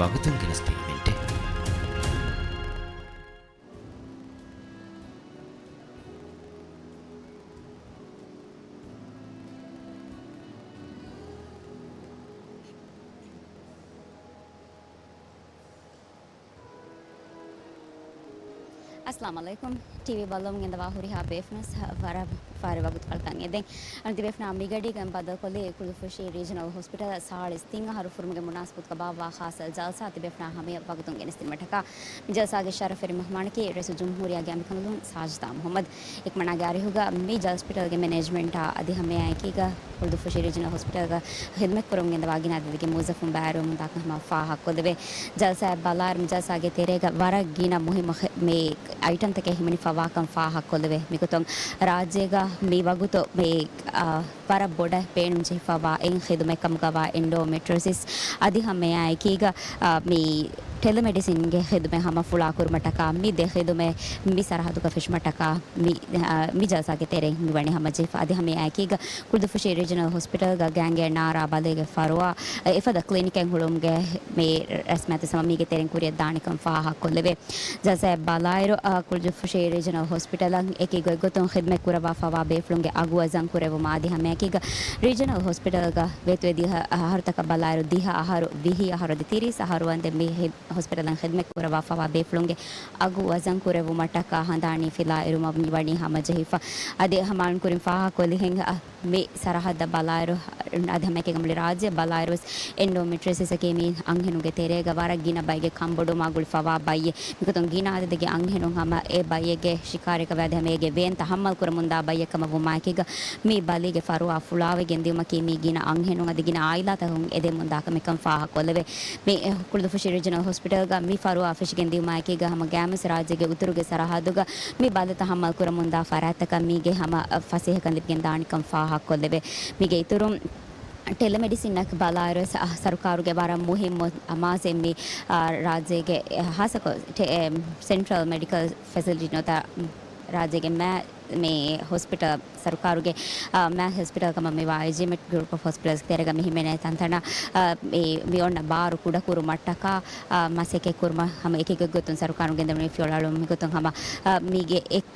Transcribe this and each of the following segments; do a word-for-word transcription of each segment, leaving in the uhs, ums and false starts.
ވަގުތުން ގެނެސްދިން އިވެންޓެއް. އައްސަލާމު ޢަލައިކުމް. ޓީވީ ބައްލަވަމުން ގެންދަވާ ހުރިހާ ބޭފުޅުން ވަރަށް ފަހަރު ވަގުތުކޮޅަކަށް އެދެން. އަން ތިބޭފުޅާ މިގަޑީގަ ބައްދަލުކޮށްލީ ކުޅުދުއްފުށި ރީޖަނަލް ހޮސްޕިޓަލް ސާޅީސް ތިން އަހަރު ފުރުމުގެ މުނާސަބަތުގަ ބާއްވާ ޚާއްޞަ ޖަލްސާ ތިބޭފުޅާ ހަމަޔަށް ވަގުތުން ގެނެސްދިނުމަށްޓަކާ. މި ޖަލްސާގެ ޝަރަފްވެރި މެހްމާނަކީ ރައީސުލްޖުމްހޫރިއްޔާގެ އަނބިކަނބަލުން ސާޖިދާ މުޙައްމަދު. އެކަމަނާގެ އަރިހުގަ މި ޖަލްސަ ހޮސްޕިޓަލްގެ މެނޭޖްމަންޓާ އަދި ހަމައެއާއެކީގަ ކުޅުދުއްފުށި ރީޖަނަލް ހޮސްޕިޓަލްގަ ޚިދުމަތް ކުރަމުން ގެންދަވާ ގިނަ އަދަދެއްގެ މުވައްޒަފުން ބައިވެރިވަމުންދާކަން ހަމަ ފާހަގަކޮށްލެވޭ. ޖަލްސާއަށް ބަލާއިރު މި ޖަލްސާގެ ތެރޭގަ ވަރަށް ގިނަ މުހިއްމު ޚި-، މި އައިޓަމްތަކެއް ހިމެނިފަވާކަން ފާހަގަކޮށްލެވޭ. މިގޮތުން ރާއްޖޭގަ މި ވަގުތު މި، އާ، ވަރަށް ބޮޑަށް ބޭނުންޖެހިފަވާ އެއް ޚިދުމަތް ކަމުގަވާ އެންޑޯމެޓްރިއޮސިސް އަދި ހަމައެއާއެކީގަ، އާ، މި ޓެލެމެޑިސިންގެ ޚިދުމަތް ހަމަ ފުޅާކުރުމަށްޓަކާ މި ދެ ޚިދުމަތް މި ސަރަހައްދުގަ ފެށުމަށްޓަކާ މި، އާ، މި ޖަލްސާގެ ތެރެއިން މި ވަނީ ހަމަޖެހިފަ. އަދި ހަމައެއާއެކީގަ ކުޅުދުއްފުށި ރީޖަނަލް ހޮސްޕިޓަލްގަ ގާނގޭ ނާރާ ބަލީގެ ފަރުވާ އެފަދަ ކްލިނިކެއް ހުޅުވުމުގެ މި ރަސްމިއްޔާތު ހަމަ މީގެ ތެރެއިން ކުރިއަށް ދާނެކަން ފާހަގަކޮށްލެވޭ. ޖަލްސާއަށް ބަލާއިރު، އާ، ކުޅުދުއްފުށި ރީޖަނަލް ހޮސްޕިޓަލަށް އެކި ގޮތްގޮތުން ޚިދުމަތް ކުރައްވާފަވާ ބޭފުޅުންގެ އަގު ވަޒަން ކުރެއްވުމާ އަދި ހަމައެކީގަ ރީޖަނަލް ހޮސްޕިޓަލްގަ ވޭތުވެދިޔަ އަހަރުތަކަށް ބަލާއިރު ދިހަ އަހަރު، ވިހި އަހަރު އަދި ތިރީސް އަހަރު ވަންދެން މި ހި-، ހޮސްޕިޓަލަށް ޚިދުމަތް ކުރައްވާފަވާ ބޭފުޅުންގެ އަގު ވަޒަން ކުރެއްވުމަށްޓަކާ ހަނދާނީ ފިލާއިރުމަށް މި ވަނީ ހަމަޖެހިފަ. އަދި ހަމައަޅުން ކުރިން ފާހަގަކޮށްލިހެން، އަ، މި ސަރަހައްދަށް ބަލާއިރު، އަދި ހަމައެކީގަ މުޅި ރާއްޖެ ބަލާއިރުވެސް އެންޑޯމެޓްރިއޮސިސްއަކީ މި އަންހެނުންގެ ތެރޭގަ ވަރަށް ގިނަ ބައެއްގެ ކަންބޮޑުވުމާ ގުޅިފަވާ ބައްޔެއް. މިގޮތުން ގިނަ އަދަދެއްގެ އަންހެނުން ހަމަ އެ ބައްޔެއްގެ ޝިކާރަކަށްވެ އަދި ހަމަ އޭގެ ވޭންތައް ހައްމަލް ކުރަމުންދާ ބައްޔެއް ކަމަށް ވުމާއެކީގަ މި ބަލީގެ ފަރުވާ ފުޅާވެގެން ދިއުމަކީ މި ގިނަ އަންހެނުން އަދި ގިނަ އާއިލާތަކުން އެދެމުންދާ ކަމެއްކަން ފާހަގަކޮށްލެވޭ. މި ކުޅުދުއްފުށި ރީޖަނަލް ހޮސްޕިޓަލްގަ މި ފަރުވާ ފެށިގެން ދިއުމާއެކީގަ ހަމަ ގާތްމުވެސް ރާއްޖޭގެ އުތުރުގެ ސަރަހައްދުގަ މި ބަލިތައް ހައްމަލް ކުރަމުންދާ ފަރާތްތަކަށް މީގެ ހަމަ ފަސޭހަކަން ލިބިގެން ދާނެކަން ފާހަގަކޮށްލެވޭ. މީގެ އިތުރުން ޓެލެމެޑިސިންއަށް ބަލާއިރު ސަ-، ސަރުކާރުގެ ވަރަށް މުހިއްމު އަމާޒެއް މި، އާ، ރާއްޖޭގެ ހާއްސަކޮށް ޓެ-، އެ، ސެންޓްރަލް މެޑިކަލް ފެސިލިޓީ ނުވަތަ ރާއްޖޭގެ މާ-، މި ހޮސްޕިޓަލް ސަރުކާރުގެ، އާ، މާ ހޮސްޕިޓަލް ކަމަށް މި ވާ އެޖިމެޓް ގްރޫޕް އޮފް ހޮސްޕިޓަލްސް ތެރޭގަ މި ހިމެނޭ ތަންތަނަށް، އާ، މި، މި އޮންނަ ބާރު ކުޑަކުރުމަށްޓަކާ، އާ، މަސައްކަތް ކުރުމަށް ހަމަ އެކި ގޮތްގޮތުން ސަރުކާރުން ގެންދަވަނީ ފިޔަވަޅު މިގޮތުން ހަމަ، އާ، މީގެ އެއް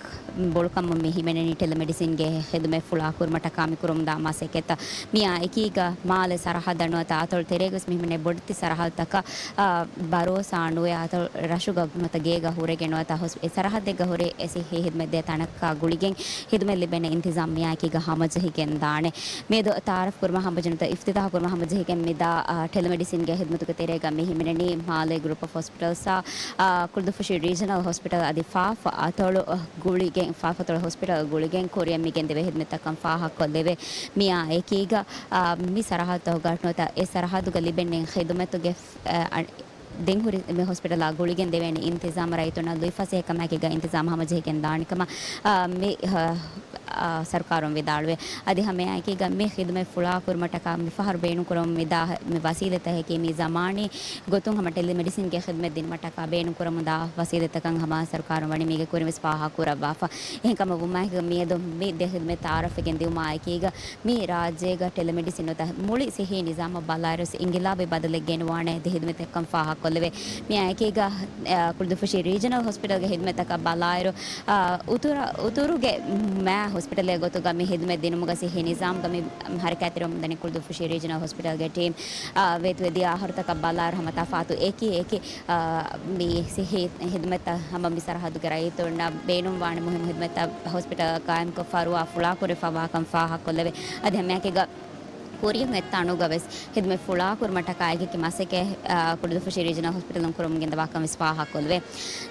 ބޮޑުކަމުން މި ހިމެނެނީ ޓެލެމެޑިސިންގެ ޚިދުމަތް ފުޅާ ކުރުމަށްޓަކާ މި ކުރަމުންދާ މަސައްކަތްތައް. މިއާ އެކީގަ މާލެ ސަރަހައްދަށް ނުވަތަ އަތޮޅު ތެރޭގަވެސް މި ހިމެނޭ ބޮޑެތި ސަރަހައްދުތަކަށް، އާ، ބަރޯސާ ނުވެ އަތޮޅު ރަށުގަ ނުވަތަ ގޭގަ ހުރެގެން ނުވަތަ ހޮސް-، އެ ސަރަހައްދެއްގަ ހުރެ އެ ސިއްހީ ހިދުމަތް ދޭ ތަނަކަށް ގުޅިގެން ހިދުމަތް ލިބޭނެ އިންތިޒާމް މިއާއެކީގަ ހަމަޖެހިގެން ދާނެ. މިއަދު ތައާރަފް ކުރުމަށް ހަމަޖެހި ނުވަތަ އިފްތިތާހު ކުރުމަށް ހަމަޖެހިގެން މިދާ، އާ، ޓެލެމެޑިސިންގެ ހިދުމަތުގެ ތެރޭގަ މި ހިމެނެނީ މާލޭ ގްރޫޕް އޮފް ހޮސްޕިޓަލްސްއާ، އާ، ކުޅުދުއްފުށި ރީޖަނަލް ހޮސްޕިޓަލް އަދި ފާފަ އަތޮޅު ގުޅިގެން، ފާފަތޮޅު ހޮސްޕިޓަލް ގުޅިގެން ކުރިއަށް މި ގެންދެވޭ ހިދުމަތްތަކަން ފާހަގަކޮށްލެވޭ. މިއާ އެކީގަ، އާ، މި ސަރަހައްދުތަކުގަ ނުވަތަ އެ ސަރަހައްދުގަ ލިބެން ޚިދުމަތުގެ، އަ، ދެން ހުރި މި ހޮސްޕިޓަލާ ގުޅިގެން ދެވޭނެ އިންތިޒާމް ރައްޔިތުންނަށް ލުއިފަސޭހަކަމާއެކީގަ އިންތިޒާމް ހަމަޖެހިގެން ދާނެ ކަމަށް، އާ، މި، އާ، ސަރުކާރުން ވިދާޅުވޭ. އަދި ހަމައެއާއެކީގަ މި ޚިދުމަތް ފުޅާ ކުރުމަށްޓަކާ މިފަހަރު ބޭނުންކުރަމުން މިދާ މި ވަސީލަތްތަކަކީ މި ޒަމާނީ ގޮތުން ހަމަ ޓެލެމެޑިސިންގެ ޚިދުމަތް ދިނުމަށްޓަކާ ބޭނުންކުރަމުންދާ ވަސީލަތްތަކަށް ހަމަ ސަރުކާރުން ވަނީ މީގެ ކުރިންވެސް ފާހަގަކުރައްވާފަ. އެހެންކަމަށް ވުމާއެކީގަ މިއަދު މި ދެ ޚިދުމަތް ތައާރަފްވެގެން ދިއުމާއެކީގަ މި ރާއްޖޭގަ ޓެލެމެޑިސިން ނުވަތަ މުޅި ސިއްހީ ނިޒާމަށް ބަލާއިރު އިންގިލާބީ ބަދަލެއް ގެނުވާނެ ދެ ޚިދުމަތެއްކަން ފާހަގަކޮށްލެވޭ. މިއާއެކީގަ، އަ، ކުޅުދުއްފުށި ރީޖަނަލް ހޮސްޕިޓަލްގެ ޚިދުމަތްތަކަށް ބަލާއިރު، އަ، އުތުރަ-، އުތުރުގެ މާ ހޮސްޕިޓަލެއް ގޮތުގަ މި ޚިދުމަތް ދިނުމުގަ ސިއްހީ ނިޒާމްގަ މި ހަރަކާތްތެރިވަމުންދަނީ ކުޅުދުއްފުށި ރީޖަނަލް ހޮސްޕިޓަލްގެ ޓީމް. އަ، ވޭތުވެދިޔަ އަހަރުތަކަށް ބަލާއިރު ހަމަ ތަފާތު އެކި އެކި، އަ، މި ސިއްހީ ހިދުމަތްތައް ހަމަ މި ސަރަހައްދުގެ ރައްޔިތުންނަށް ބޭނުންވާނެ މުހިއްމު ހިދުމަތްތައް ހޮސްޕިޓަލަށް ގާއިމްކޮށް ފަރުވާ ފުޅާކުރެވިފަވާކަން ފާހަގަކޮށްލެވޭ. އަދި ހަމައެކީގަ ކުރިއަށް އޮތް ތަނުގަވެސް ހިދުމަތް ފުޅާކުރުމަށްޓަކާ އެކި މަސައްކަތް، އާ، ކުޅުދުއްފުށި ރީޖަނަލް ހޮސްޕިޓަލުން ކުރަމުން ގެންދަވާކަން ވެސް ފާހަގަކޮށްލެވޭ.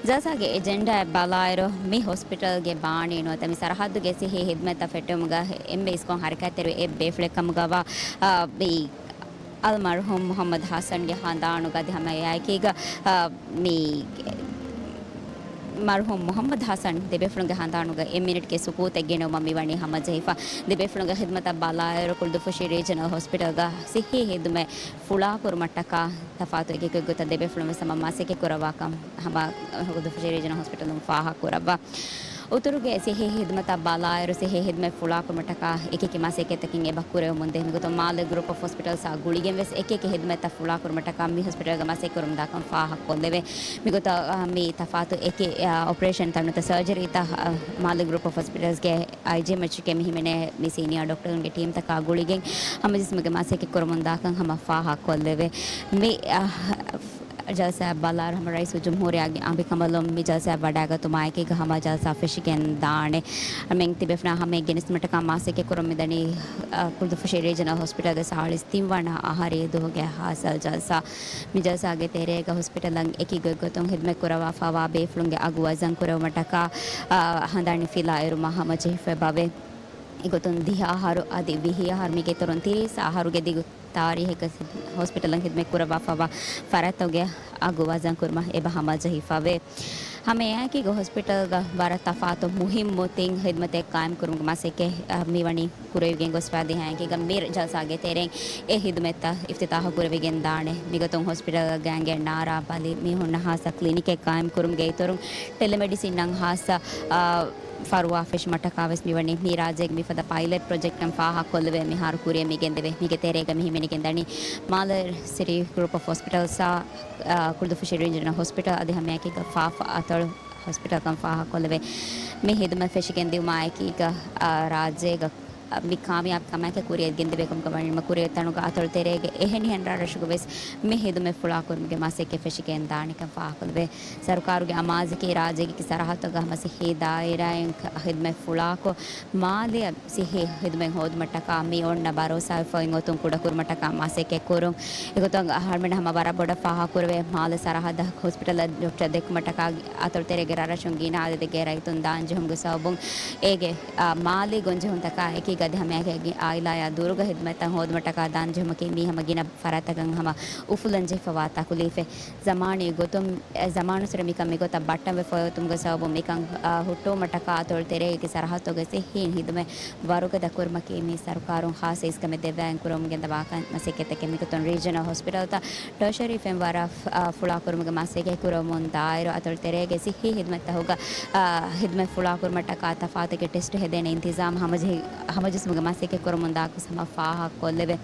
ޖަލްސާގެ އެޖެންޑާއަށް ބަލާއިރު، މި ހޮސްޕިޓަލްގެ ބާނީ ނުވަތަ މި ސަރަހައްދުގެ ސިއްހީ ހިދުމަތްތައް ފެއްޓެވުމުގަ އެންމެ އިސްކޮށް ހަރަކާތްތެރިވި އެއް ބޭފުޅެއް ކަމުގަވާ، އާ، މި އަލްމަރްޙޫމް މުޙައްމަދު ޙަސަންގެ ހަނދާނުގަ އަދި ހަމައެއާއެކީގަ، އާ، މި މަރްޙޫމް މުޙައްމަދު ޙަސަން ދެބޭފުޅުންގެ ހަނދާނުގަ އެއް މިނިޓްގެ ސުކޫތެއް ގެނައުމަށް މިވަނީ ހަމަޖެހިފަ. ދެބޭފުޅުންގެ ޚިދުމަތަށް ބަލާއިރު، ކުޅުދުއްފުށި ރީޖަނަލް ހޮސްޕިޓަލްގަ ސިއްހީ ހިދުމަތް ފުޅާކުރުމަށްޓަކާ ތަފާތު އެކި ގޮތްގޮތަށް ދެބޭފުޅުން ވެސް ހަމަ މަސައްކަތް ކުރައްވާކަން ހަމަ ކުޅުދުއްފުށި ރީޖަނަލް ހޮސްޕިޓަލުން ފާހަގަކުރައްވާ. އުތުރުގެ ސިއްހީ ހިދުމަތަށް ބަލާއިރު، ސިއްހީ ހިދުމަތް ފުޅާކުރުމަށްޓަކާ އެކިއެކި މަސައްކަތްތަކެއް އެބަ ކުރެވެމުންދޭ. މިގޮތުން މާލެ ގްރޫޕް އޮފް ހޮސްޕިޓަލްސްއާ ގުޅިގެން ވެސް އެކިއެކި ހިދުމަތްތައް ފުޅާކުރުމަށްޓަކާ މި ހޮސްޕިޓަލްގަ މަސައްކަތް ކުރަމުންދާކަން ފާހަގަކޮށްލެވޭ. މިގޮތަށް، އާ، މި ތަފާތު އެކި، އާ، އޮޕަރޭޝަންތައް ނުވަތަ ސަރޖަރީތައް، އާ، މާލެ ގްރޫޕް އޮފް ހޮސްޕިޓަލްސްގެ އައިޖީއެމްއެޗްގެ މި ހިމެނޭ މި ސީނިއާ ޑޮކްޓަރުންގެ ޓީމްތަކާ ގުޅިގެން ހަމަޖެއްސުމުގެ މަސައްކަތް ކުރަމުންދާކަން ހަމަ ފާހަގަކޮށްލެވޭ. މި، އާ، ޖަލްސާއަށް ބަލާއިރު ހަމަ ރައީސުލްޖުމްހޫރިއްޔާގެ އަނބިކަނބަލުން މި ޖަލްސާއަށް ވަޑައިގަތުމާއެކީގަ ހަމަ ޖަލްސާ ފެށިގެން ދާނެ. އަމެން ތިބޭފުޅާ ހަމައަށް ގެނެސްދިނުމަށްޓަކާ މަސައްކަތް ކުރަމުންދަނީ، އަ، ކުޅުދުއްފުށި ރީޖަނަލް ހޮސްޕިޓަލްގެ ސާޅީސް ތިން ވަނަ އަހަރީ ދުވަހުގެ ހާސަލް ޖަލްސާ. މި ޖަލްސާގެ ތެރޭގަ ހޮސްޕިޓަލަށް އެކި ގޮތްގޮތުން ހިދުމަތް ކުރައްވާފައިވާ ބޭފުޅުންގެ އަގު ވަޒަން ކުރެވުމަށްޓަކާ، އަ، ހަނދާނީ ފިލާއިރު މަ ހަމަޖެހިފައި ބަވޭ. އެގޮތުން ދިހަ އަހަރު އަދި ވިހި އަހަރު މީގެ އިތުރުން ތިރީސް އަހަރުގެ ދިގު ތާރީހެއްގަ ހޮސްޕިޓަލަށް ހިދުމަތް ކުރައްވާފައިވާ ފަރާތްތަކުގެ އަގު ވަޒަން ކުރުމަށް އެބަ ހަމަޖެހިފަވޭ. ހަމައެއާއެކީގަ ހޮސްޕިޓަލްގަ ވަރަށް ތަފާތު މުހިއްމު ތިން ހިދުމަތެއް ޤާއިމް ކުރުމުގެ މަސައްކަތް، އަ، މިވަނީ ކުރެވިގެން ގޮސްފަ ދިހައެކީގަ މި ޖަލްސާގެ ތެރެއިން އެ ހިދުމަތްތައް އިފްތިތާހު ކުރެވިގެން ދާނެ. މިގޮތުން ހޮސްޕިޓަލްގަ ގާތްގަނޑު ނާރާ ބަލި މީހުންނަށް ހާއްސަ ކްލިނިކެއް ޤާއިމް ކުރުމުގެ އިތުރުން ޓެލެމެޑިސިންއަށް ހާއްސަ، އާ، ފަރުވާ ފެށުމަށްޓަކާވެސް މިވަނީ މި ރާއްޖޭގެ މިފަދަ ޕައިލެޓް ޕްރޮޖެކްޓެއް ފާހަގަކޮށްލެވޭ މިހާރު ކުރިއަށް މި ގެންދެވޭ. މީގެ ތެރޭގަ މި ހިމެނިގެން ދަނީ މާލެ ސިޓީ ގްރޫޕް އޮފް ހޮސްޕިޓަލްސްއާ، އާ، ކުޅުދުއްފުށި ރީޖަނަލް ހޮސްޕިޓަލް އަދި ހަމައެކީގަ ފާފަ އަތޮޅު ހޮސްޕިޓަލްކަން ފާހަގަކޮށްލެވޭ. މި ހިދުމަތް ފެށިގެން ދިއުމާއެކީގަ، އާ، ރާއްޖޭގަ މި ކާމިޔާބު ކަމާއެކީ ކުރިއަށް ގެންދެވޭ ކަމުގަ ވަނީ މަ ކުރިއަށް ތަނުގަ އަތޮޅު ތެރޭގެ އެހެނިހެން ރަށްރަށުގަ ވެސް މި ހިދުމަތް ފުޅާކުރުމުގެ މަސައްކަތް ފެށިގެން ދާނެކަން ފާހަގަކޮށްލެވޭ. ސަރުކާރުގެ އަމާޒަކީ ރާއްޖޭގެ ސަރަހައްދުތަކުގަ ހަމަ ސިއްހީ ދާއިރާއިން ހިދުމަތް ފުޅާކޮށް، މާލެއަށް ސިއްހީ ހިދުމަތް ހޯދުމަށްޓަކާ މި އޮންނަ ބަރޯސާ އެފައިން އޮތުން ކުޑަކުރުމަށްޓަކާ މަސައްކަތް ކުރުން. އެގޮތުން އަހަރުމެން ހަމަ ވަރަށް ބޮޑަށް ފާހަގަކުރެވޭ، މާލެ ސަރަހައްދަށް ހޮސްޕިޓަލަށް ޑޮކްޓަރ ދެއްކުމަށްޓަކާ އަތޮޅު ތެރޭގެ ރަށްރަށުން ގިނަ އަދަދެއްގެ ރައްޔިތުން ދާން ޖެހުމުގެ ސަބަބުން އޭގެ، އާ، މާލީ ގޮންޖެހުންތަކާ އެކީގަ އަދި ހަމައެކަނި އާއިލާއާ ދުރުގަ ހިދުމަތްތައް ހޯދުމަށްޓަކާ ދާން ޖެހުމަކީ މީ ހަމަ ގިނަ ފަރާތްތަކަށް ހަމަ އުފުލަން ޖެހިފަވާ ތަކުލީފެއް. ޒަމާނީ ގޮތުން، އެ، ޒަމާނުއްސުރެ މިކަން މިގޮތަށް ބައްޓަންވެފައި އޮތުމުގެ ސަބަބުން މިކަން، އާ، ހުއްޓުވުމަށްޓަކާ އަތޮޅު ތެރޭގެ ސަރަހައްދުގެ ސިއްހީން ހިދުމަތް ވަރުގަދަ ކުރުމަކީ މި ސަރުކާރުން ހާއްސަ އިސްކަމެއް ދެއްވާގެން ކުރަމުން ގެންދަވާ ކަން މަސައްކަތްތަކެއް. މިގޮތުން ރީޖަނަލް ހޮސްޕިޓަލްތައް ޓަރޝަރީ ފެންވަރަށް، އާ، ފުޅާކުރުމުގެ މަސައްކަތް ކުރަމުން ދާއިރު އަތޮޅު ތެރޭގެ ސިއްހީ ހިދުމަތްތަކުގަ، އާ، ހިދުމަތް ފުޅާކުރުމަށްޓަކާ ތަފާތުގެ ޓެސްޓު ހެދޭނެ އިންތިޒާމް ހަމަޖެހި-، ހަމަޖެއްސުމުގެ މަސައްކަތް ކުރަމުން ދާކަން ހަމަ ފާހަގަކޮށްލެވޭ.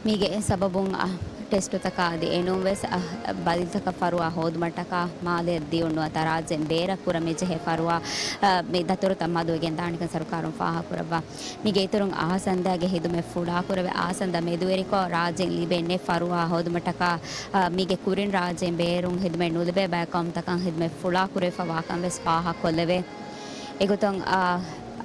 މީގެ ސަބަބުން، އަ، ޓެސްޓުތަކާ އަދި އެނޫންވެސް، އަ، ބަލިތަކަށް ފަރުވާ ހޯދުމަށްޓަކާ މާލެއަށް ދިޔުން ނުވަތަ ރާއްޖޭން ބޭރަށް ކުރަން މިޖެހޭ ފަރުވާ، އަ، މި ދަތުރުތައް މަދުވެގެން ދާނެކަން ސަރުކާރުން ފާހަގަކުރައްވާ. މީގެ އިތުރުން އާސަންދާގެ ހިދުމަތް ފުޅާކުރެވޭ. އާސަންދާ މެދުވެރިކޮށް ރާއްޖޭން ލިބޭނެ ފަރުވާ ހޯދުމަށްޓަކާ، އަ، މީގެ ކުރިން ރާއްޖޭން ބޭރުން ހިދުމަތް ނުލިބޭ ބައެއް ޤައުމުތަކަށް ހިދުމަތް ފުޅާކުރެވިފަވާކަން ވެސް ފާހަގަކޮށްލެވޭ. އެގޮތުން، އާ،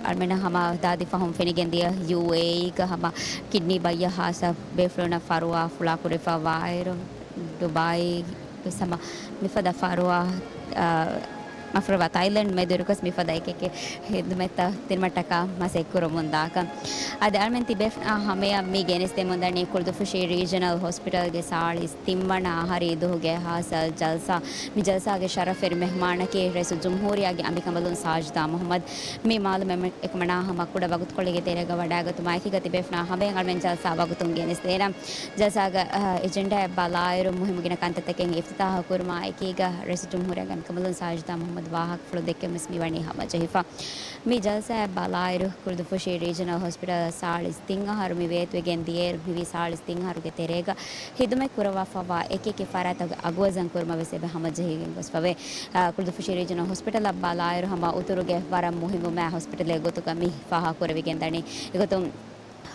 އަޅުމެންނަށް ހަމަ ދާދި ފަހުން ފެނިގެންދިޔަ ޔޫއޭއީގަ ހަމަ ކިޑްނީ ބައްޔަށް ހާއްސަ ބޭފުޅުންނަށް ފަރުވާ ފުޅާކުރެވިފަވާއިރު، ޑުބާއީ ވެސް ހަމަ މިފަދަ ފަރުވާ، އާ، މަފްރަވާ ތައިލެންޑް މެދުވެރިކޮށް މިފަދަ އެކެކެ ހިދުމަތްތައް ދިނުމަށްޓަކާ މަސައްކަތް ކުރަމުންދާކަން. އަދި އަޅުމެން ތިބޭފުޅާ ހަމަޔަށް މި ގެނެސްދެމުންދަނީ ކުޅުދުއްފުށި ރީޖަނަލް ހޮސްޕިޓަލްގެ ސާޅީސް ތިންވަނަ އަހަރީ ދުވަހުގެ ހާސަލް ޖަލްސާ. މި ޖަލްސާގެ ޝަރަފްވެރި މެހްމާނަކީ ރައީސުލްޖުމްހޫރިއްޔާގެ އަނބިކަނބަލުން ސާޖިދާ މުހައްމަދު. މި މާލޫމެއް އެކަމަނާ ހަމަ ކުޑަ ވަގުތުކޮޅެއްގެ ތެރޭގަ ވަޑައިގަތުމާއެކީގަ ތިބޭފުޅާ ހަމަޔަށް އަޅުމެން ޖަލްސާ ވަގުތުން ގެނެސްދޭނަން. ޖަލްސާގެ، އަ، އެޖެންޑާއަށް ބަލާއިރު މުހިއްމު ގިނަ ކަންތައްތަކެއް އިފްތިތާހު ކުރުމާ އެކީގަ ރައީސުލްޖުމްހޫރިއްޔާގެ އަނބިކަނބަލުން ސާޖިދާ މުހައްމަދު ވާހަކަފުޅު ދެއްކެވުމުން ވެސް މިވަނީ ހަމަޖެހިފަ. މި ޖަލްސާއަށް ބަލާއިރު ކުޅުދުއްފުށި ރީޖަނަލް ހޮސްޕިޓަލަށް ސާޅީސް ތިން އަހަރު މި ވޭތުވެގެން ދިޔައިރު މިވީ ސާޅީސް ތިން އަހަރުގެ ތެރޭގަ ހިދުމަތް ކުރައްވާފައިވާ އެކި އެކި ފަރާތްތަކުގެ އަގުވަޒަން ކުރުމަށް ވެސް އެބަ ހަމަޖެހިގެން ގޮސްފަވޭ. އާ، ކުޅުދުއްފުށި ރީޖަނަލް ހޮސްޕިޓަލަށް ބަލާއިރު ހަމަ އުތުރުގެ ވަރަށް މުހިއްމު މާ ހޮސްޕިޓަލެއް ގޮތުގަ މި ފާހަގަކުރެވިގެން ދަނީ. އެގޮތުން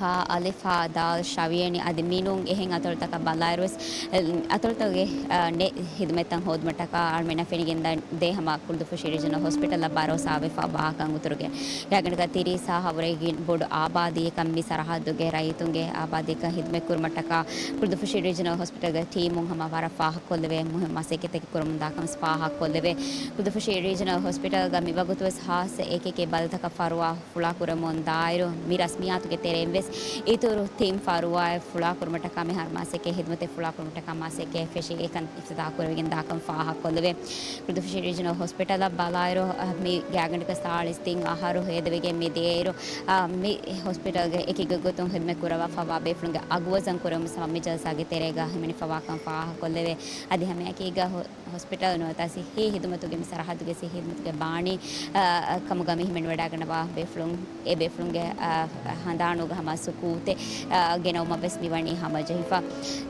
ހާ އަލިފާ ދާލް ޝަވިޔަނި އަދި މިނޫން އެހެން އަތޮޅުތަކަށް ބަލާއިރުވެސް، އެ، އަތޮޅުތަކުގެ، އަ، ނެ-، ހިދުމަތްތައް ހޯދުމަށްޓަކާ އަޅުމެންނަށް ފެނިގެން ދޭ ހަމަ ކުޅުދުއްފުށި ރީޖަނަލް ހޮސްޕިޓަލަށް ބަރޯސާވެފަ ވާކަން އުތުރުގެ ގާތްގަނޑަކަށް ތިރީސް ހާހަ ވުރެ ބޮޑު އާބާދީއަކަށް މި ސަރަހައްދުގެ ރައްޔިތުންގެ އާބާދީއަކަށް ހިދުމަތް ކުރުމަށްޓަކާ ކުޅުދުއްފުށި ރީޖަނަލް ހޮސްޕިޓަލްގެ ޓީމުން ހަމަ ވަރަށް ފާހަގަކޮށްލެވޭ މުހިންމު މަސައްކަތްތަކެއް ކުރަމުންދާކަން ވެސް ފާހަގަކޮށްލެވޭ. ކުޅުދުއްފުށި ރީޖަނަލް ހޮސްޕިޓަލްގަ މިވަގުތުވެސް ހާއްސަ އެކި އެކި ބަލިތަކަށް ފަރުވާ ފުޅާކުރަމުން ދާއިރު، މި ރަސްމިއްޔާތުގެ ތެރެއިން ވެސް އިތުރު ތިން ފަރުވާއެއް ފުޅާކުރުމަށްޓަކާ މި ހަރު މާސްއެކޭ ހިދުމަތެއް ފުޅާކުރުމަށްޓަކާ މާސްއެކޭ ފެށީ އެކަން އިފްތިތާޙް ކުރެވިގެން ދާކަން ފާހަގަކޮށްލެވޭ. ކުޅުދުއްފުށި ރީޖަނަލް ހޮސްޕިޓަލަށް ބަލާއިރު، އަ، މި ގާތްގަނޑަކަށް ސާޅީސް ތިން އަހަރު ހޭދަވެގެން މި ދިޔައިރު، އަ، މި ހޮސްޕިޓަލްގެ އެކި ގޮތްގޮތުން ހިދުމަތް ކުރައްވާފައިވާ ބޭފުޅުންގެ އަގުވަޒަން ކުރެވުމަށް ހަމަ މި ޖަލްސާގެ ތެރޭގަ ހިމެނިފައިވާކަން ފާހަގަކޮށްލެވޭ. އަދި ހަމައެކީގަ ހޮ-، ހޮސްޕިޓަލް ނުވަތަ ސިއްހީ ހިދުމަތުގެ މި ސަރަހައްދުގެ ސިއްހީ ހިދުމަތުގެ ބާނީ، އަ، ކަމުގަ މި ހިމެނިވަޑައިގަންނަވާ ބޭފުޅުން، އެ ބޭފުޅުންގެ، އަ، ހަނދާނުގަ ހަމަ ސުކޫތެއް، އަ، ގެނައުމަށް ވެސް މި ވަނީ ހަމަޖެހިފަ.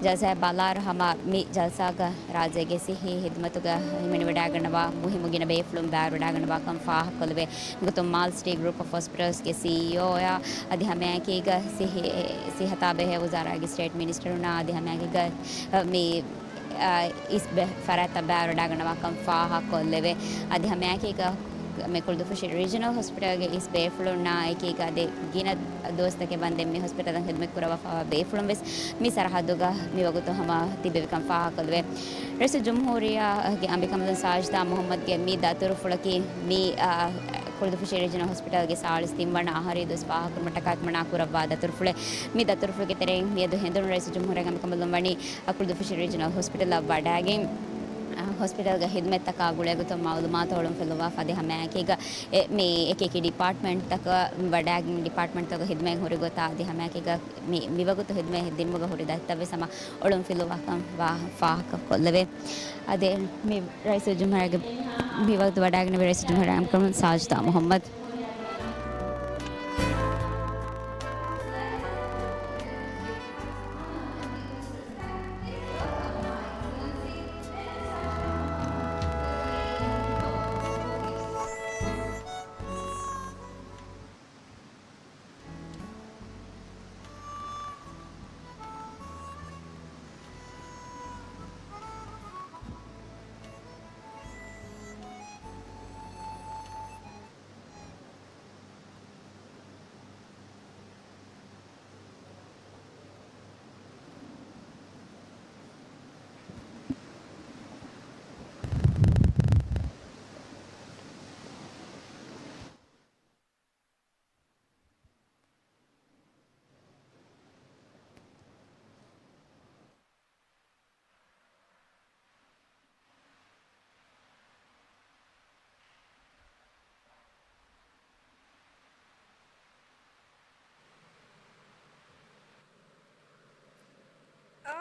ޖަލްސާއަށް ބަލާއިރު ހަމަ މި ޖަލްސާގަ ރާއްޖޭގެ ސިއްހީ ހިދުމަތުގަ ހިމެނިވަޑައިގަންނަވާ މުހިއްމު ގިނަ ބޭފުޅުން ބައިވެރިވަޑައިގަންނަވާކަން ފާހަގަކޮށްލެވޭ. ގޮތުން މާލް ސްޓީ ގްރޫޕް އޮފް ހޮސްޕިޓަލްސްގެ ސީއީއޯއާ އަދި ހަމައެކީގަ ސިއްހީ، ސިއްހަތާ ބެހޭ ވުޒާރާގެ ސްޓޭޓް މިނިސްޓަރުންނާ އަދި ހަމައެކީގަ މި އާ، އިސް ބެ-، ފަރާތްތައް ބައިވެރިވަޑައިގަންނަވާކަން ފާހަގަކޮށްލެވޭ. އަދި ހަމައެކީގަ މި ކުޅުދުއްފުށި ރީޖަނަލް ހޮސްޕިޓަލްގެ އިސް ބޭފުޅުންނާ އެކީގަ އަދި ގިނަ ދުވަސްތަކެއް ވަންދެން މި ހޮސްޕިޓަލަށް ހިދުމަތް ކުރައްވާފައިވާ ބޭފުޅުން ވެސް މި ސަރަހައްދުގަ މިވަގުތު ހަމަ ތިއްބެވިކަން ފާހަގަކޮށްލެވޭ. ރައީސުލްޖުމްހޫރިއްޔާގެ އަނބިކަނބަލުން ސާޖިދާ މުޙައްމަދުގެ މި ދަތުރުފުޅަކީ މި، އާ، ކުޅުދުއްފުށި ރީޖަނަލް ހޮސްޕިޓަލްގެ ސާޅީސް ތިން ވަނަ އަހަރީ ދުވަސް ފާހަގަކުރުމަށްޓަކާ މަނާ ކުރައްވާ ދަތުރުފުޅެއް. މި ދަތުރުފުޅުގެ ތެރެއިން މިއަދު ހެނދުނު ރައީސުލްޖުމްހޫރިއްޔާގެ އަނބިކަނބަލުން ވަނީ އަ، ކުޅުދުއްފުށި ރީޖަނަލް ހޮސްޕިޓަލަށް ވަޑައިގެން، އަ، ހޮސްޕިޓަލްގެ ހިދުމަތްތަކާ ގުޅޭގޮތުން މައުލޫމާތު އޮޅުންފިލުވާފަ އަދި ހަމައެކީގަ އެ، މި އެކި އެކި ޑިޕާޓްމަންޓްތަކަށް ވަޑައިގެން ޑިޕާޓްމަންޓްތަކުގެ ހިދުމަތް ހުރި ގޮތާ އަދި ހަމައެކީގަ މި، މިވަގުތު ހިދުމަތް ދިނުމުގަ ހުރި ދަތިތައް ވެސް ހަމަ އޮޅުންފިލުވާކަން ވާ-، ފާހަގަކޮށްލެވޭ. އަދި މި ރައީސުލްޖުމްހޫރިއްޔާގެ މިވަގުތު ވަޑައިގެންނެވި ރައީސުލްޖުމްހޫރިއްޔާގެ އަނބިކަނބަލުން ސާޖިދާ މުޙައްމަދު.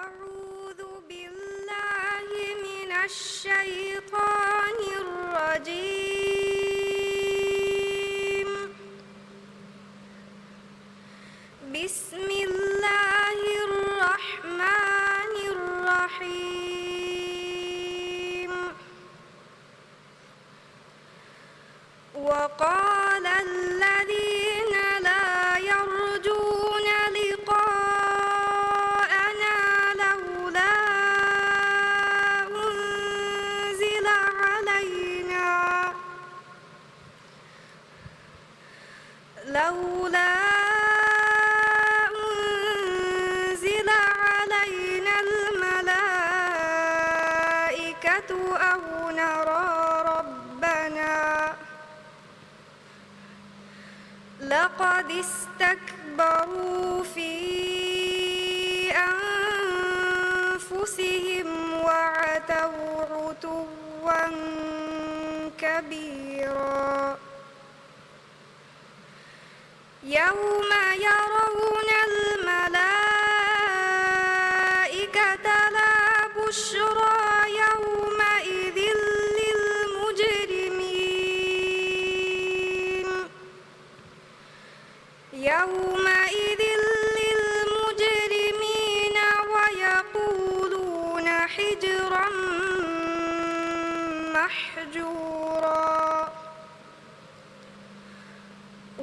أعوذ بالله من الشيطان الرجيم. بسم الله الرحمن الرحيم. وقال الذين لا يرجون لقاءنا لولا أنزل علينا، لولا أنزل علينا الملائكة أو نرى ربنا، لقد استكبروا في أنفسهم وعتوا عتوا كبيرا. يوم يرون الملائكة لا بشرى يومئذ للمجرمين، يومئذ للمجرمين ويقولون حجرا محجورا.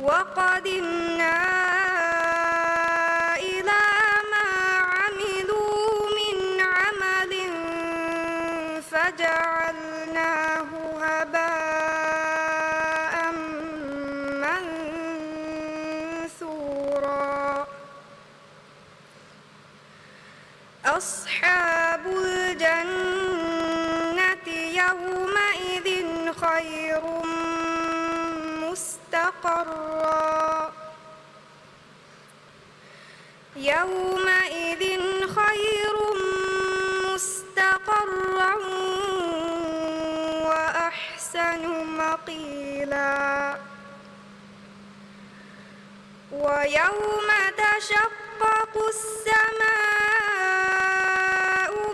وقدمنا إلى ما عملوا من عمل فجعلناه هباء منثورا. أصحاب الجنة يومئذ خير مستقرا. يَوْمَئِذٍ خَيْرٌ مُسْتَقَرًّا وَأَحْسَنُ مَقِيلًا. وَيَوْمَ تَشَقَّقُ السَّمَاءُ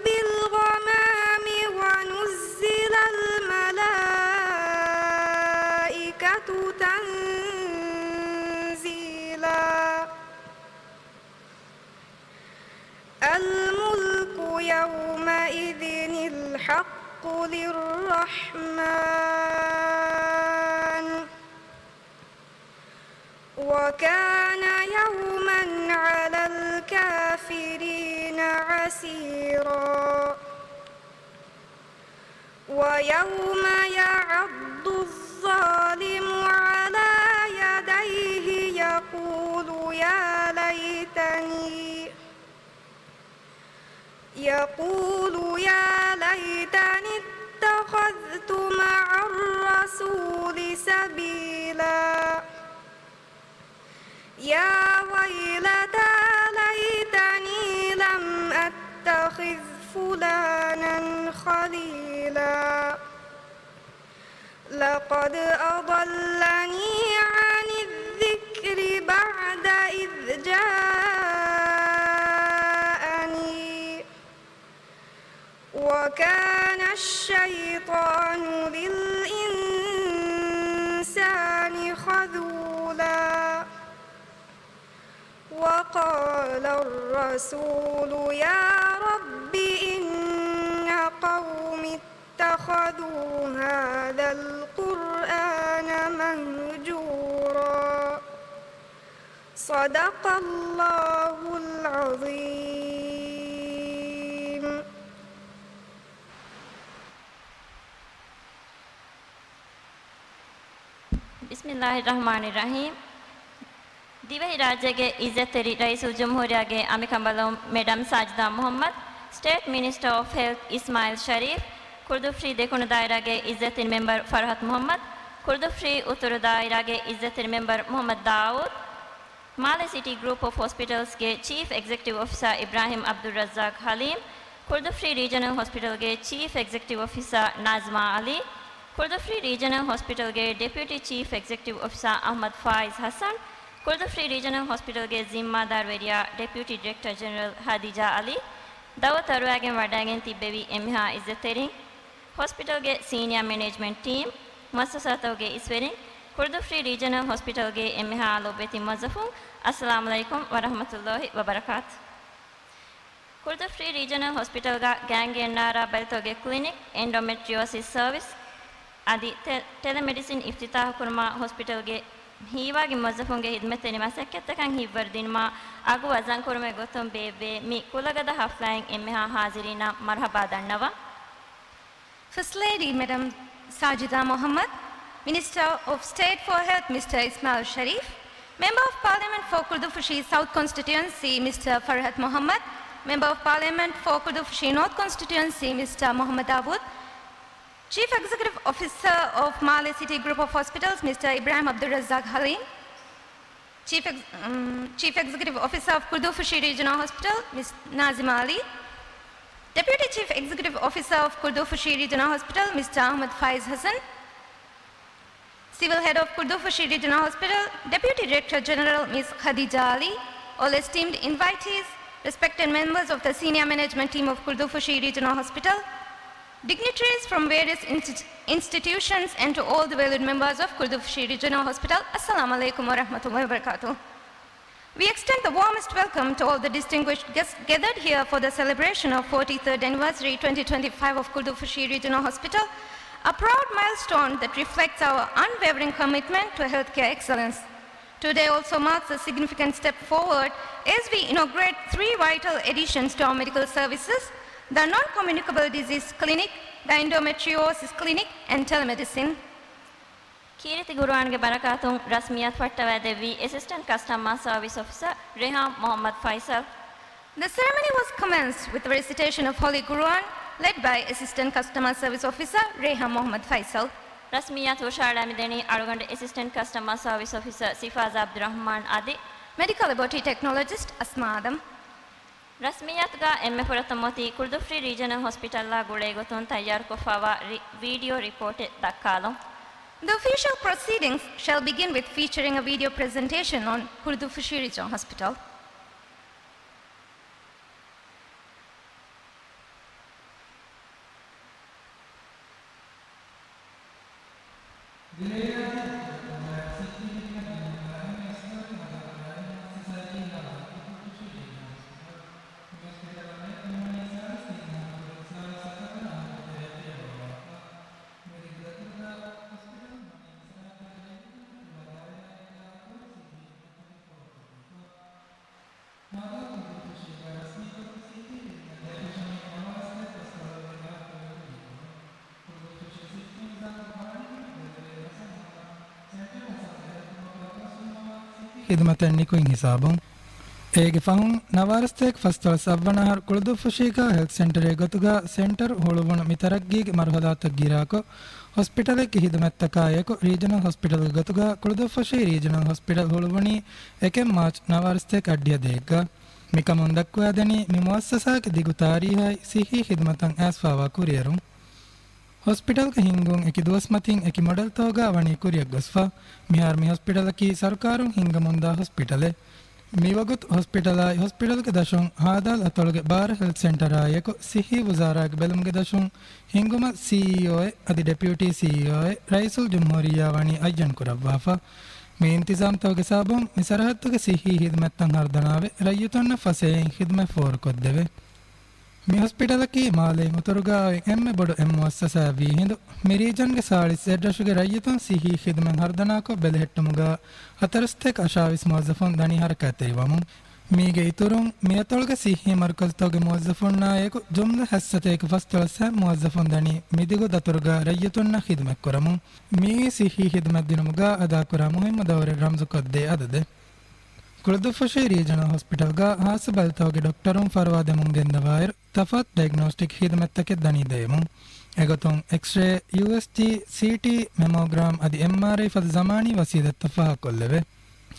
بِالْغَمَامِ وَنُزِّلَ الْمَلَائِكَةُ تَنزِيلًا. الْمُلْكُ يَوْمَئِذٍ الْحَقُّ لِلرَّحْمَنِ، وَكَانَ يَوْمًا عَلَى الْكَافِرِينَ عَسِيرًا. وَيَوْمَ يَعَضُّ الظَّالِمُ عَلَى يَدَيْهِ يَقُولُ يَا لَيْتَنِي، يَقُولُ يَا لَيْتَنِي اتَّخَذْتُ مَعَ الرَّسُولِ سَبِيلًا. يَا وَيْلَتَىٰ لَيْتَنِي لَمْ أَتَّخِذْ فُلَانًا خَلِيلًا، لَقَدْ أَضَلَّنِي عَنِ الذِّكْرِ بَعْدَ إِذْ جَاءَنِي، وَكَانَ الشَّيْطَانُ لِلْإِنسَانِ خَذُولًا. وَقَالَ الرَّسُولُ يَا رَبِّ إِنَّ قَوْمِي اتَّخَذُوا هَٰذَا الْقُرْآنَ مَهْجُورًا. صَدَقَ اللَّهُ الْعَظِيمُ. ބިސްމިއްލާހި ރަޙްމާނި ރަޙީމް. ދިވެހިރާއްޖޭގެ އިއްޒަތްތެރި ރައީސުލްޖުމްހޫރިއްޔާގެ އަނބިކަނބަލަވުން މެޑަމް ސާޖިދާ މުޙައްމަދު، ސްޓޭޓް މިނިސްޓަރ އޮފް ހެލްތް އިސްމާއިލް ޝަރީފް، ކުރުދޫފުށީ ދެކުނު ދާއިރާގެ އިއްޒަތްތެރި މެމްބަރު ފަރްހަތު މުޙައްމަދު، ކުރުދޫފުށީ އުތުރު ދާއިރާގެ އިއްޒަތްތެރި މެމްބަރު މުޙައްމަދު ދާއޫދު، މާލެ ސިޓީ ގްރޫޕް އޮފް ހޮސްޕިޓަލްސްގެ ޗީފް އެގްޒެކެޓިވް އޮފިސަރ އިބްރާހިމް ޢަބްދުއްރައްޒާޤް ޙަލީމް، ކުރުދޫފުށީ ރީޖަނަލް ހޮސްޕިޓަލްގެ ޗީފް އެގްޒެކެޓިވް އޮފިސަރ ނާޒިމާ ޢަލީ، ކުރުދޫފުށީ ރީޖަނަލް ހޮސްޕިޓަލްގެ ޑެޕިއުޓީ ޗީފް އެގްޒެކެޓިވް އޮފިސަރ އަޙްމަދު ފާއިޒް ޙަސަން، ކުރުދޫފުށީ ރީޖަނަލް ހޮސްޕިޓަލްގެ ޒިންމާދާރުވެރިޔާ ޑެޕިއުޓީ ޑިރެކްޓަރ ޖެނެރަލް ހަދީޖާ ޢަލީ، ދަޢުވަތު އަރުވައިގެން ވަޑައިގެން ތިއްބެވި އެންމެހާ އިއްޒަތްތެރިން، ހޮސްޕިޓަލްގެ ސީނިއާ މެނޭޖްމަންޓް ޓީމް، މުއައްސަސާތަކުގެ އިސްވެރިން، ކުރުދޫފުށީ ރީޖަނަލް ހޮސްޕިޓަލްގެ އެންމެހާ ލޮބުވެތި މުވައްޒަފުން، އައްސަލާމު ޢަލައިކުމް ވަރަޙްމަތުﷲި ވަބަރަކާތު. ކުރުދޫފުށީ ރީޖަނަލް ހޮސްޕިޓަލްގަ ގާންގްރީން ނާރާ ބަލިތަކުގެ ކްލިނިކް، އެންޑޮމެޓްރިއޯސިސް ސަރވިސް އަދި ޓެ-، ޓެލެމެޑިސިން އިފްތިތާޙު ކުރުމަށް ހޮސްޕިޓަލްގެ ހީވާގި މުވައްޒަފުންގެ ހިދުމަތްތެރި މަސައްކަތްތަކަށް ހިތްވަރުދިނުމަށް އަގު ވަޒަންކުރުމެއް ގޮތުން ބޭއްވޭ މި ކުލަގަދަ ހަފްލާއިން އެންމެހާ ހާޒިރީންނަށް މަރުޙަބާ ދަންނަވަން. First Lady, Madam Sajida Mohammed, Minister of State for Health, Mister Ismail Sharif, Member of Parliament for Kurdufushi South Constituency, Mister Farhat Mohammed, Member of Parliament for Kurdufushi North Constituency, Mister Mohammed Dawood, Chief Executive Officer of Male City Group of Hospitals, Mister Ibrahim Abdul Razak Halim, Chief Ex-, um, Chief Executive Officer of Kurdufushi Regional Hospital, Miss Nazima Ali, Deputy Chief Executive Officer of Kurdufushi Regional Hospital, Mister Ahmed Faiz Hassan, Civil Head of Kurdufushi Regional Hospital, Deputy Director General Miss Khadija Ali, all esteemed invitees, respected members of the senior management team of Kurdufushi Regional Hospital, dignitaries from various insti-, institutions, and to all the valued members of Kurdufushi Regional Hospital, Assalamu alaikum wa rahmatullahi wa barakatuh. We extend the warmest welcome to all the distinguished guests gathered here for the celebration of forty-third anniversary twenty twenty-five of Kurdufushi Regional Hospital, a proud milestone that reflects our unwavering commitment to healthcare excellence. Today also marks a significant step forward as we inaugurate three vital additions to our medical services, the non-communicable disease clinic, the endometriosis clinic, and telemedicine. ކީރިތި ޤުރުއާންގެ ބަރަކާތުން ރަސްމިއްޔާތު ފައްޓަވައިދެއްވީ އެސިސްޓެންޓް ކަސްޓަމާ ސާވިސް އޮފިސަރ ރޭހާން މުޙައްމަދު ފައިސަލް. The ceremony was commenced with the recitation of Holy Quran, led by Assistant Customer Service Officer Rehan Mohammad Faisal. ރަސްމިއްޔާތު ހުށަހަޅައިމިދެނީ އަޅުގަނޑު އެސިސްޓެންޓް ކަސްޓަމާ ސާވިސް އޮފިސަރ ސިފާޒާ ޢަބްދުއްރަޙްމާން އަދި މެޑިކަލް ލެބޯޓްރީ ޓެކްނޮލޮޖިސްޓް އަސްމާ އާދަމް. ރަސްމިއްޔާތުގަ އެންމެ ފުރަތަމަ އޮތީ ކުޅުދުއްފުށި ރީޖަނަލް ހޮސްޕިޓަލްއާ ގުޅޭ ގޮތުން ތައްޔާރުކޮށްފައިވާ ރި-، ވީޑިއޯ ރިޕޯޓެއް ދައްކާލަން. The official proceedings shall begin with featuring a video presentation on ކުޅުދުއްފުށި ރީޖަނަލް ހޮސްޕިޓަލް. ހިދުމަތެއް ނިކުތް ހިސާބުން. އޭގެ ފަހުން، ނަވާރަސަތޭކަ ފަސްދޮޅަސް އަށްވަނަ އަހަރު ކުޅުދުއްފުށީގާ ހެލްތް ސެންޓަރެއް ގޮތުގާ ސެންޓަރު ހުޅުވުނު މި ތަރައްގީގެ މަރުހަލާތައް ގިރާކޮށް، ހޮސްޕިޓަލެއްގެ ހިދުމަތްތަކާއެކު ރީޖަނަލް ހޮސްޕިޓަލްގެ ގޮތުގާ ކުޅުދުއްފުށީ ރީޖަނަލް ހޮސްޕިޓަލް ހުޅުވުނީ އެކެއް މާޗް ނަވާރަސަތޭކަ އަށްޑިހަ ދޭއްގަ. މިކަމުން ދައްކުވާދެނީ މި މުއައްސަސާގެ ދިގު ތާރީހާއި ސިއްހީ ހިދުމަތަށް އައިސްފާވާ ކުރިއެރުން. ހޮސްޕިޓަލްގެ ހިންގުން އެކި ދުވަސްމަތިން އެކި މޮޑެލްތަކުގާ ވަނީ ކުރިއަށް ގޮސްފަ. މިހާރު މި ހޮސްޕިޓަލަކީ ސަރުކާރުން ހިންގަމުންދާ ހޮސްޕިޓަލެއް. މިވަގުތު ހޮސްޕިޓަލާއި ހޮސްޕިޓަލްގެ ދަށުން ހާދާލް އަތޮޅުގެ ބާރަ ހެލްތް ސެންޓަރާއިއެކު ސިއްހީ ވުޒާރާގެ ބެލުމުގެ ދަށުން ހިންގުމަށް ސީއީއޯއެއް އަދި ޑެޕިއުޓީ ސީއީއޯއެއް ރައީސުލް ޖުމްހޫރިއްޔާ ވަނީ އައްޔަން ކުރައްވާފަ. މި އިންތިޒާމްތަކުގެ ސަބަބުން މި ސަރަހައްދުގެ ސިއްހީ ހިދުމަތްތައް ހަރުދަނާވެ، ރައްޔިތުންނަށް ފަސޭހައިން ހިދުމަތް ފޯރުކޮށްދެވޭ. މި ހޮސްޕިޓަލަކީ މާލޭން އުތުރުގާ އޮތް އެންމެ ބޮޑު އެއް މުއައްސަސާއެއް ވީހިނދު، މި ރީޖަންގެ ސާޅީސް އެއްރަށުގެ ރައްޔިތުން ސިއްހީ ޚިދުމަތް ހަރުދަނާކޮށް ބެލެހެއްޓުމުގާ ހަތަރުސަތޭކަ އަށާވީސް މުވައްޒަފުން ދަނީ ހަރަކާތްތެރިވަމުން. މީގެ އިތުރުން، މި އަތޮޅުގެ ސިއްހީ މަރުކަޒުތަކުގެ މުވައްޒަފުންނާއެކު ޖުމްލަ ހަތްސަތޭކަ ފަސްދޮޅަސް މުވައްޒަފުން ދަނީ މިދިގު ދަތުރުގާ ރައްޔިތުންނަށް ޚިދުމަތް ކުރަމުން. މިއީ ސިއްހީ ޚިދުމަތް ދިނުމުގާ އަދާކުރާ މުހިއްމު ދައުރެއް ރަމްޒުކޮށްދޭ އަދަދެއް. ކުޅުދުއްފުށީ ރީޖަނަލް ހޮސްޕިޓަލްގާ ހާއްސަ ބަލިތަކުގެ ޑޮކްޓަރުން ފަރުވާ ދެމުން ގެންދަވާއިރު، ތަފާތު ޑައިގްނޯސްޓިކް ޚިދުމަތްތަކެއް ދަނީ ދޭމުން. އެގޮތުން އެކްސްރޭ، ޔޫއެސްޖީ، ސީޓީ، މެމޯގްރާމް އަދި އެމްއާރްއައި ފަދަ ޒަމާނީ ވަސީލަތްތައް ފާހަގަކޮށްލެވޭ.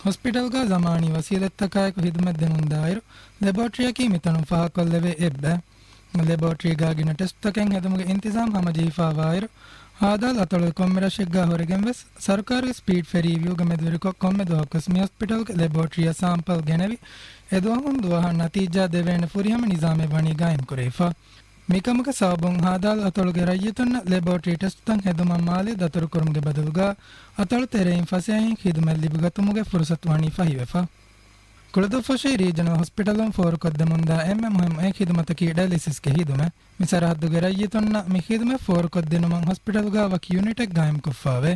ހޮސްޕިޓަލްގާ ޒަމާނީ ވަސީލަތްތަކާއެކު ޚިދުމަތް ދެމުންދާއިރު، ލެބޯޓްރީއަކީ މިތަނުން ފާހަގަކޮށްލެވޭ އެއްބައެއް. ލެބޯޓްރީގާ ގިނަ ޓެސްޓްތަކެއް ހެދުމުގެ އިންތިޒާމް ހަމަޖެހިފާވާއިރު، ހާދާލް އަތޮޅުގެ ކޮންމެ ރަށެއްގާ ހުރެގެންވެސް، ސަރުކާރުގެ ސްޕީޑް ފެރީ ވިއުގަ މެދުވެރިކޮށް ކޮންމެ ދުވަހަކުވެސް މި ހޮސްޕިޓަލްގެ ލެބޯޓްރީއަށް ސާމްޕަލް ގެނެވި، އެ ދުވަހުން ދުވަހަށް ނަތީޖާ ދެވޭނެ ފުރިހަމަ ނިޒާމެއް ވަނީ ގާއިމްކުރެވިފަ. މިކަމުގެ ސަބަބުން ހާދާލް އަތޮޅުގެ ރައްޔިތުންނަށް ލެބޯޓްރީ ޓެސްޓްތައް ހެދުމަށް މާލެ ދަތުރުކުރުމުގެ ބަދަލުގާ، އަތޮޅު ތެރެއިން ފަސޭހައިން ޚިދުމަތް ލިބިގަތުމުގެ ފުރުސަތު ވަނީ ފަހިވެފަ. ކުޅުދުއްފުށީ ރީޖަނަލް ހޮސްޕިޓަލުން ފޯރުކޮށްދެމުންދާ އެންމެ މުހިއްމު އެއް ޚިދުމަތަކީ ޑަޔަލިސިސްގެ ޚިދުމަތް. މި ސަރަހައްދުގެ ރައްޔިތުންނަށް މި ޚިދުމަތް ފޯރުކޮށްދިނުމަށް ހޮސްޕިޓަލްގާ ވަކި ޔުނިޓެއް ގާއިމްކޮށްފައިވޭ.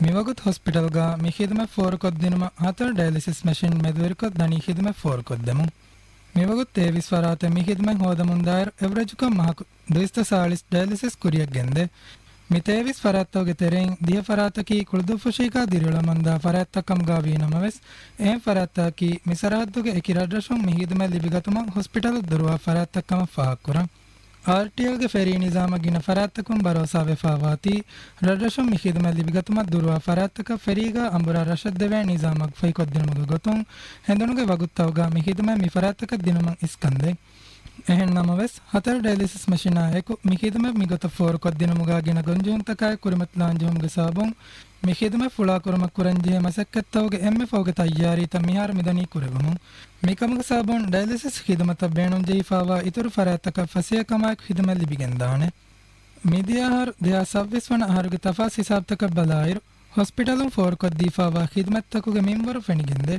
މިވަގުތު ހޮސްޕިޓަލްގާ މި ޚިދުމަތް ފޯރުކޮށްދިނުމަށް ހަތަރު ޑަޔަލިސިސް މެޝިން މެދުވެރިކޮށް ދަނީ ޚިދުމަތް ފޯރުކޮށްދެމުން. މިވަގުތު ތޭވީސް ފަރާތެއް މި ޚިދުމަތް ހޯދަމުންދާއިރު އެވްރެޖުކޮށް މަހަކު ދުއިސައްތަ ސާޅީސް ޑަޔަލިސިސް ކުރިއަށް ގެންދޭ. މި ތޭވީސް ފަރާތްތަކުގެ ތެރެއިން ދިހަ ފަރާތަކީ ކުޅުދުއްފުށީގާ ދިރިއުޅެމުންދާ ފަރާތްތައް ކަމުގާ ވީނަމަވެސް، އެހެން ފަރާތްތަކަކީ މި ސަރަހައްދުގެ އެކި ރަށްރަށުން މި ޚިދުމަތް ލިބިގަތުމަށް ހޮސްޕިޓަލަށް ދުރުވާ ފަރާތްތައް ކަމަށް ފާހަގަކުރަން. އާރްޓީއެލްގެ ފެރީ ނިޒާމަށް ގިނަ ފަރާތްތަކުން ބަރޯސާވެފާވާތީ، ރަށްރަށުން މި ޚިދުމަތް ލިބިގަތުމަށް ދުރުވާ ފަރާތްތަކަށް ފެރީގާ އަނބުރާ ރަށަށް ދެވޭ ނިޒާމަށް ފަހިކޮށްދިނުމުގެ ގޮތުން، ހެނދުނުގެ ވަގުތުތަކުގާ މި ޚިދުމަތް މި ފަރާތްތަކަށް ދިނުމަށް އިސްކަންދޭ. އެހެން ނަމަވެސް، ހަތަރު ޑަޔަލިސިސް މެޝިނާ އެކު މި ޚިދުމަތް މިގޮތަށް ފޯރުކޮށްދިނުމުގާ ގިނަ ގޮންޖެހުންތަކާއެކު ކުރިމަތިލާން ޖެހުމުގެ ސަބަބުން، މި ޚިދުމަތް ފުޅާކުރުމަށް ކުރަންޖެހޭ މަސައްކަތްތަކުގެ އެންމެ ފަހުގެ ތައްޔާރީތައް މިހާރު މިދަނީ ކުރެވެމުން. މިކަމުގެ ސަބަބުން ޑަޔަލިސިސް ޚިދުމަތަށް ބޭނުންޖެހިފާވާ އިތުރު ފަރާތްތަކަށް ފަސޭހަކަމާއެކު ޚިދުމަތް ލިބިގެންދާނެ. މިދިޔަ އަހަރު ދެހާސް ސައްބީސް ވަނަ އަހަރުގެ ތަފާސް ހިސާބުތަކަށް ބަލާއިރު، ހޮސްޕިޓަލުން ފޯރުކޮށްދީފާވާ ޚިދުމަތްތަކުގެ މިންވަރު ފެނިގެންދޭ.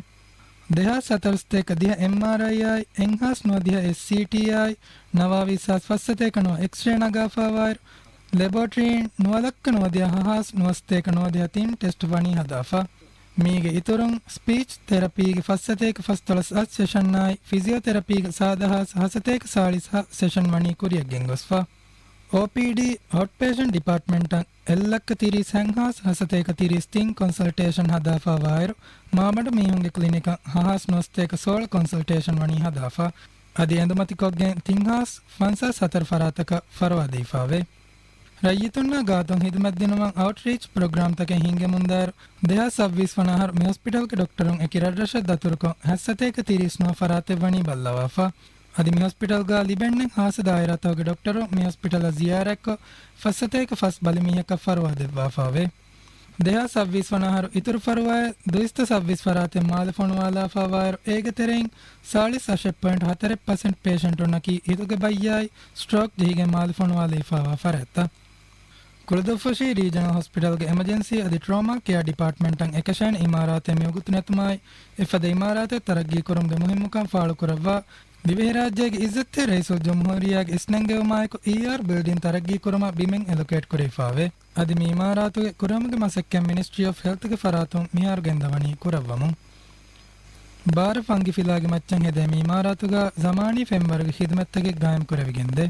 ދެހާސް ހަތަރުސަތޭކަ ދިހަ އެމްއާރްއައިއާއި، އެއްހާސް ނުވަދިހަ އެސްސީޓީއާއި، ނަވާވީސް ހާސް ފަސްސަތޭކަ ނުވަ އެކްސްރޭ ނަގާފާވާއިރު، ލެބޯޓްރީއިން ނުވަ ލައްކަ ނުވަދިހަ ހަހާސް ނުވަސަތޭކަ ނުވަދިހަ ތިން ޓެސްޓް ވަނީ ހަދާފަ. މީގެ އިތުރުން، ސްޕީޗް ތެރަޕީގެ ފަސްސަތޭކަ ފަސްދޮޅަސް އަށް ސެޝަންއާއި، ފިޒިއޯތެރަޕީގެ ސާދަ ހާސް ހަސަތޭކަ ސާޅީސް ހަ ސެޝަން ވަނީ ކުރިއަށް ގެންގޮސްފަ. އޯޕީޑީ، އައުޓް ޕޭޝަންޓް ޑިޕާޓްމަންޓަށް އެއްލައްކަ ތިރީސް ހަހާސް ހަސަތޭކަ ތިރީސް ތިން ކޮންސަލްޓޭޝަން ހަދާފާވާއިރު، މާބަނޑު މީހުންގެ ކްލިނިކަށް ހަހާސް ނުވަސަތޭކަ ސޯޅަ ކޮންސަލްޓޭޝަން ވަނީ ހަދާފަ. އަދި އެނދުމަތިކޮށްގެން ތިން ހާސް ފަންސާސް ހަތަރު ފަރާތަކަށް ފަރުވާ ދީފާވޭ. ރައްޔިތުންނާ ގާތުން ހިދުމަތް ދިނުމަށް އައުޓްރީޗް ޕްރޮގްރާމްތަކެއް ހިންގެމުންދާއިރު، ދެހާސް ސައްބީސް ވަނަ އަހަރު މި ހޮސްޕިޓަލްގެ ޑޮކްޓަރުން އެކި ރަށްރަށަށް ދަތުރުކޮށް، ހަތްސަތޭކަ ތިރީސް ނުވަ ފަރާތެއް ވަނީ ބައްލަވާފަ. އަދި މި ހޮސްޕިޓަލްގަ ލިބެންނެތް ހާއްސަ ދާއިރާތަކުގެ ޑޮކްޓަރުން މި ހޮސްޕިޓަލަށް ޒިޔާރަތްކޮށް، ފަސްސަތޭކަ ފަސް ބަލިމީހަކަށް ފަރުވާ ދެއްވާފައެވެ. ދެހާސް ސައްބީސް ވަނަ އަހަރު އިތުރު ފަރުވާއެއް ދުއިސައްތަ ސައްބީސް ފަރާތެއް މާލެ ފޮނުވާލާފައިވާއިރު، އޭގެ ތެރެއިން ސާޅީސް އަށެއް ޕޮއިންޓް ހަތަރެއް ޕަސެންޓް ޕޭޝަންޓުންނަކީ ހިތުގެ ބައްޔާއި ސްޓްރޯކް ޖެހިގެން މާލެ ފޮނުވާލައިފައިވާ ފަރާތްތައް. ކުޅުދުއްފުށީ ރީޖަނަލް ހޮސްޕިޓަލްގެ އެމަޖެންސީ އަދި ޓްރޯމާ ކެއާ ޑިޕާޓްމަންޓަށް އެކަށައިން އިމާރާތެއް މިވަގުތު ނެތުމާއި، އެފަދަ އިމާރާތެއް ތަރައްގީކުރުމުގެ މުހިއްމުކަން ފާޅުކުރައްވާ، ދިވެހިރާއްޖޭގެ އިއްޒަތްތެރި ރައީސުލްޖުމްހޫރިއްޔާގެ އިސްނެންގެވުމާއެކު، އީއާރް ބިލްޑިން ތަރައްގީކުރުމަށް ބިމެއް އެލޮކޭޓް ކުރެވިފައެވެ. އަދި މި އިމާރާތުގެ ކުރިއުމުގެ މަސައްކަތް މިނިސްޓްރީ އޮފް ހެލްތުގެ ފަރާތުން މިހާރު ގެންދަވަނީ ކުރައްވަމުން. ބާރަ ފަންގި ފިލާގެ މައްޗަށް ހެދޭ މި އިމާރާތުގަ ޒަމާނީ ފެންވަރުގެ ޚިދުމަތްތަކެއް ގާއިމް ކުރެވިގެންދޭ.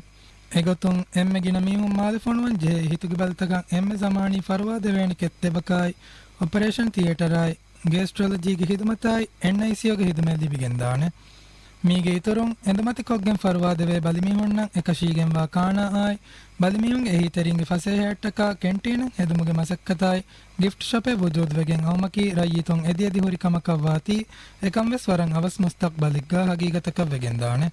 އެގޮތުން އެންމެ ގިނަ މީހުން މާލެ ފޮނުވަން ޖެހޭ ހިތުގެ ބަލިތަކަށް އެންމެ ޒަމާނީ ފަރުވާ ދެވޭނެ ކެތް ދެބަކާއި، އޮޕަރޭޝަން ތިއޭޓަރާއި، ގޭސްޓްރޮލޮޖީގެ ޚިދުމަތާއި، އެންއައިސީޔޫގެ ޚިދުމަތް ލިބިގެންދާނެ. މީގެ އިތުރުން، އެނދުމަތިކޮށްގެން ފަރުވާދެވޭ ބަލިމީހުންނަށް އެކަށީގެންވާ ކާނާއާއި، ބަލިމީހުންގެ އެހީތެރީންގެ ފަސޭހައަށްޓަކާ ކެންޓީނެއް ހެދުމުގެ މަސައްކަތާއި، ގިފްޓް ޝޮޕެއް ވުޖޫދުވެގެން އައުމަކީ ރައްޔިތުން އެދިއެދި ހުރި ކަމަކަށްވާތީ، އެކަންވެސް ވަރަށް އަވަސް މުސްތަޤްބަލެއްގަ ހަގީގަތަކަށް ވެގެންދާނެ.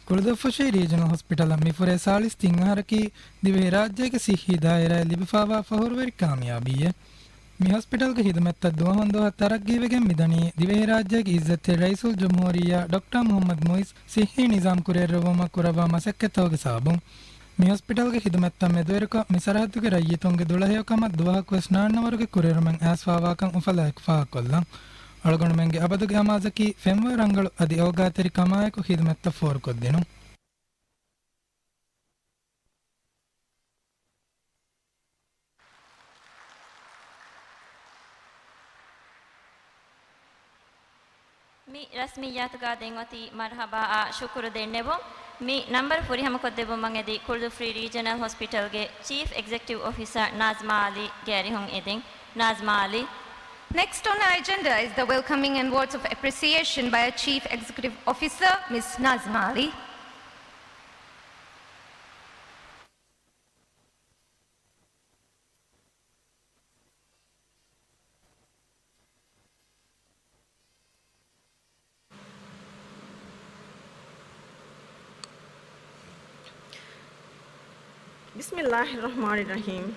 ކުޅުދުއްފުށީ ރީޖަނަލް ހޮސްޕިޓަލަށް މިފުރޭ ސާޅީސް ތިން އަހަރަކީ، ދިވެހިރާއްޖޭގެ ސިއްހީ ދާއިރާއަށް ލިބިފައިވާ ފަހުރުވެރި ކާމިޔާބީއެއް. މި ހޮސްޕިޓަލްގެ ޚިދުމަތްތައް ދުވަހުން ދުވަހަށް ތަރައްގީވެގެން މިދަނީ، ދިވެހިރާއްޖޭގެ އިއްޒަތްތެރި ރައީސުލްޖުމްހޫރިއްޔާ ޑޮކްޓަރ މުޙައްމަދު މުޢިއްޒު ސިއްހީ ނިޒާމް ކުރިއެރުއްވުމަށް ކުރައްވާ މަސައްކަތްތަކުގެ ސަބަބުން. މި ހޮސްޕިޓަލްގެ ޚިދުމަތްތައް މެދުވެރިކޮށް، މި ސަރަހައްދުގެ ރައްޔިތުންގެ ދުޅަހެޔޮކަމަށް ދުވަހަކުވެސް ނާންނަވަރުގެ ކުރިއެރުމެއް އައިސްފައިވާކަން އުފަލާއެކު ފާހަގަކޮށްލަން. އަޅުގަނޑުމެންގެ އަބަދުގެ އަމާޒަކީ ފެންވަރު ރަނގަޅު އަދި އޯގާތެރި ކަމާއެކު ޚިދުމަތްތައް ފޯރުކޮށްދިނުން. މި ރަސްމިއްޔާތުގަ ދެން އޮތީ މަރުޙަބާއާ ޝުކުރު ދެންނެވުން. މި ނަންބަރު ފުރިހަމަކޮށްދެއްވުމަށް އެދި ކުޅުދުއްފުށި ރީޖަނަލް ހޮސްޕިޓަލްގެ ޗީފް އެގްޒެކެޓިވް އޮފިސަރ ނާޒްމާ އަލީ ގެ އަރިހުން އެދެން. ނާޒްމާ އަލީ. Next on our agenda is the welcoming and words of appreciation by our Chief Executive Officer, Miss Nazma Ali. ބިސްމިއްލާހިއްރަޙްމާނިއްރަޙީމް.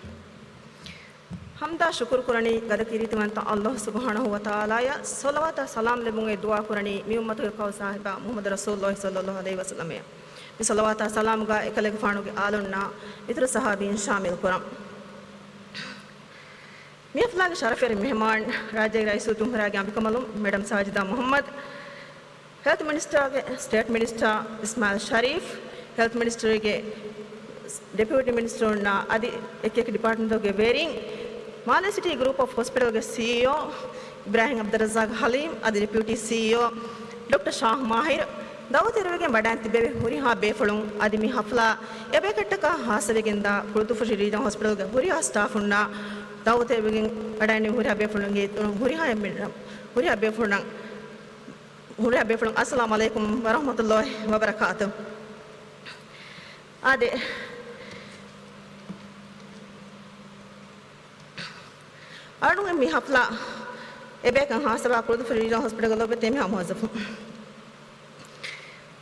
ޙަމްދާ ޝުކުރު ކުރަނީ ގަދަ ކީރިތިވަންތަ ﷲ ސުބްޙާނަހޫ ވަތަޢާލާއަށް، ޞަލަވާތާ ސަލާމް ލެއްވުން އެދުޢާ ކުރަނީ މި އުއްމަތުގެ ކައު ސާހިބާ މުޙައްމަދު ރަސޫލުﷲ ޞައްލަﷲ ޢަލައިހި ވަސައްލަމައަށް. މި ޞަލަވާތާ ސަލާމްގަ އެކަލޭގެފާނުގެ އާލުންނާ، އިތުރު ޞަޙާބީން ޝާމިލް ކުރަން. މި ޙަފްލާގެ ޝަރަފުވެރި މެހެމާން، ރާއްޖޭގެ ރައީސުލްޖުމްހޫރިއްޔާގެ އަނބިކަނބަލުން މެޑަމް ސާޖިދާ މުޙައްމަދު، ހެލްތު މިނިސްޓަރގެ ސްޓޭޓް މިނިސްޓަރ އިސްމާޢީލް ޝަރީފް، ހެލްތު މިނިސްޓަރގެ ޑެޕިއުޓީ މިނިސްޓަރުންނާ އަދި އެކި އެކި ޑިޕާޓްމަންޓުގެ ވެރިން، މާލޭ ސިޓީ ގްރޫޕް އޮފް ހޮސްޕިޓަލްގެ ސީއީއޯ އިބްރާހިމް ޢަބްދުއްރައްޒާޤް ޙަލީމް އަދި ޑެޕިއުޓީ ސީއީއޯ ޑޮކްޓަރ ޝާހް މާހިރު، ދަޢުވަތު އެރުވެގެން ވަޑައިން ތިއްބެވި ހުރިހާ ބޭފުޅުން އަދި މި ޙަފްލާ އެބޭކަށްޓަކާ ޚާއްޞަވެގެންދާ ކުޅުދުއްފުށި ރީޖަން ހޮސްޕިޓަލްގެ ހުރިހާ ސްޓާފުންނާ ދަޢުވަތު އެރުވެގެން ވަޑައިން ހުރިހާ ބޭފުޅުންގެ ހުރިހާ އެންމެ، ހުރިހާ ބޭފުޅުން، ހުރިހާ ބޭފުޅުން އައްސަލާމް ޢަލައިކުމް ވަރަޙްމަތުﷲ ވަބަރަކާތު. އާދެ، އަޅުގަނޑު މި ޙަފްލާ އެބޭކަން ޚާއްޞަވާ ކުޅުދުއްފުށި ރީޖަނަލް ހޮސްޕިޓަލްގެ ލޯބިވެތި އެންމެހާ މުވައްޒަފުން.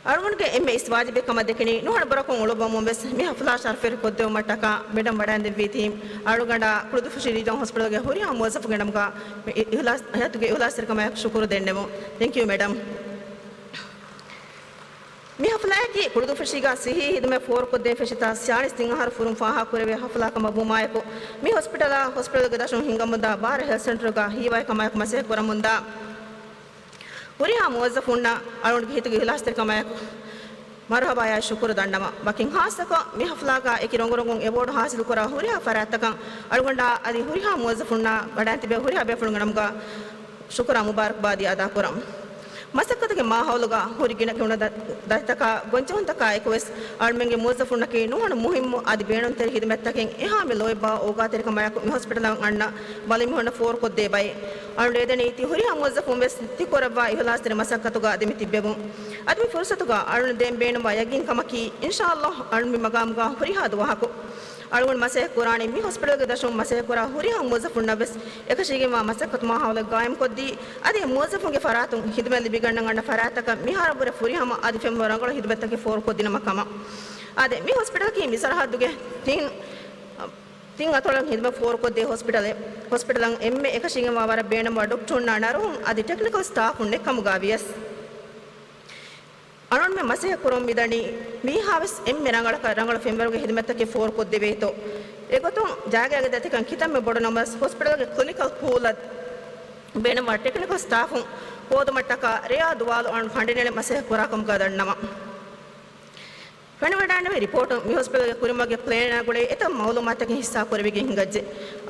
އަޅުގަނޑުގެ އެންމެ އިސް ވާޖިބެއް ކަމަށް ދެކެނީ، ނުހަނު ބުރަކޮށް އުޅުއްވަމުން ވެސް މި ޙަފްލާ ޝަރަފުވެރި ކޮށްދެއްވުމަށްޓަކާ މެޑަމް ވަޑައިންދެއްވީތީ، އަޅުގަނޑާ ކުޅުދުއްފުށި ރީޖަނަލް ހޮސްޕިޓަލްގެ ހުރިހާ މުވައްޒަފުންގެ ނަމުގަ މި އި-، އިޚްލާޞް، ހަޔާތުގެ އިޚްލާޞްތެރިކަމާއެކު ޝުކުރު ދެންނެވުން. ތެންކް ޔޫ މެޑަމް. މި ޙަފްލާއަކީ ކުޅުދުއްފުށީގާ ސިއްހީ ޚިދުމަތް ފޯރުކޮށްދޭން ފެށިތާ ސާޅީސް ތިން އަހަރު ފުރުން ފާހަގަކުރެވޭ ޙަފްލާ ކަމަށް ވުމާއެކު، މި ހޮސްޕިޓަލާ ހޮސްޕިޓަލްގެ ދަށުން ހިންގަމުންދާ ބާރަ ހެލްތް ސެންޓަރުގާ ހީވާގި ކަމާއެކު މަސައްކަތް ކުރަމުންދާ ހުރިހާ މުވައްޒަފުންނަށް އަޅުގަނޑުގެ ހިތުގެ އިޚްލާޞްތެރިކަމާއެކު މަރުޙަބާއާ ޝުކުރު ދަންނަވަން. ވަކިން ޚާއްޞަކޮށް، މި ޙަފްލާގާ އެކި ރޮނގުރޮނގުން އެވޯޑް ޙާޞިލުކުރާ ހުރިހާ ފަރާތްތަކަށް އަޅުގަނޑާ އަދި ހުރިހާ މުވައްޒަފުންނާ ވަޑައިން ތިބޭ ހުރިހާ ބޭފުޅުންގެ ނަމުގާ ޝުކުރާ މުބާރަކްބާދީ އަދާކުރަން. މަސައްކަތުގެ މާހައުލުގަ ހުރި ގިނަ ގިނަ ދަ-، ދަތިތަކާ ގޮންޖެހުންތަކާ އެކުވެސް، އަޅުމެންގެ މުވައްޒަފުންނަކީ ނުހަނު މުހިއްމު އަދި ބޭނުންތެރި ޚިދުމަތްތަކެއް އެހާމެ ލޯތްބާ އޯގާތެރިކަމާއެކު މި ހޮސްޕިޓަލަށް އަންނަ ބަލިމީހުންނަށް ފޯރުކޮށްދޭ ބައެއް. އަޅުން އެދެނީ ތި ހުރިހާ މުވައްޒަފުން ވެސް ތި ކުރައްވާ އިޚްލާޞްތެރި މަސައްކަތުގަ ދެމި ތިއްބެވުން. އަދި މި ފުރުޞަތުގަ އަޅުން ދޭން ބޭނުންވާ ޔަގީން ކަމަކީ، އިންޝާﷲ އަޅުން މި މަގާމުގަ ހުރިހާ ދުވަހަކު އަޅުގަނޑު މަސައްކަތް ކުރާނީ މި ހޮސްޕިޓަލްގެ ދަށުން މަސައްކަތް ކުރާ ހުރިހާ މުވައްޒަފުންނަށް ވެސް އެކަށީގެންވާ މަސައްކަތު މާހައުލެއް ގާއިމްކޮށްދީ، އަދި އެ މުވައްޒަފުންގެ ފަރާތުން ހިދުމަތް ލިބިގަންނަން އަންނަ ފަރާތްތަކަށް މިހާރު ވުރެ ފުރިހަމަ އަދި ފެންވަރު ރަނގަޅު ހިދުމަތްތަކެއް ފޯރުކޮށްދިނުމަށް ކަމަށް. އާދެ، މި ހޮސްޕިޓަލަކީ މި ސަރަހައްދުގެ ތިން، ތިން އަތޮޅަށް ހިދުމަތް ފޯރުކޮށްދޭ ހޮސްޕިޓަލެއް. ހޮސްޕިޓަލަށް އެންމެ އެކަށީގެންވާ ވަރަށް ބޭނުންވާ ޑޮކްޓަރުންނާ ނަރުހުން އަދި ޓެކްނިކަލް ސްޓާފުން ނެތްކަމުގަވިޔަސް، އަޅުގަނޑުމެން މަސައްކަތް ކުރަމުން މިދަނީ މީހާވެސް އެންމެ ރަނގަޅަކަށް ރަނގަޅު ފެންވަރުގެ ހިދުމަތްތަކެއް ފޯރުކޮށްދެވޭތޯ. އެގޮތުން ޖާގައިގެ ދަތިކަން ކިތަންމެ ބޮޑު ނަމަވެސް، ހޮސްޕިޓަލްގެ ކްލިނިކަލް ޕޫލަށް ބޭނުންވާ ޓެކްނިކަލް ސްޓާފުން ހޯދުމަށްޓަކާ ރެޔާ ދުވާލު އަޅުގަނޑު ފަނޑިނެޅި މަސައްކަތް ކުރާކަމުގަ ދަންނަވަން. ފެނިވަޑައިގެންނެވި ރިޕޯޓުން މި ހޮސްޕިޓަލްގެ ކުރިމަގެއް ޕްލޭނާ ގުޅޭ އެތައް މައުލޫމާތަކެއް ހިއްސާ ކުރެވިގެން ހިނގައްޖެ.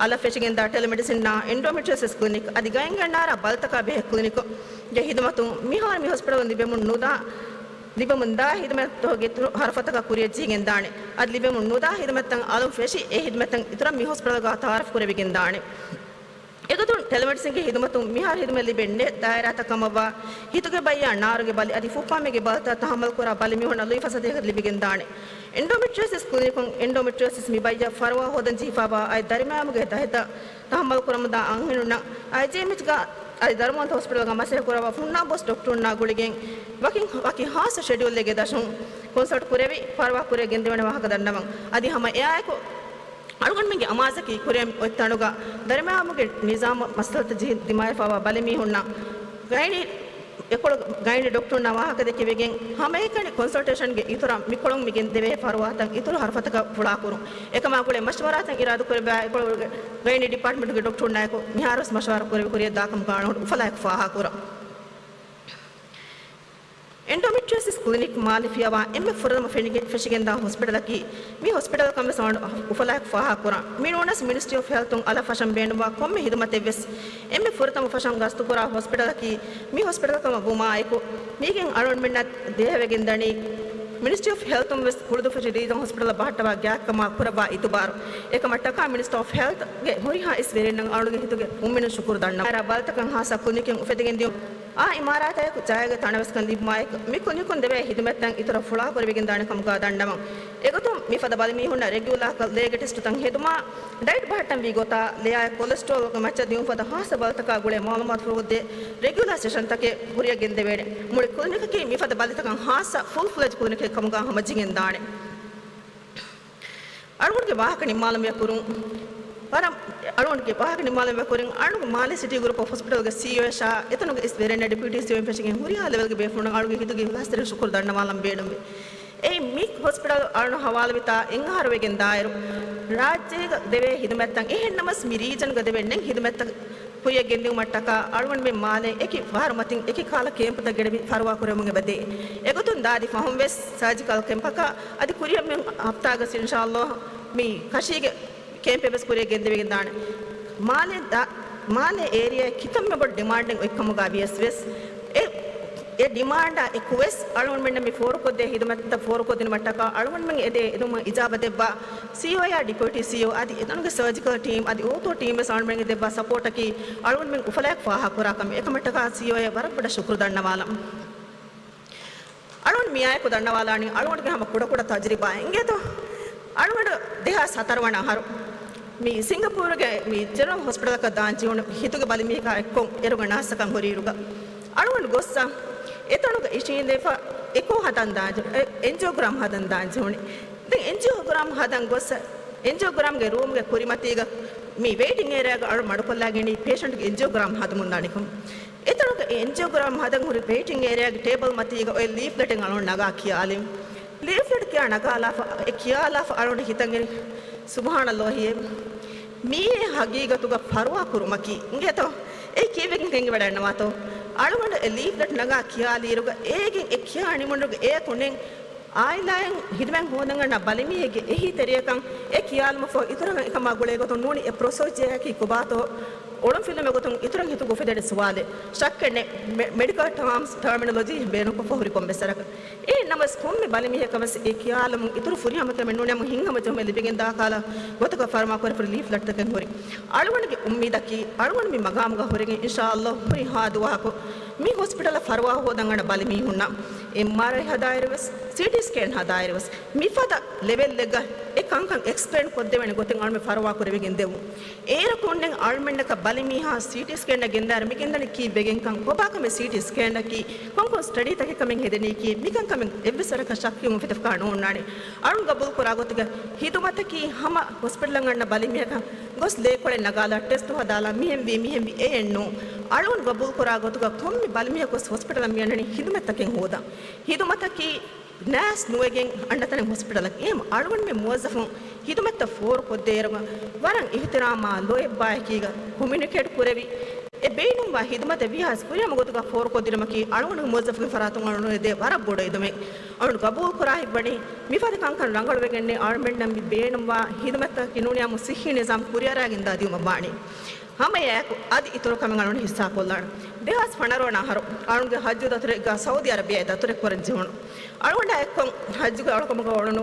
އަލަށް ފެށިގެންދާ ޓެލެމެޑިސިންއާ އެންޑޯމެޓްރިއޯސިސް ކްލިނިކް އަދި ގައިންގަންނާރާ ބަލިތަކާ ބެހޭ ކްލިނިކުގެ ހިދުމަތުން މިހާރު މި ހޮސްޕިޓަލުން ލިބެމުން ނުދާ، ލިބެމުންދާ ހިދުމަތުގެ އިތުރު ހަރުފަތަކަށް ކުރިޔަށް ޖެހިގެންދާނެ. އަދި ލިބެމުން ނުދާ ހިދުމަތަށް އަލުން ފެށި އެ ހިދުމަތަށް އިތުރަށް މި ހޮސްޕިޓަލްގަ ތައާރަފް ކުރެވިގެންދާނެ. އެގޮތުން ޓެލެމެޑިސިންގެ ހިދުމަތުން މިހާރު ހިދުމަތް ލިބެން ނެތް ދާއިރާތައް ކަމަށްވާ ހިތުގެ ބައްޔާ ނާރުގެ ބަލި އަދި ފުއްޕާމެއްގެ ބަލިތައް ތަހައްމަލުކުރާ ބަލި މީހުންނަށް ލުއިފަސޭހަތަކެއް ލިބިގެންދާނެ. އެންޑޯމެޓްރިއޯސިސް ކްލިނިކުން އެންޑޯމެޓްރިއޯސިސް މި ބައްޔަށް ފަރުވާ ހޯދަން ޖެހިފައިވާ އަދި ދަރިމައިމުގެ ދަހިތައް ތަހައްމަލުކުރަމުންދާ އަންހެނުންނަށް އައިޖީއެމްއެޗްގަ އަދި ދަރުމަވަންތަ ހޮސްޕިޓަލްގަ މަސައްކަތް ކުރައްވާ ހުންނާ ބޮސް ޑޮކްޓަރުންނާ ގުޅިގެން ވަކި، ވަކި ހާއްސަ ޝެޑިއުލެއްގެ ދަށުން ކޮންސަލްޓް ކުރެވި ފަރުވާ ކުރިޔަށް ގެންދެވޭނެ ވާހަކަ ދަންނަވަން. އަދި ހަމަ އެއާއެކު އަޅުގަނޑުމެންގެ އަމާޒަކީ ކުރިއަށް އޮތް ތަނުގަ ދަރިމައިމުގެ ނިޒާމަށް މައްސަލަތައް ޖެހި ދިމާވެފައިވާ ބަލިމީހުންނަށް ގައިނީ އެކޮޅު ގައިނީ ޑޮކްޓަރުންނާ ވާހަކަ ދެކެވިގެން ހަމައެކަނި ކޮންސަލްޓޭޝަންގެ އިތުރަށް މިކޮޅުން މި ގެންދެވޭ ފަރުވާތައް އިތުރު ހަރުފަތަކަށް ފުޅާކުރުން. އެކަމާ ގުޅޭ މަޝްވަރާތައް އިރާދަކުރެއްވާ އެކޮޅު ގައިނީ ޑިޕާޓްމަންޓުގެ ޑޮކްޓަރުންނާއެކު މިހާރުވެސް މަޝްވަރާ ކުރެވި ކުރިޔަށް ދާކަމުގަ އަޅުގަނޑު އުފަލާއެކު ފާހަގަކުރަން. އެންޑޯމެޓްރިއޯސިސް ކްލިނިކް މާލެ ފިޔަވާ އެންމެ ފުރަތަމަ ފެށިގެ-، ފެށިގެންދާ ހޮސްޕިޓަލަކީ މި ހޮސްޕިޓަލް ކަމަށްވެސް އަޅުގަނޑު އުފަލާއެކު ފާހަގަކުރަން. މިނޫނަސް މިނިސްޓްރީ އޮފް ހެލްތުން އަލަށް ފަށަން ބޭނުންވާ ކޮންމެ ހިދުމަތެއްވެސް އެންމެ ފުރަތަމަ ފަށަން ގަސްތުކުރާ ހޮސްޕިޓަލަކީ މި ހޮސްޕިޓަލް ކަމަށް ވުމާއެކު، މީގެން އަޅުގަނޑުމެންނަށް ދޭހަވެގެންދަނީ މިނިސްޓްރީ އޮފް ހެލްތުން ވެސް ކުޅުދުއްފަށި ރީޖަނަލް ހޮސްޕިޓަލަށް ބަހައްޓަވާ ގާތްކަމާ ކުރައްވާ އިތުބާރު. އެކަމަށްޓަކާ މިނިސްޓަރ އޮފް ހެލްތުގެ ހުރިހާ އިސް ވެރިންނަށް އަޅުގަނޑުގެ ހިތުގެ އުންމެނުން ޝުކުރު ދަންނަވަން. ބަލިތަކަށް ހާއްސަ ކްލިނިކެއް އުފެދިގެން ދިޔުން. އާ އިމާރާތާއެކު ޖައިގެ ތަނަވަސްކަން ލިބުމާއެކު، މި ކުނިކުން ދެވޭ ހިދުމަތްތައް އިތުރަށް ފުޅާކުރެވިގެންދާނެ ކަމުގަ ދަންނަވަން. އެގޮތުން މިފަދަ ބަލިމީހުންނަށް ރެގިއުލާކޮށް ލޭގެ ޓެސްޓުތައް ހެދުމާ، ޑައެޓް ބަހައްޓަންވީ ގޮތާ، ލެޔާއި ކޮލެސްޓްރޯލްގެ މައްޗަށް ދިއުން ފަދަ ހާއްސަ ބަލިތަކާ ގުޅޭ މައުލޫމާތު ފުރުގޮތްދޭ ރެގިއުލާ ސެޝަންތަކެއް ކުރިއަށް ގެންދެވޭނެ. މުޅި ކްލިނިކަކީ މިފަދަ ބަލިތަކަށް ހާއްސަ ފުލް ފްލެޖް ކްލިނިކެއް ކަމުގަ ހަމަޖެހިގެންދާނެ. އަޅުގަނޑުގެ ވާހަކަ ނިންމާލުމުގެ ކުރިން، ވަރަށް، އަޅުގަނޑުގެ ވާހަކަ ނިންމާލުމުގެ ކުރިން، އަޅުގަނޑު މާލެ ސިޓީ ގްރޫޕް އޮފް ހޮސްޕިޓަލްގެ ސީއީއޯއަށާ އެތަނުގެ އިސް ވެރިންނާ ޑެޕިއުޓީ ސީއީއޯއިން ފެށިގެން ހުރިހާ ލެވެލްގެ ބޭފުޅުންނަށް އަޅުގެ ހިތުގެ އިހްލާސްތެރި ޝުކުރު ދަންނަވާލަން ބޭނުންވޭ. އެއީ މި ހޮސްޕިޓަލް އަޅުގަނޑު ހަވާލުވިތާ އެއް އަހަރު ވެގެން ދާއިރު، ރާއްޖޭގަ ދެވޭ ހިދުމަތްތައް އެހެންނަމަސް މި ރީޖަންގަ ދެވޭ ނެތް ހިދުމަތްތައް ކުރިއަށް ގެންދިއުމަށްޓަކާ އަޅުގަނޑުމެން މާލެ އެކި ފަހަރު މަތިން އެކި ކަހަލަ ކޭމްޕުތައް ގެނެވި ފަރުވާ ކުރެވެމުން އެބަދޭ. އެގޮތުން ދާދި ފަހުން ވެސް ސަރޖިކަލް ކެމްޕަކަށް އަދި ކުރިއަށް މި ހަފްތާގަސް އިންޝާﷲ މި ކަށީގެ ކޭމްޕެއް ވެސް ކުރިއަށް ގެންދެވިގެން ދާނެ. މާލެ ދާ-، މާލެ އޭރިއާ ކިތަންމެ ބޮޑު ޑިމާންޑެއް އޮތްކަމުގަ ވިޔަސް ވެސް އެ، އެ ޑިމާންޑާ އެކުވެސް އަޅުގަނޑުމެންނަށް މި ފޯރުކޮށްދޭ ހިދުމަތްތައް ފޯރުކޮށްދިނުމަށްޓަކާ އަޅުގަނޑުމެން އެދޭ އެދުމަށް އިޖާބަ ދެއްވާ ސީއީއޯއާ ޑެޕިއުޓީ ސީއީއޯ އަދި އެތަނުގެ ސަރޖިކަލް ޓީމް އަދި އޯތޯ ޓީމް ވެސް އަޅުގަނޑުމެންގެ ދެއްވާ ސަޕޯޓަކީ އަޅުގަނޑުމެން އުފަލާއެކު ފާހަގަކުރާ ކަމެއް. އެކަމަށްޓަކާ ސީއީއޯއަށް ވަރަށް ބޮޑަށް ޝުކުރު ދަންނަވާލަން. އަޅުގަނޑު މިއާއެކު ދަންނަވާލާނީ އަޅުގަނޑުގެ ހަމަ ކުޑަކުޑަ ތަޖުރިބާ އިނގޭތޯ. އަޅުގަނޑު ދެހާސް ހަތަރު ވަނަ އަހަރު މި ސިންގަޕޫރުގެ މި ޖެނެރަލް ހޮސްޕިޓަލަކަށް ދާން ޖެހުނު ހިތުގެ ބަލިމީހަކާ އެއްކޮށް އޭރުގެ ނާސްތަކަށް ހުރިއިރުގަ އަޅުގަނޑު ގޮއްސަ އެތަނުގަ އިށީނދެފަ އެކޯ ހަދަން ދާން ޖެ-، އެ-، އެންޖިއޯގްރާމް ހަދަން ދާން ޖެހުނީ. ދެން އެންޖިއޯގްރާމް ހަދަން ގޮއްސަ އެންޖިއޯގްރާމްގެ ރޫމްގެ ކުރިމަތީގަ މި ވެއިޓިން އޭރިއާގަ އަޅު މަޑުކޮށްލާގެނީ ޕޭޝަންޓްގެ އެންޖިއޯގްރާމް ހަދަމުން ދާނެކަމަށް. އެތަނުގަ އެ އެންޖިއޯގްރާމް ހަދަން ހުރި ވެއިޓިން އޭރިއާގެ ޓޭބަލް މަތީގަ އޮތް ލީފްލެޓެއް އަޅުން ނަގާ ކިޔާލިން. ލީފްލެޓް ކިޔާ ނަގާލާފަ، އެ ކިޔާލާފަ އަޅުން ހިތަށް އެރި، ސުބްހާނައްލާހިއޭ، މީއޭ ހަގީގަތުގަ ފަރުވާ ކުރުމަކީ އިނގޭތޯ. އެ ކީއްވެގެން ގެންގިވަޑައިގަންނަވާތޯ؟ އަޅުގަނޑު އެ ލީފްލެޓް ނަގާ ކިޔާލިއިރުގަ އޭގެން އެ ކިޔާ ނިމުނުގެ އެއަކު ނެތް އާއިލާއިން ހިދުމަތް ހޯދަން އަންނަ ބަލިމީހެއްގެ އެހީތެރިޔަކަން އެ ކިޔާލުމަށްފަހު އިތުރަށް އެކަމާ ގުޅޭ ގޮތުން ނޫނީ އެ ޕްރޮސީޖަރއަކީ ކޮބާތޯ؟ އޮޅުންފިލުމެއް ގޮތުން އިތުރަށް ހިތުގަ އުފެދޭނެ ސުވާލެއް. ޝައްކެއް ނެތް، މެ-، މެޑިކަލް ޓާމްސް، ޓާމިނޮލޮޖީ ބޭނުންކޮށްފަ ހުރި ކޮންމެސް ވަރަކަށް. އެހެން ނަމަވެސް ކޮންމެ ބަލިމީހަކަށް ވެސް އެ ކިޔާލުމުން އިތުރު ފުރިހަމަ ކަމެއް ނޫނޭ، ހަމަ ހިތްހަމަޖެހުމެއް ލިބިގެންދާ ކަހަލަ ގޮތަކަށް ފަރުމާކުރެވިފަ ހުރި ލީފްލެޓްތަކެއް ހުރި. އަޅުގަނޑުގެ އުއްމީދަކީ އަޅުގަނޑު މި މަގާމުގަ ހުރެގެން އިންޝާﷲ ހުރިހާ ދުވަހަކު މި ހޮސްޕިޓަލަށް ފަރުވާ ހޯދަން އަންނަ ބަލިމީހުންނަށް އެމްއާރައި ހަދާއިރުވެސް، ސީޓީ ސްކޭން ހަދާއިރުވެސް، މިފަދަ ލެވެލްއެއްގަ އެ ކަންކަން އެކްސްޕްލެއިން ކޮށްދެވޭނެ ގޮތެއް އަޅުމެން ފަރުވާ ކުރެވިގެން ދެވުން. އޭރަކު އޮންނެން އަޅުމެންނަކަށް ބަލިމީހާ ސީޓީ ސްކޭންއަށް ގެންދާއިރު މި ގެންދަނީ ކީއްވެގެންކަން، ކޮބާކަމެއް ސީޓީ ސްކޭންއަކީ، ކޮންކޮން ސްޓަޑީތަކެއް ކަމެއް ހެދެނީކީ، މިކަންކަމެއް އެއްވެސް ވަރަކަށް ޝައްކުވެމުން ފިތަފަކާ ނޯންނާނެ. އަޅުން ގަބޫލުކުރާ ގޮތުގަ ހިދުމަތަކީ ހަމަ ހޮސްޕިޓަލަށް އަންނަ ބަލިމީހަކަށް ގޮސް ލޭކޮޅެއް ނަގާލާ ޓެސްޓު ހަދާލާ މިހެންވީ މިހެންވީ އެއެއްނޫ. އަޅުން ގަބޫލުކުރާ ގޮތުގަ ކޮންމެ ބަލިމީހަކުވެސް ހޮސްޕިޓަލަށް މިއަންނަނީ ހިދުމަތްތަކެއް ހޯދަން. ހިދުމަތަކީ ނައިސް ނުވެގެން އަންނަތަނެއް ހޮސްޕިޓަލަކީ. އެހެން އަޅުގަނޑުމެން މުވައްޒަފުން ހިދުމަތްތައް ފޯރުކޮށްދޭއިރުގަ ވަރަށް އިހުތިރާމާ ލޯތްބާއެކީގަ ކޮމިއުނިކޭޓް ކުރެވި، އެ ބޭނުންވާ ހިދުމަތެއް ވީހާވެސް ކުރިއަމަ ގޮތުގަ ފޯރުކޮށްދިނުމަކީ އަޅުގަނޑުގެ މުވައްޒަފުގެ ފަރާތުން އަޅުގަނޑު ދޭ ވަރަށް ބޮޑު އެދުމެއް. އަޅުގަނޑު ގަބޫލުކުރާ ހިތްވަނީ މިފަދަ ކަންކަން ރަނގަޅުވެގެންނޭ އަޅުގަނޑަށް މި ބޭނުންވާ ހިދުމަތްތަކަކީ ނޫނީ އާއްމު ސިއްހީ ނިޒާމް ކުރިއަރާގެންދާ ދިއުމަށް ވާނީ. ހަމައެއާއެކު އަދި އިތުރު ކަމެއް އަޅުގަނޑު ހިއްސާކޮށްލާނަން. ދެހާސް ފަނަރަ ވަނަ އަހަރު އަޅުގަނޑުގެ ހައްޖު ދަތުރެއްގަ ސައުދީ އަރަބިއާއި ދަތުރެއް ކުރަން ޖެހުނު. އަޅުގަނޑާ އެއްކޮށް ހައްޖުގެ އަޅުކަމުގަ އުޅުނު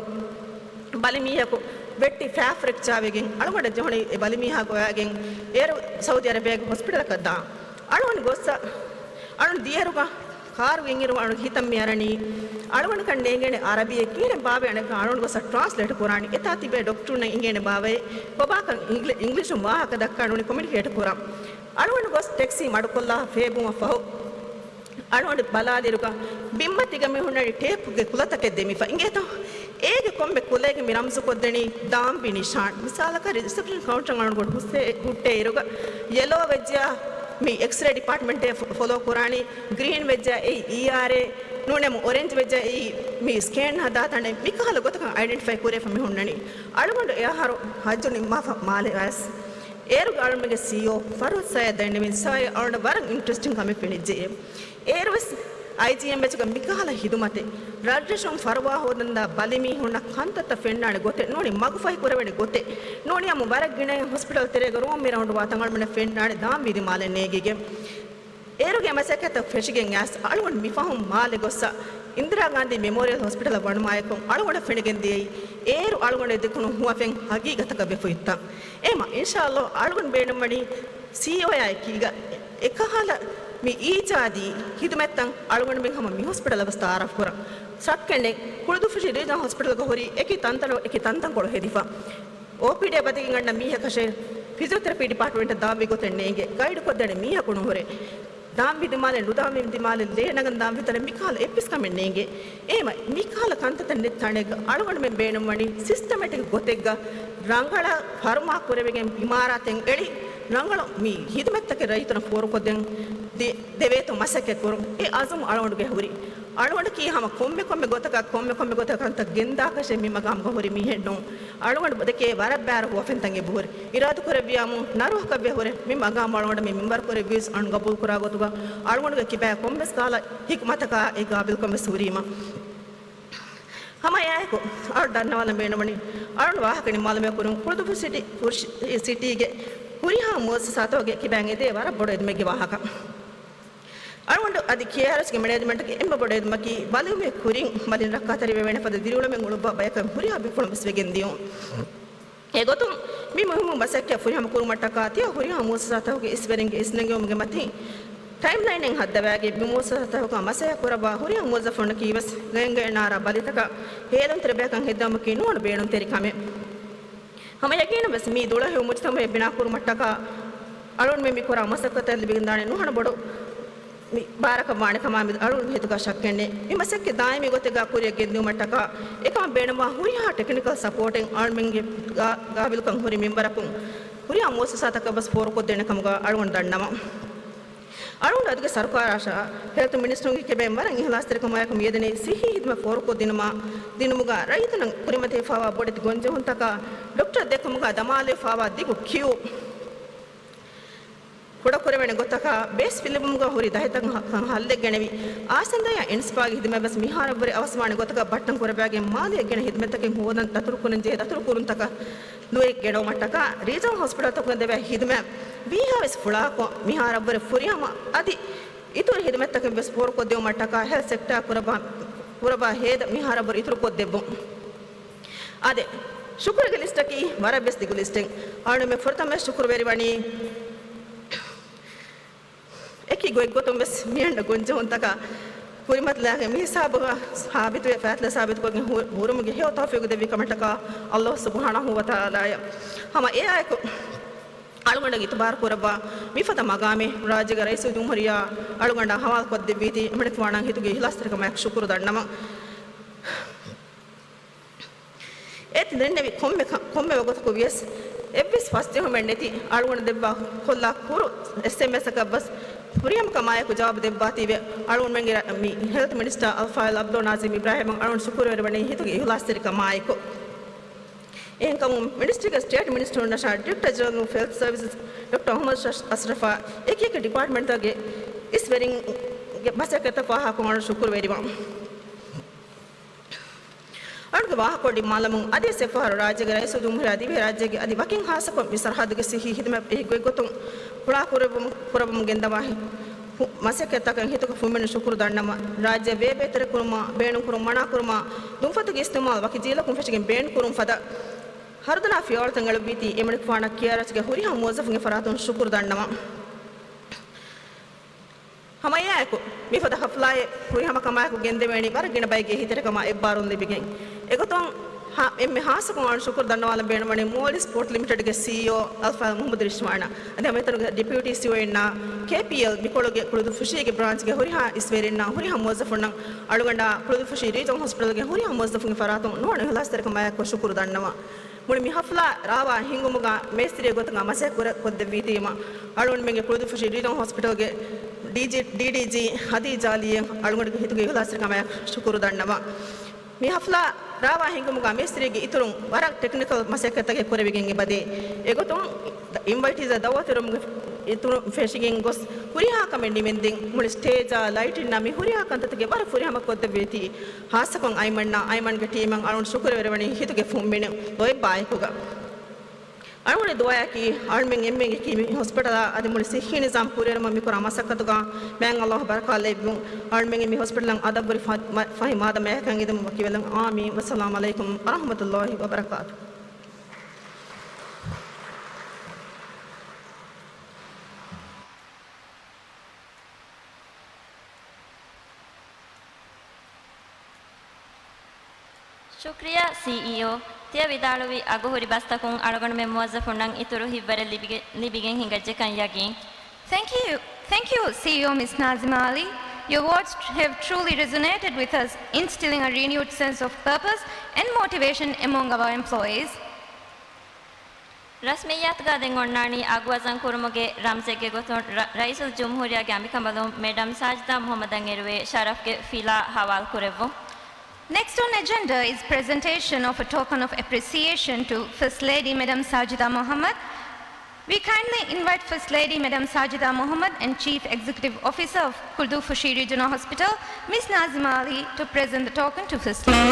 ބަލިމީހަކު ވެއްޓި ފައި ފްރެކްޗާވެގެން އަޅުގަނޑަށް ޖެހުނީ އެ ބަލިމީހާ ގޮވާގެން އޭރު ސައުދީ އަރަބިއާގެ ހޮސްޕިޓަލަކަށް ދާން. އަޅުގަނޑު ގޮއްސަ އަޅުން ދިޔައިރުގަ ކާރު ގެންއިރު އަޅުގަނޑު ހިތަށް މިއަރަނީ، އަޅުގަނޑަކަށް ނޭނގޭނެ އަރަބިއެއް ކިހިނެއް ބާވައޭ އަނެއްކާ އަޅުގަނޑު ގޮއްސަ ޓްރާންސްލޭޓް ކުރާނީ. އެތާ ތިބޭ ޑޮކްޓަރުންނަށް އިނގޭނެ ބާވައޭ، ކޮބާކަން އިނގްލި-، އިނގްލިޝުން ވާހަކަ ދައްކާ ނޫނީ ކޮމިއުނިކޭޓް ކުރަން. އަޅުގަނޑު ގޮސް ޓެކްސީ މަޑުކޮށްލާ ފޭބުމަށް ފަހު، އަޅުގަނޑު ބަލާލިއިރުގަ ބިންމަތީގަ މި ހުންނަނީ ޓޭޕްގެ ކުލަތަކެއް ދެމިފަ އިނގޭތޯ. އޭގެ ކޮންމެ ކުލައެއްގަ މި ރަމްޒުކޮށްދެނީ ދާންވީ ނިޝާން. މިސާލަކަށް ރިސެޕްޝަން ކައުންޓަރުން އަޅުގަނޑު ހުއްޓޭ-، ހުއްޓޭއިރުގަ ޔެލޯ ވެއްޖެޔާ މި އެކްސްރޭ ޑިޕާޓްމަންޓޭ ފޮ-، ފޮލޯ ކުރާނީ، ގްރީން ވެއްޖެޔާ އެއީ އީއާރްއޭ، ނޫނީ އާއްމު އޮރެންޖް ވެއްޖެޔާ އެއީ މި ސްކޭން ހަދާ ތަނެއް. މިކަހަލަ ގޮތަކަށް އައިޑެންޓިފައި ކުރެވިފަ މި ހުންނަނީ. އަޅުގަނޑު އެ އަހަރު ހައްޖު ނިންމާފަ މާލެ ވަޔަސް. އޭރުގަ އަޅުގަނޑުގެ ސީއީއޯ ފަރުހަތު ސައިދަށް ދެންނެވިން. ސައި، އަޅުގަނޑަށް ވަރަށް އިންޓްރެސްޓިން ކަމެއް ފެނިއްޖެ. އޭރުވެސް އައިޖީއެމްއެޗުގަ މިކަހަލަ ހިދުމަތެއް، ރަށްރަށުން ފަރުވާ ހޯދަންދާ ބަލިމީހުންނަށް ކަންތައްތައް ފެންނާނެ ގޮތެއް ނޫނީ، މަގުފަހި ކުރެވޭނެ ގޮތެއް ނޫނީ، އާއްމު ވަރަށް ގިނައިން ހޮސްޕިޓަލް ތެރޭގަ ރޯން މިރައުންޑް ވާތަން އަޅުމެންނަށް ފެންނާނެ ދާންވީ ދިމާލެއް ނޭނގިގެން. އޭރުގެ މަސައްކަތްތައް ފެށިގެން އައިސް އަޅުގަނޑު މިފަހުން މާލެ ގޮއްސަ އިންދިރާ ގާނދީ މެމޯރިއަލް ހޮސްޕިޓަލަށް ވަނުމާއެކު އަޅުގަނޑަށް ފެނިގެން ދިޔައީ އޭރު އަޅުގަނޑު ދެކުނު ހުވަފެން ހަގީގަތަކަށް ވެފަ ހުއްޓަން. އެހެންމަ އިންޝާﷲ އަޅުގަނޑު ބޭނުންވަނީ ސީއީއޯއާ އެކީގަ އެކަހަލަ މި އީޖާދީ ހިދުމަތްތައް އަޅުގަނޑުމެން ހަމަ މި ހޮސްޕިޓަލަށް ވެސް ތައާރަފް ކުރަން. ޝައްކެއް ނެތް، ކުޅުދުއްފުށި ރީޖަނަލް ހޮސްޕިޓަލްގަ ހުރީ އެކި ތަންތަނަށް އެކި ތަންތަންކޮޅު ހެދިފަ. އޯޕީޑީއަށް ވަދެގެން އަންނަ މީހަކަށެއް ފިޒިއޯތެރަޕީ ޑިޕާޓްމަންޓަށް ދާންވީ ގޮތެއް ނޭނގޭ. ގައިޑުކޮށްދޭނެ މީހަކު ނުހުރޭ. ދާންވީ ދިމާލެއް ނުދާންވީ ދިމާލެއް ލޭ ނަގަން ދާންވީ ތަނެއް މިކަހަލަ އެއްވެސް ކަމެއް ނޭނގޭ. އެހެންމަ މިކަހަލަ ކަންތައްތައް ނެތް ތަނެއްގަ އަޅުގަނޑުމެން ބޭނުންވަނީ ސިސްޓަމެޓިކް ގޮތެއްގަ ރަނގަޅަށް ފަރުމާ ކުރެވިގެން އިމާރާތެއް އެޅި ރަނގަޅު މި ހިދުމަތްތަކެއް ރައްޔިތުންނަށް ފޯރުކޮށްދޭން ދެ-، ދެވޭތޯ މަސައްކަތް ކުރުން. އެ އަޒުމް އަޅުގަނޑުގެ ހުރި. އަޅުގަނޑަކީ ހަމަ ކޮންމެ ކޮންމެ ގޮތަކަށް ކޮންމެ ކޮންމެ ގޮތަކަށް ކަންތައް ގެންދާކަށެއް މި މަގާމުގަ ހުރި މީހެއް ނޫން. އަޅުގަނޑު ދެކޭ ވަރަށް ބާރު ހުވަފެންތައް އެބަހުރި. އިރާދަކުރެއްވިޔާމު ނަރުހަކަށްވެ ހުރެ މި މަގާމު އަޅުގަނޑަށް މި މިންވަރު ކުރެއްވީސް އަޅުން ގަބޫލުކުރާ ގޮތުގަ އަޅުގަނޑުގެ ކިބައި ކޮންމެސް ކަހަލަ ހިކުމަތަކާ އެ ގާބިލްކަން ވެސް ހުރީމަ. ހަމައެއާއެކު އަޅު ދަންނަވާލަން ބޭނުންވަނީ އަޅުން ވާހަކަ ނިންމާލުމެއް ކުރުން ކުޅުދުއްފުށި ސިޓީ، ފުށި-، ސިޓީގެ ހުރިހާ މުއައްސަސާތަކުގެ ކިބައިން އެދޭ ވަރަށް ބޮޑު އެދުމެއްގެ ވާހަކަ. އަޅުގަނޑު އަދި ކޭއާރްއެޗްގެ މެނޭޖްމަންޓްގެ އެންމެ ބޮޑު އެދުމަކީ ބަލިވުމެއް ކުރިން ބަލިން ރައްކާތެރިވެވޭނެ ފަދަ ދިރިއުޅުމެއް އުޅުއްވާ ބަޔަކަށް ހުރިހާ ބޭފުޅުން ވެސް ވެގެން ދިޔުން. އެގޮތުން މި މުހިއްމު މަސައްކަތް ފުރިހަމަ ކުރުމަށްޓަކާ ތިޔަ ހުރިހާ މުއައްސަސާތަކުގެ އިސްވެރިންގެ އިސްނެންގެވުމުގެ މަތިން ޓައިމްލައިނެއް ހައްދަވާގެން މި މުއައްސަސާތަކުގަ މަސައްކަތް ކުރައްވާ ހުރިހާ މުވައްޒަފުންނަކީ ވެސް ގެންގެންނާރާ ބަލިތަކަށް ހޭލުންތެރި ބަޔަކަށް ހެއްދެވުމަކީ ނުހަނު ބޭނުންތެރި ކަމެއް. ހަމަ ޔަގީނުން ވެސް މީ ދުޅަހެޔޮ މުޖުތަމައެއް ބިނާ ކުރުމަށްޓަކާ އަޅުންމެ މި ކުރާ މަސައްކަތަށް ލިބިގެންދާނެ ނުހަނު ބޮޑު މި ބާރަކަށް ވާނެ ކަމާ މި އަޅުން ހިތުގަ ޝައްކެއް ނެތް. މި މަސައްކަތް ދާއިމީ ގޮތެއްގަ ކުރިއަށް ގެންދިއުމަށްޓަކާ އެކަމަށް ބޭނުންވާ ހުރިހާ ޓެކްނިކަލް ސަޕޯޓެއް އަޅުމެންގެ ގާ-، ގާބިލްކަން ހުރި މެމްބަރަކުން ހުރިހާ މުއައްސަސާތަކަށް ވެސް ފޯރުކޮށްދޭނެ ކަމުގަ އަޅުގަނޑު ދަންނަވަން. އަޅުގަނޑު އަދިގެ ސަރުކާރާށާ ހެލްތު މިނިސްޓަރުގެ ކިބައިން ވަރަށް އިހްލާސްތެރިކަމާއެކު މިއެދެނީ ސިއްހީ ހިދުމަތް ފޯރުކޮށްދިނުމާ، ދިނުމުގަ ރައްޔިތުންނަށް ކުރިމަތިވެފައިވާ ބޮޑެތި ގޮންޖެހުންތަކާ، ޑޮކްޓަރ ދެއްކުމުގަ ދަމާލެވިފައިވާ ދިގު ކިޔޫ ކުޑަކުރެވޭނެ ގޮތަކަށް ބޭސް ފިލިވުމުގަ ހުރި ދަތިތައް ހަ-، ހަ-، ހައްލެއް ގެނެވި، އާސަންދަޔާ އިންސްޕާގެ ހިދުމަތް ވެސް މިހާރަށްވުރެ އަވަސްވާނެ ގޮތަކަށް ބައްޓަން ކުރެވިގެން މާލެއަށް ގެނަ ހިދުމަތްތަކެއް ހޯދަން ދަތުރުކުރަންޖެހޭ ދަތުރުކުރުންތަކަށް ލުއެއް ގެނައުމަށްޓަކާ ރީޖަނަލް ހޮސްޕިޓަލްތަކުން ދެވޭ ހިދުމަތް ވީހާވެސް ފުޅާކޮށް، މިހާރަށްވުރެ ފުރިހަމަ އަދި އިތުރު ހިދުމަތްތަކެއް ވެސް ފޯރުކޮށްދިއުމަށްޓަކާ ހެލްތް ސެކްޓާ ކުރައްވާ، ކުރައްވާ ހޭދަ މިހާރަށްވުރެ އިތުރުކޮށްދެއްވުން. އާދެ، ޝުކުރުގެ ލިސްޓަކީ ވަރަށްވެސް ދިގު ލިސްޓެއް. އަޅުމެން ފުރަތަމަ ޝުކުރުވެރިވަނީ އެކި ގޮތްގޮތުން ވެސް މިއަންނަ ގޮންޖެހުންތަކާ ކުރިމަތިލާގެ މި ހިސާބުގަ ސާބިތުވެ، ފާތިލަ ސާބިތުކޮށްގެން ހު-، ހުރުމުގެ ހެޔޮ ތައުފީގު ދެއްވި ކަމަށްޓަކާ ﷲ ސުބްޙާނަހޫ ވަތަޢާލާއަށް. ހަމަ އެއާއެކު އަޅުގަނޑަށް އިތުބާރު ކުރައްވާ މިފަދަ މަގާމެއް ރާއްޖޭގެ ރައީސުލްޖުމްހޫރިއްޔާ އަޅުގަނޑާ ހަވާލުކޮށްދެއްވީތީ، އެމަނިކުފާނަށް ހިތުގެ އިހްލާސްތެރިކަމާއެކު ޝުކުރު ދަންނަވަން. އޭތި ދެންނެވި ކޮންމެ ކަ-، ކޮންމެ ވަގުތަކު ވިޔަސް، އެއްވެސް ފަސްޖެހުމެއް ނެތި އަޅުގަނޑު ދެއްވާ ކޮށްލާ ކުރު އެސްއެމްއެސްއަކަށްވެސް ފުރިހަމަކަމާއެކު ޖަވާބު ދެއްވާތީވެ، އަޅުގަނޑުމެންގެ މި ހެލްތް މިނިސްޓާ އަލްފާޟިލް ޢަބްދުލްނާޒިމް އިބްރާހީމަށް އަޅުގަނޑު ޝުކުރުވެރިވަނީ ހިތުގެ އިހްލާސްތެރިކަމާއެކު. އެހެންކަމުން މިނިސްޓްރީގެ ސްޓޭޓް މިނިސްޓަރުންނަށާ ޑިރެކްޓަރ ޖެނެރަލް ހެލްތް ސަރވިސަސް ޑޮކްޓަރ އަޙްމަދު ޝަ-، އަޝްރަފާ އެކިއެކި ޑިޕާޓްމަންޓްތަކުގެ އިސްވެރިންގެ މަސައްކަތްތައް ފާހަގަކޮށް އަޅުގަނޑު ޝުކުރުވެރިވަން. އަޅުގަނޑުގެ ވާހަކަ ދިމާލަމުން އަދިވެސް އެއްފަހަރު ރާއްޖޭގެ ރައީސުލްޖުމްހޫރިއްޔާ ދިވެހިރާއްޖޭގެ އަދި ވަކިން ޚާއްޞަކޮށް މި ސަރަހައްދުގެ ސިއްހީ ޚިދުމަތް އެހީ ގޮތްގޮތުން ފުޅާކުރައްވަމުން، ކުރައްވަމުން ގެންދަވާ ހި-، ހު-، މަސައްކަތްތަކަށް ހިތުގަ ފުންމިނުން ޝުކުރު ދަންނަވަން. ރާއްޖެ ބޭބޭތެރިކުރުމާ، ބޭނުންކުރުން މަނާކުރުމާ، ދުންފަތުގެ އިސްތިޢުމާލު ވަކި ޖީލަކުން ފެށިގެން ބޭނުންކުރުން ފަދަ ހަރުދަނާ ފިޔަވަޅުތައް އެޅުއްވީތީ، އެމަނިކުފާނަށް ކިޔާރަށުގެ ހުރިހާ މުވައްޒަފުންގެ ފަރާތުން ޝުކުރު ދަންނަވަން. ހަމައެއާއެކު، މިފަދަ ހަފްލާއެއް ފުރިހަމަކަމާއެކު ގެންދެވޭނީ ވަރަށް ގިނަ ބައެއްގެ އެހީތެރިކަމާ އެއްބާރުލުން ލިބިގެން. އެގޮތުން ހަ-، އެންމެ ހާއްސަކޮށް އަޅުގަނޑު ޝުކުރު ދަންނަވާލަން ބޭނުންވަނީ މޯލްޑިވްސް ޕޯޓް ލިމިޓެޑްގެ ސީއީއޯ އަލްފާޟިލް މުޙައްމަދު ރިޝްވާނަށް. އަދި ހަމައެތަނުގެ ޑެޕިއުޓީ ސީއީއޯ އިންނާ ކޭޕީއެލް މިކޮޅުގެ ކުޅިދުއްފުށީގެ ބްރާންޗްގެ ހުރިހާ އިސްވެރިންނާ ހުރިހާ މުވައްޒަފުންނަށް އަޅުގަނޑާ ކުޅިދުއްފުށީ ރީޖަނަލް ހޮސްޕިޓަލްގެ ހުރިހާ މުވައްޒަފުންގެ ފަރާތުން ނުވަނަ އިހްލާސްތެރިކަމާއެކު ޝުކުރު ދަންނަވަން. މުޅި މި ހަފްލާ ރާވާ ހިންގުމުގަ މޭސްތިރީ ގޮތުގަ މަސައްކަތް ކުރެ-، ކޮށްދެއްވީތީމަ، އަޅުގަނޑުމެންގެ ކުޅިދުއްފުށީ ރީޖަނަލް ހޮސްޕިޓަލްގެ ޑީޖީ، ޑީޑީޖީ ހަދީޖާ އަލީއަށް އަޅުގަނޑުގެ ހިތުގެ އިހްލާސްތެރިކަމާއެކު ޝުކުރު ދަންނަވަން. މި ހަފްލާ ރާވާ ހިންގުމުގަ މޭސްތިރީގެ އިތުރުން ވަރަށް ޓެކްނިކަލް މަސައްކަތްތަކެއް ކުރެވިގެން އެބަދޭ. އެގޮތުން އިންވައިޓީޒަށް ދައުވަތު ކުރުމުގެ އިތުރުން ފެށިގެން ގޮސް ހުރިހާ ކަމެއް ނިމެންދިން މުޅި ސްޓޭޖާ، ލައިޓިންނާ މި ހުރިހާ ކަންތައްތަކެއް ވަރަށް ފުރިހަމަ ކޮށްދެއްވީތީ. ހާއްސަކޮށް އައިމަންނާ، އައިމަންގެ ޓީމަށް އަޅުގަނޑު ޝުކުރުވެރިވަނީ ހިތުގެ ފުންމިނުން ލޯތްބާއެކުގަ. އަޅުގަނޑު ދުޢާއަކީ، އަޅުމެން އެންމެންގެ މި ހޮސްޕިޓަލާ އަދި މުޅި ސިއްހީ ނިޒާމް ކުރިއެރުމަށް މިކުރާ މަސައްކަތުގަ މާތް ﷲ ބަރަކާތް ލެއްވުން. އަޅުމެންގެ މި ހޮސްޕިޓަލަށް އަދަބުވެރި ފަ-، މަ-، ފަހި މާދަމާއެކަށް އެދެމުން ވަކިވެލަން. އާމީން. ވައްސަލާމު ޢަލައިކުމް ވަރަޙްމަތުﷲ ވަބަރަކާތުހު. ޝުކްރިޔާ ސީއީއޯ. ތިޔަ ވިދާޅުވި އަގުހުރި ބަސްތަކުން އަޅުގަނޑުމެން މުވައްޒަފުންނަށް އިތުރު ހިތްވަރެއް ލިބިގެ-، ލިބިގެން ހިނގައްޖެކަން ޔަގީން. Thank you. Thank you, ސީއީއޯ މިސް ނާޒިމާ ޢަލީ. Your words have truly resonated with us, instilling a renewed sense of purpose and motivation among our employees. ރަސްމިއްޔާތުގަ ދެން އޮންނާނީ އަގު ވަޒަން ކުރުމުގެ ރަމްޒެއްގެ ގޮތުން ރަ-، ރައީސުލްޖުމްހޫރިއްޔާގެ އަނބިކަނބަލުން މެޑަމް ސާޖިދާ މުޙައްމަދަށް އެރުވޭ ޝަރަފްގެ ފިލާ ހަވާލު ކުރެއްވުން. Next on agenda is presentation of a token of appreciation to First Lady Madam Sajida Mohammad. We kindly invite First Lady Madam Sajida Mohammad and Chief Executive Officer of Kuldufushi Regional Hospital, Miss Nazima Ali, to present the token to First Lady.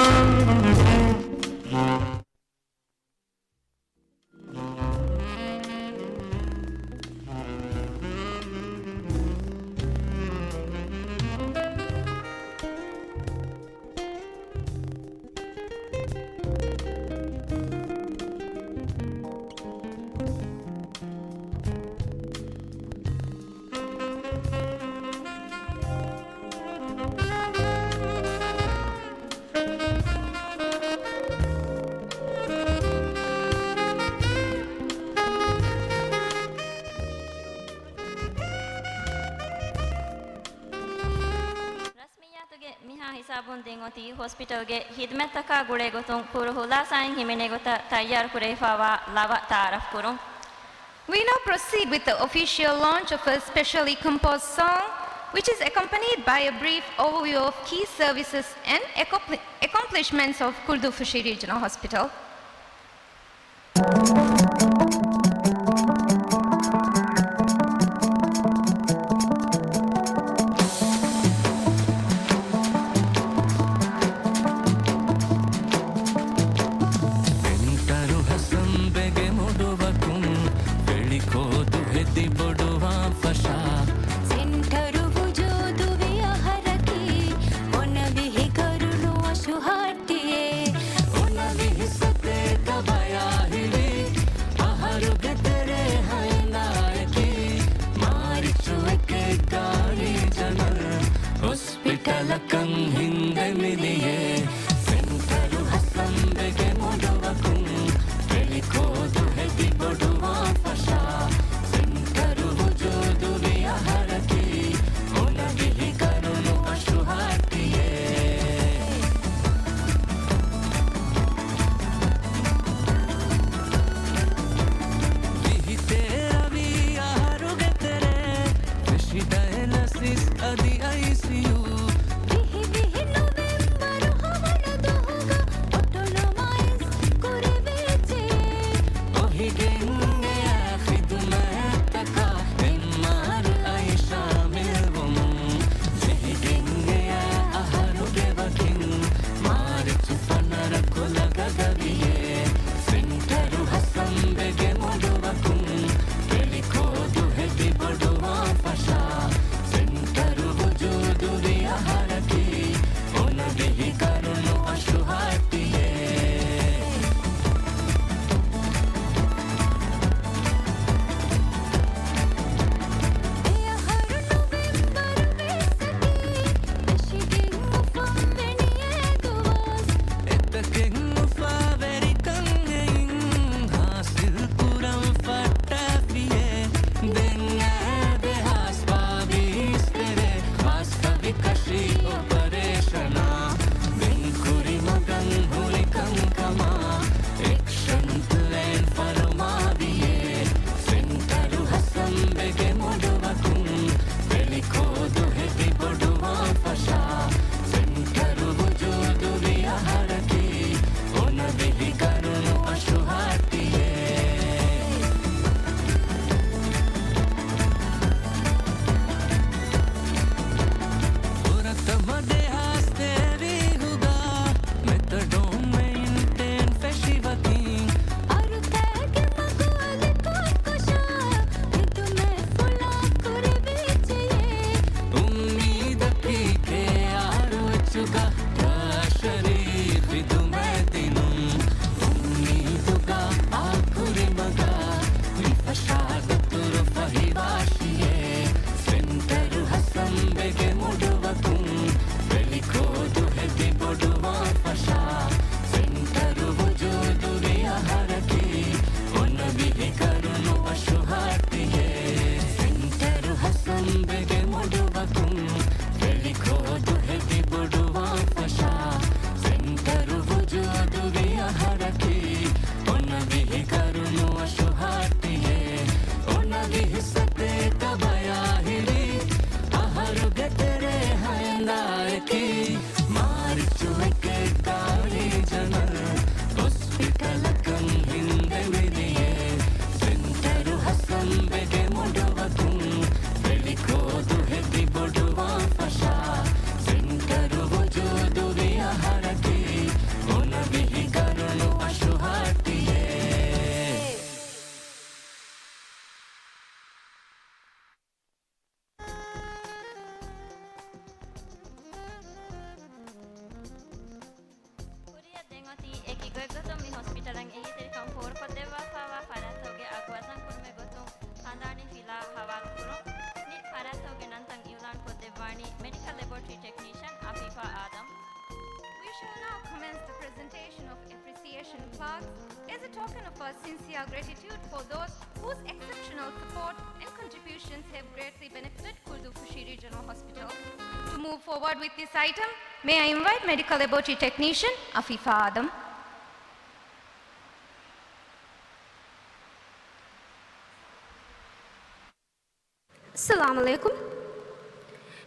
ރަސްމިއްޔާތުގެ މިހާ ހިސާބުން ދެން އޮތީ ހޮސްޕިޓަލްގެ ހިދުމަތްތަކާ ގުޅޭ ގޮތުން ކުރު ހުލާސާއިން ހިމެނޭ ގޮތަށް ތައްޔާރު ކުރެވިފައިވާ ލަވަ ތައާރަފް ކުރުން. We now proceed with the official launch of a specially composed song, which is accompanied by a brief overview of key services and accompli-, accomplishments of Kuldufushi Regional Hospital. ޑޮކްޓަރު ހަސަން ބެގެ މުޑު ވަކުން ފެޅިކޯދު ހެދި ބޮޑުވާ ފަށާ. ސެންޓަރު ވުޖޫދުވި އަހަރަކީ، އޮނަވިހި ގަރު ނުވަށު ހާއްޓިއޭ. އޮނަވިހި ސަތޭކަ ބަޔާހިރީ، ލަކަން ހިންދެމިދިޔޭ. ސެންޓަރު ހަސަންބެގެ މުޑުވަކުން ވެލިކޯދު ހެދި ބޮޑުވާ ފަށާ. ސެންޓަރު ވުޖޫދުވި އަހަރަކީ އޮނަ ވިހި ގަރުނު އަށުހާޓިއޭ. ވިހި ތޭރަ ވީ އަހަރުގެ ތެރޭ، ފެށި ޑަޔަލަސިސް އަދި އައިސިޔޫ. ވިހި ވިހި ނޮވެމްބަރު ހަވަނަ ދުވަހުގަ އޮޓޮނޮމައިޒް ކުރެވިއްޖެ. އޮހިގެން އެއާ ޚިދުމަތްތަކާ އެމްއާރްއައި ޝާމިލްވުމުން. ވިހިގެން އެއާ އަހަރުގެ ވަކިން މާރިޗު ފަނަރަ ކުލަ ގަދަވިޔޭ. ސެންޓަރު ހަސަންބެގެ މުޑުވަކުން ވެލިކޯދު ހެދި ބޮޑުވާ ފަށާ. ސެންޓަރު ވުޖޫދުވި އަހަރަކީ އޮނަ ވިހި ގަރުނު އަށުހާޓިއޭ. އެ އަހަރު ނޮވެމްބަރު ވިއްސަކީ ފެށިގެން އުފަންވެނި އެ ދުވަސް. އެތަކެއް އުފާވެރިކަން އެއިން ހާސިލް ކުރަން ފައްޓާފިޔޭ. ދެން އާ ދެހާސް ބާވީސް ތެރޭ ވާސްތަވިކަ ޝީ އޮޕަރޭޝަނާ ވެންކުރިމަގަށް ހުރި ކަންކަމާ އެކްޝަން ޕްލޭން ފަރުމާވިޔޭ. ސެންޓަރު ހަސަންބެގެ މުޑުވަކުން ވެލިކޯދު ހެދި ބޮޑުވާ ފަށާ. ސެންޓަރު ވުޖޫދުވި އަހަރަކީ އޮނަ ވިހި ގަރުނު އަށުހާޓިއޭ. ފުރަތަމަ ދެހާސް ތޭވީހުގަ މެތަޑޯން މެއިންޓޭން ފެށިވަކިން. އަރުތައިގެ މަގު އަލިކޮށްކޮށާ، ޚިދުމަތް ފުޅާ ކުރެވިއްޖެޔޭ. އުއްމީދަކީ ކޭއާރުއެޗުގަ ޓާޝަރީ ޚިދުމަތް ދިނުން. އުއްމީދުގަ އާކުރިމަގަށް މިފަށާ ދަތުރު ފަހިވާށިޔޭ. ސެންޓަރު ހަސަންބެގެ މުޑުވަކުން ވެލިކޯދު ހެދި ބޮޑުވާ ފަށާ. ސެންޓަރު ވުޖޫދުވި އަހަރަކީ އޮނަ ވިހި ގަރުނު އަށުހާޓިއޭ. ސެންޓަރު ހަސަންބެގެ މުޑުވަކުން ވެލިކޯދު ހެދި ބޮޑުވާ ފަށާ. ސެންޓަރު ވުޖޫދުވި އަހަރަކީ އޮނަ ވިހި ގަރުނު އަށުހާޓިއޭ. އޮނަ ވިހި ސަތޭކަ ބަޔާހިރީ އަހަރުގެ ތެރޭ ހައިންދާއެކީ މާރިޗު އެކެއްގަ ރީޖަނަލް ހޮސްޕިޓަލަކަށް ހިންދެމިދިޔޭ. ސެންޓަރު ހަސަންބެގެ މުޑުވަކުން ވެލިކޯދު ހެދި ބޮޑުވާ ފަށާ. ސެންޓަރު ވުޖޫދުވި އަހަރަކީ އޮނަ ވިހި ގަރުނު އަށުހާޓިއޭ. ކުރިއަށް ދެން އޮތީ އެކި ގޮތްގޮތުން މި ހޮސްޕިޓަލަށް އެހީތެރިކަން ފޯރުކޮށްދެއްވާފައިވާ ފަރާތްތަކުގެ އަގު އަތަން ކުރުމެއް ގޮތުން ހަނދާނީ ފިލާ ހަވާލުކުރުން. މި ފަރާތްތަކުގެ ނަންތައް އިއުލާން ކޮށްދެއްވާނީ މެޑިކަލް ލެބޯޓްރީ ޓެކްނީޝަން އަފީފާ އާދަމް. We shall now commence the presentation of appreciation plaques as a token of our sincere gratitude for those whose exceptional support and contributions have greatly benefited Kurudu Fushi Regional Hospital. To move forward with this item, may I invite Medical Laboratory Technician Afifa Adam. އައްސަލާމު ޢަލައިކުމް.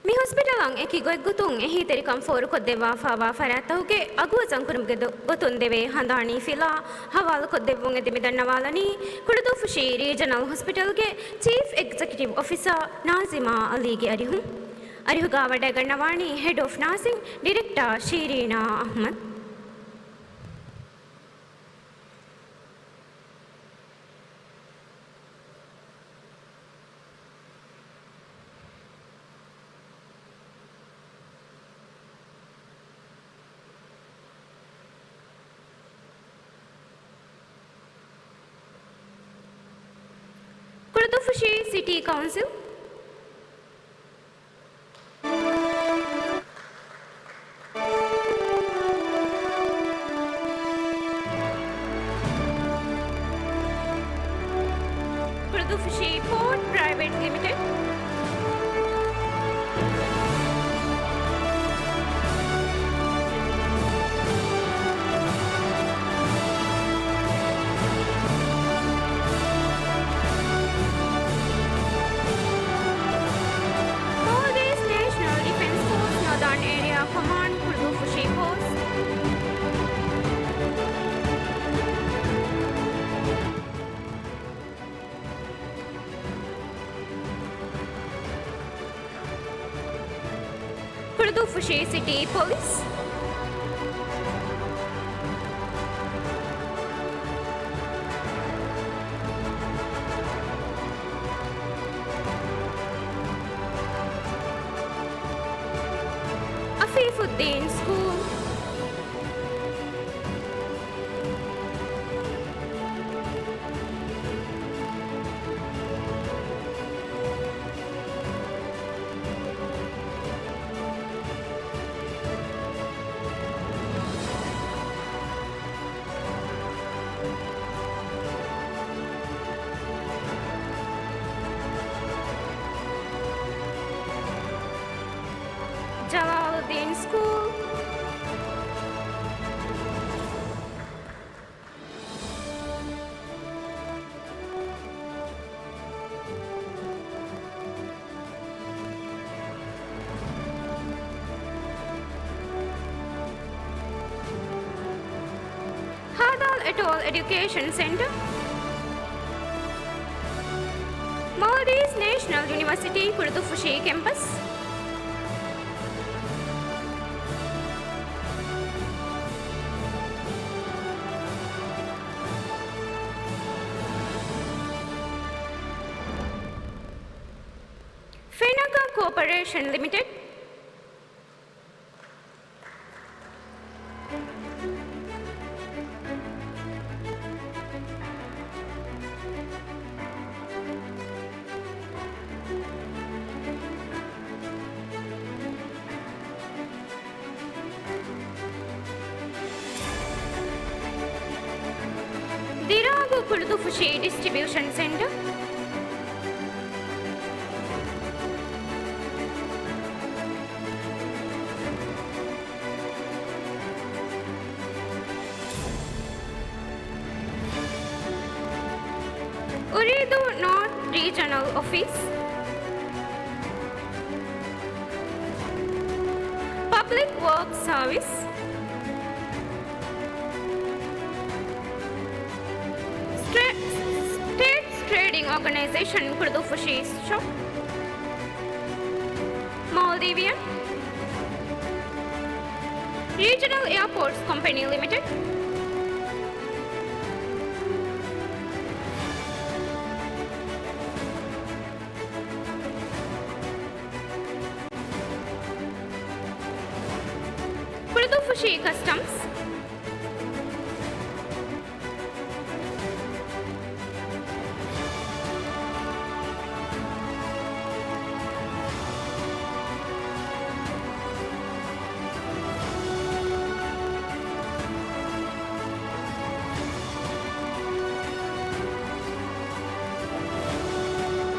މި ހޮސްޕިޓަލަށް އެކި ގޮތްގޮތުން އެހީތެރިކަން ފޯރުކޮށްދެއްވާފައިވާ ފަރާތްތަކުގެ އަގު އަތަންކުރުމުގެ ދޮ-، ގޮތުން ދެވޭ ހަނދާނީ ފިލާ ހަވާލުކޮށްދެއްވުން އެދި މިދަންނަވާލަނީ ކުޅުދޫފުށީ ރީޖަނަލް ހޮސްޕިޓަލްގެ ޗީފް އެގްޒެކެޓިވް އޮފިސަރ ނާޒިމާ ޢަލީގެ އަރިހުން. އަރިހުގަ ވަޑައިގަންނަވާނީ ހެޑް އޮފް ނާސިން ޑިރެކްޓަރ ޝީރީނާ އަޙްމަދު. ކުޅުދޫފުށީ ސިޓީ ކައުންސިލް. ފުށީ ސިޓީ ޕޮލިސް. އަފީފުއްދީން ސްކޫލް. ޖަލާލުއްދީން ސްކޫލް. ހދ. އެޓޯލް އެޑިއުކޭޝަން ސެންޓަރ. މޯލްޑިވްސް ނޭޝަނަލް ޔުނިވަރސިޓީ ކުޅުދުއްފުށީ ކެމްޕަސް. ފެނަކާ ކޯޕަރޭޝަން ލިމިޓެޑް. ދިރާގު ކުޅުދުއްފުށީ ޑިސްޓްރިބިއުޝަން ސެންޓަރ. އުރީދޫ ނޯޓް ރީޖަނަލް އޮފީސް، ޕަބްލިކް ވޯކްސް ސާވިސް، ސްޓޭޓްސް ޓްރޭޑިން އޯގަނައިޒޭޝަން ކުޅުދުއްފުށީ ޝޮޕް، މޯލްޑިވިއަން ރީޖަނަލް އެއާޕޯޓްސް ކޮމްޕެނީ ލިމިޓެޑް. ކުޅުދުއްފުށީ ކަސްޓަމްސް.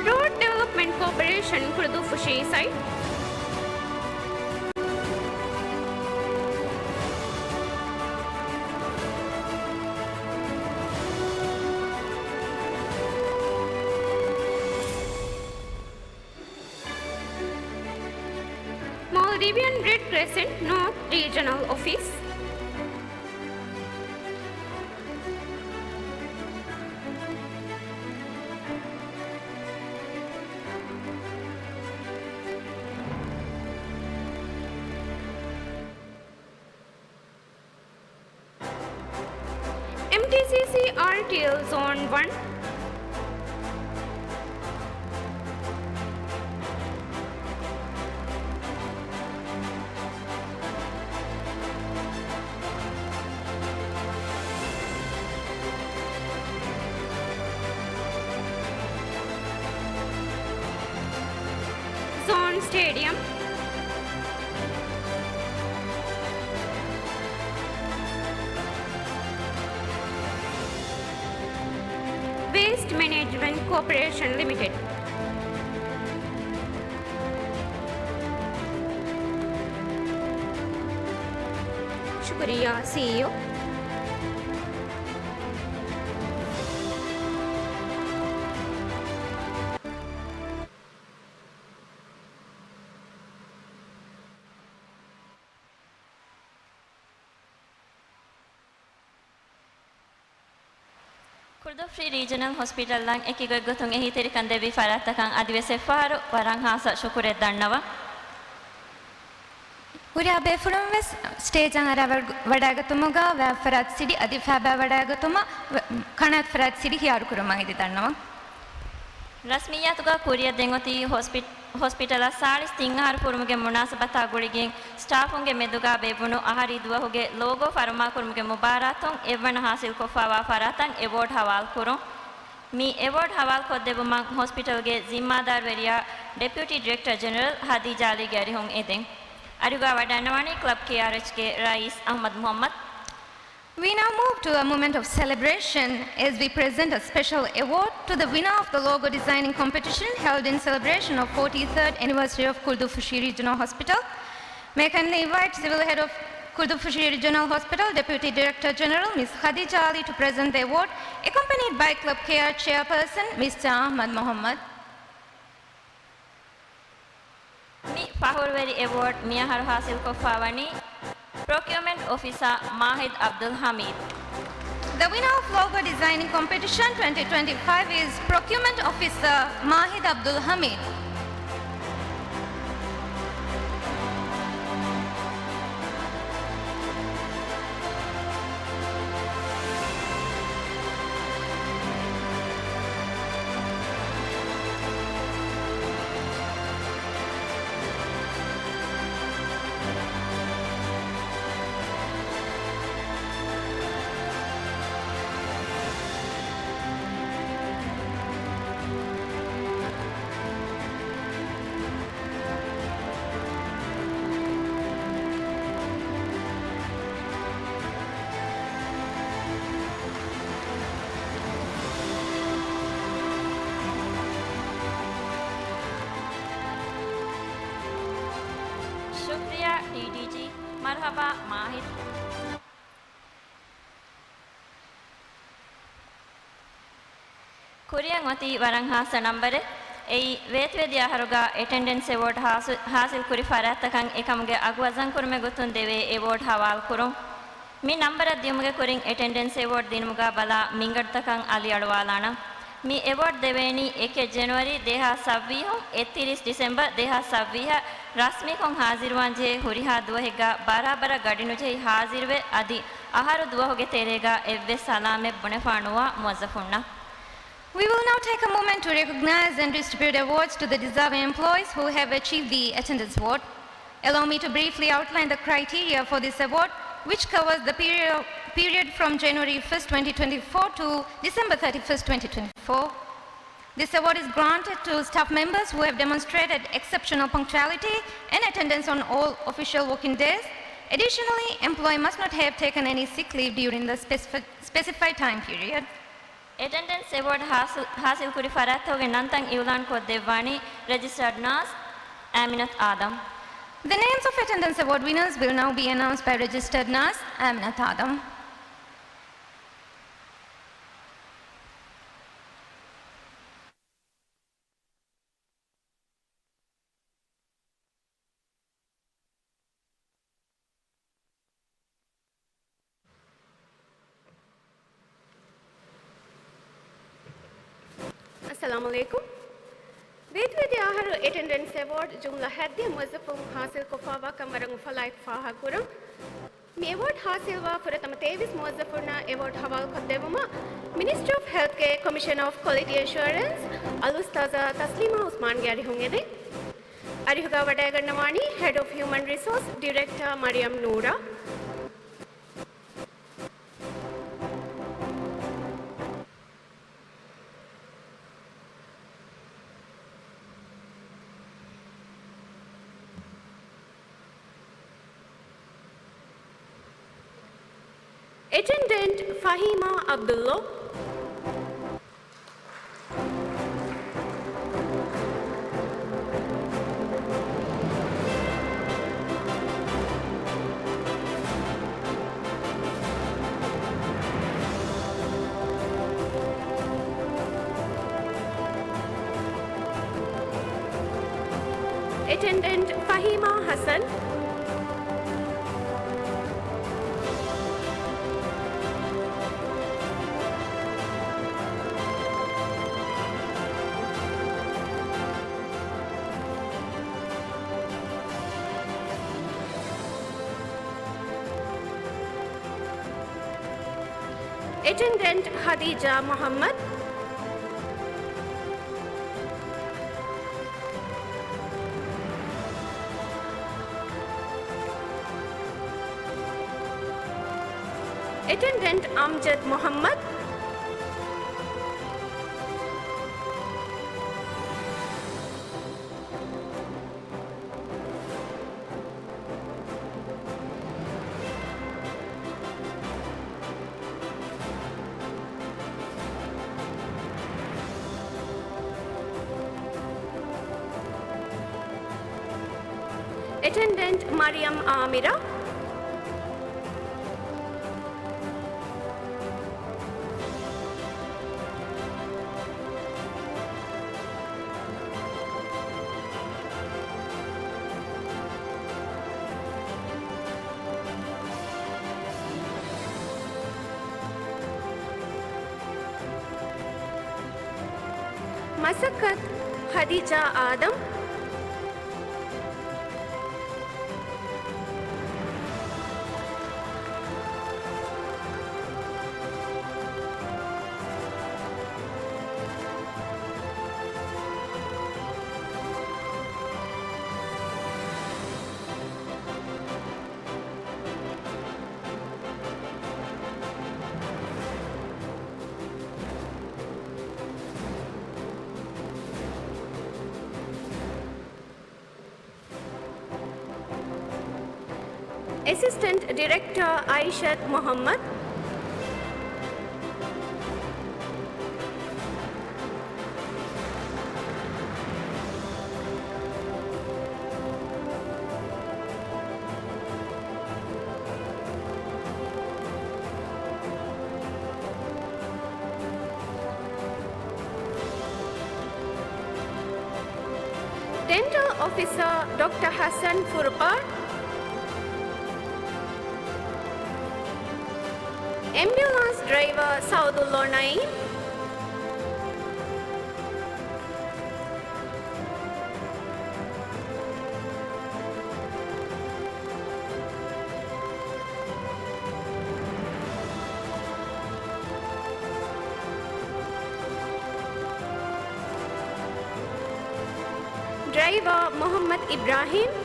ރޯޑް ޑިވެލޮޕްމަންޓް ކޯޕަރޭޝަން ކުޅުދުއްފުށީ ސައިޓް. މޯލްޑިވިއަން ރެޑް ކްރެސެންޓް ނޯޓް ރީޖަނަލް އޮފީސް. އެމްޓީސީސީ އާރްޓީއެލް ޒޯން ވަން. ޒޯން ސްޓޭޑިއަމް. ވޭސްޓް މެނޭޖްމަންޓް ކޯޕަރޭޝަން ލިމިޓެޑް. ޝުކުރިއްޔާ، ސީއީއޯ. ކުޅުދުއްފުށި ރީޖަނަލް ހޮސްޕިޓަލްއަށް އެކި ގޮތްގޮތުން އެހީތެރިކަން ދެއްވި ފަރާތްތަކަށް އަދިވެސް އެއްފަހަރު ވަރަށް ހާއްސަ ޝުކުރެއް ދަންނަވަން. ހުރިހާ ބޭފުޅުން ވެސް ސްޓޭޖަށް އަރާވަޑައިގަތުމުގަ ވައިފަރާތް ސިޑި އަދި ފައިބާވަޑައިގަތުމަށް ވެ-، ކަނާތްފަރާތް ސިޑި ހިޔާރުކުރުމަށް އިދި ދަންނަވަން. ރަސްމިއްޔާތުގަ ކުރިއަށް ދެން އޮތީ ހޮސްޕި-، ހޮސްޕިޓަލަށް ސާޅީސް ތިން އަހަރު ފުރުމުގެ މުނާސަބަތާ ގުޅިގެން، ސްޓާފުންގެ މެދުގަ ބޭއްވުނު އަހަރީ ދުވަހުގެ ލޯގޯ ފަރުމާކުރުމުގެ މުބާރާތުން އެއްވަނަ ހާސިލްކޮށްފައިވާ ފަރާތަށް އެވޯޑް ހަވާލުކުރުން. މި އެވޯޑް ހަވާލުކޮށްދެއްވުމަށް ހޮސްޕިޓަލްގެ ޒިންމާދާރުވެރިޔާ ޑެޕިއުޓީ ޑިރެކްޓަރ ޖެނެރަލް ހަދީޖާ ޢަލީގެ އަރިހުން އެދެން. އަރިހުގަ ވަޑައިގަންނަވާނީ ކްލަބް ކޭއާރްއެޗްގެ ރައީސް އަޙްމަދު މުޙައްމަދު. We now move to a moment of celebration as we present a special award to the winner of the logo designing competition held in celebration of forty-third anniversary of Kurdufushi Regional Hospital. May I kindly invite Civil Head of Kurdufushi Regional Hospital, Deputy Director General, Miss Khadija Ali, to present the award, accompanied by Club K R Chairperson, Mister Ahmad Muhammad. މި ފަޚުރުވެރި އެވޯޑް މިއަހަރު ހާސިލްކޮށްފައިވަނީ ޕްރޮކިއުމަންޓް އޮފިސަރ މާހިދް ޢަބްދުލް ޙަމީދު. The winner of Logo Designing Competition twenty twenty-five is Procurement Officer Mahid Abdul Hamid. ޝުކްރިޔާ ޑީޑީޖީ. މަރުޙަބާ މާހިދު. ކުރިއަށް އޮތީ ވަރަށް ހާއްސަ ނަންބަރެއް. އެއީ، ވޭތުވެދިޔަ އަހަރުގަ އެޓެންޑެންސް އެވޯޑް ހާސި-، ހާސިލްކުރި ފަރާތްތަކަށް އެކަމުގެ އަގު ވަޒަންކުރުމެއް ގޮތުން ދެވޭ އެވޯޑް ހަވާލުކުރުން. މި ނަންބަރަށް ދިޔުމުގެ ކުރިން އެޓެންޑެންސް އެވޯޑް ދިނުމުގަ ބަލާ މިންގަނޑުތަކަށް އަލިއަޅުވާލާނަން. މި އެވޯޑް ދެވޭނީ އެކެއް ޖެނުއަރީ ދެހާސް ސައްވީހުން އެއްތިރީސް ޑިސެމްބަރް ދެހާސް ސައްވީހަށް ރަސްމީކޮށް ހާޒިރުވާން ޖެހޭ ހުރިހާ ދުވަހެއްގަ ބަރާބަރަށް ގަޑިނުޖެހި ހާޒިރުވެ، އަދި އަހަރު ދުވަހުގެ ތެރޭގަ އެއްވެސް ސަލާމަތް ބުނެފާ ނުވާ މުވައްޒަފުންނަށް. We will now take a moment to recognize and distribute awards to the deserving employees who have achieved the attendance award. Allow me to briefly outline the criteria for this award, which covers the period, period from January first, twenty twenty-four to December thirty-first, twenty twenty-four. This award is granted to staff members who have demonstrated exceptional punctuality and attendance on all official working days. Additionally, employee must not have taken any sick leave during the specifi-, specified time period. އެޓެންޑެންސް އެވޯޑް ހާސިލް، ހާސިލްކުރި ފަރާތްތަކުގެ ނަންތައް އިއުލާންކޮށްދެއްވާނީ ރެޖިސްޓާޑް ނާސް އާމިނަތު އާދަމް. The names of attendance award winners will now be announced by registered nurse Aminat Adam. އައްސަލާމު ޢަލައިކުމް. ވޭތުވެދިޔަ އަހަރު އެޓެންޑެންސް އެވޯޑް ޖުމްލަ ހައްދިހަ މުވައްޒަފުން ހާސިލްކޮށްފައިވާކަން ވަރަށް އުފަލާއެކު ފާހަގަކުރަން. މި އެވޯޑް ހާސިލްވާ ފުރަތަމަ ތޭވީސް މުވައްޒަފުންނަށް އެވޯޑް ހަވާލުކޮށްދެއްވުމަށް މިނިސްޓްރީ އޮފް ހެލްތްގެ ކޮމިޝަނަރ އޮފް ކޮލިޓީ އެޝުއަރެންސް އަލްއުސްތާޛާ ތަސްލީމާ ޢުސްމާންގެ އަރިހުން އެދެން. އަރިހުގަ ވަޑައިގަންނަވާނީ ހެޑް އޮފް ހިއުމަން ރިސޯސް ޑިރެކްޓަރ މަރިޔަމް ނޫރާ. އެޓެންޑެންޓް ފަހީމާ ޢަބްދުﷲ. އެޓެންޑެންޓް ފަހީމާ ޙަސަން. އެޓެންޑެންޓް ހަދީޖާ މުޙައްމަދު. އެޓެންޑެންޓް އަމްޖަދް މުޙައްމަދު. އެޓެންޑެންޓް މަރިޔަމް އާމިރާ. މަސައްކަތު ޚަދީޖާ އާދަމް. އެސިސްޓެންޓް ޑިރެކްޓަރ އައިޝަތް މުޙައްމަދު. ޑެންޓަލް އޮފިސަރ ޑޮކްޓަރ ޙަސަން ފުރުޤާން. އެމްބިއުލާންސް ޑްރައިވަރ ސައުދުއްލޯ ނައީމް. ޑްރައިވަރ މުޙައްމަދު އިބްރާހީމް.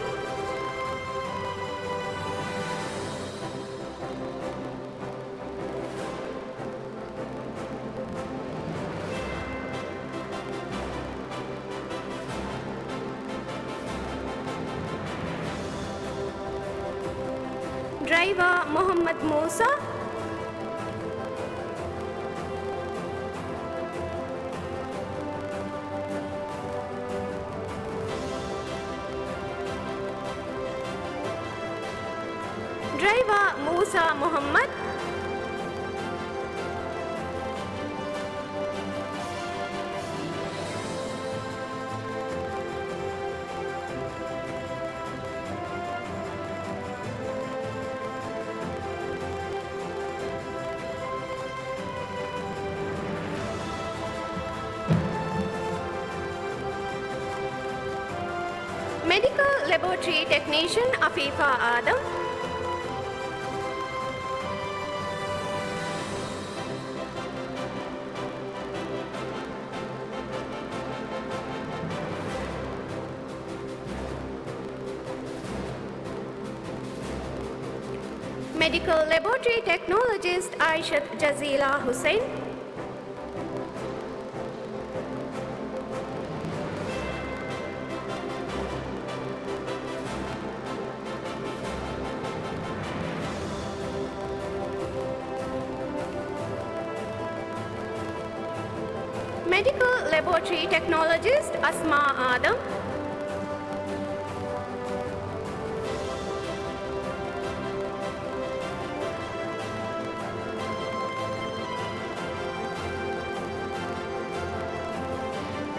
ޑްރައިވަރ މުޙައްމަދު މޫސާ. ޑްރައިވަރ މޫސާ މުޙައްމަދު. މެޑިކަލް ލެބޯޓްރީ ޓެކްނީޝަން އަފީފާ އާދަމް. މެޑިކަލް ލެބޯޓްރީ ޓެކްނޮލޮޖިސްޓް އާއިޝަތު ޖަޒީލާ ހުސެން. މެޑިކަލް ލެބޯޓްރީ ޓެކްނޮލޮޖިސްޓް އަސްމާ އާދަމް.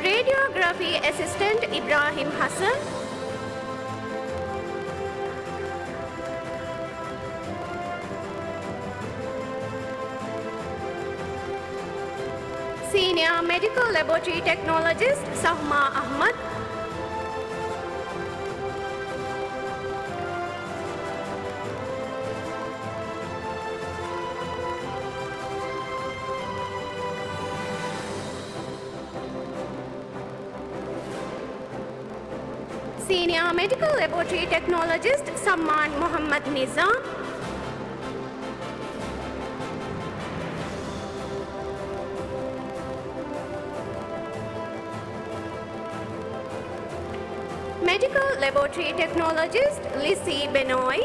ރޭޑިއޯގްރަފީ އެސިސްޓެންޓް އިބްރާހިމް ހަސަން. ސީނިއާ މެޑިކަލް ލެބޯޓްރީ ޓެކްނޮލޮޖިސްޓް ސަހްމާ އަޙްމަދު. ސީނިއާ މެޑިކަލް ލެބޯޓްރީ ޓެކްނޮލޮޖިސްޓް ސައްމާން މުޙައްމަދު ނިޒާމް. މެޑިކަލް ލެބޯޓްރީ ޓެކްނޮލޮޖިސްޓް ލިސީ ބެނޯއި.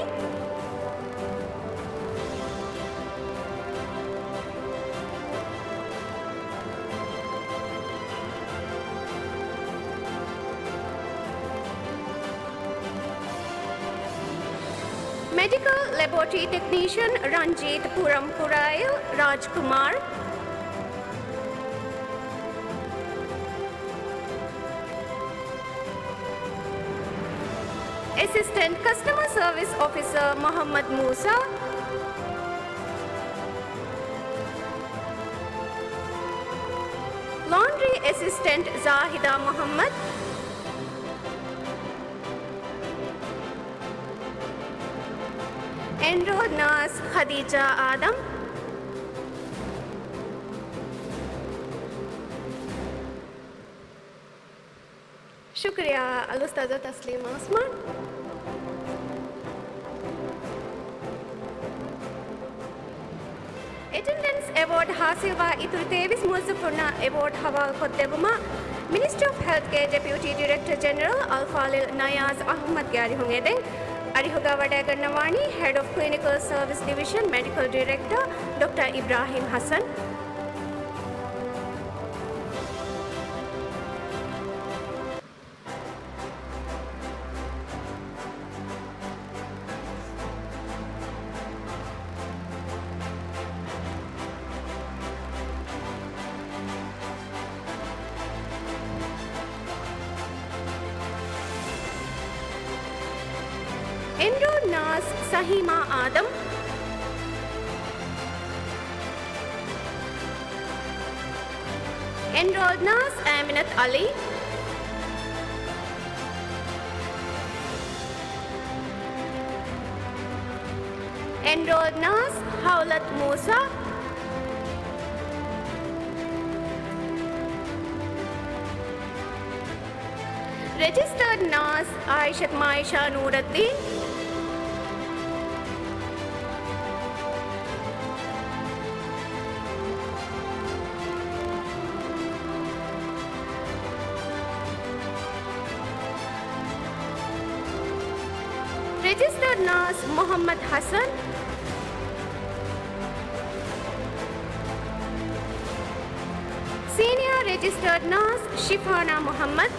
މެޑިކަލް ލެބޯޓްރީ ޓެކްނީޝަން ރަންޖީތް ޕުރަމް ކުރާއިލް ރާޖްކުމާރް. އެސިސްޓެންޓް ކަސްޓަމަރ ސަރވިސް އޮފިސަރ މުޙައްމަދު މޫސާ. ލޯންޑްރީ އެސިސްޓެންޓް ޒާހިދާ މުޙައްމަދު. އެންރޯލް ނާސް ޚަދީޖާ އާދަމް. ޝުކުރިއްޔާ އަލްއުސްތާޛާ ތަސްލީމާ އުސްމާން. އެޓެންޑެންސް އެވޯޑް ހާސިލްވާ އިތުރު ތޭވީސް މުވައްޒަފުންނަށް އެވޯޑް ހަވާލުކޮށްދެއްވުމަށް މިނިސްޓްރީ އޮފް ހެލްތްގެ ޑެޕިއުޓީ ޑިރެކްޓަރ ޖެނެރަލް އަލްފާޟިލް ނަޔާޒް އަޙްމަދުގެ އަރިހުން އެދެން. އަރިހުގަ ވަޑައިގަންނަވާނީ ހެޑް އޮފް ކްލިނިކަލް ސަރވިސް ޑިވިޝަން މެޑިކަލް ޑިރެކްޓަރ ޑޮކްޓަރ އިބްރާހިމް ހަސަން. އެންރޯލް ނާސް ސަހީމާ އާދަމް. އެންރޯލް ނާސް އައިމިނަތު އަލީ. އެންރޯލް ނާސް ހައުލަތު މޫސާ. ރެޖިސްޓަރޑް ނާސް އާއިޝަތު މާއިޝާ ނޫރައްދީން. ރެޖިސްޓަރޑް ނާސް މުޙައްމަދު ޙަސަން. ސީނިއާ ރެޖިސްޓަރޑް ނާސް ޝިފާނާ މުޙައްމަދު.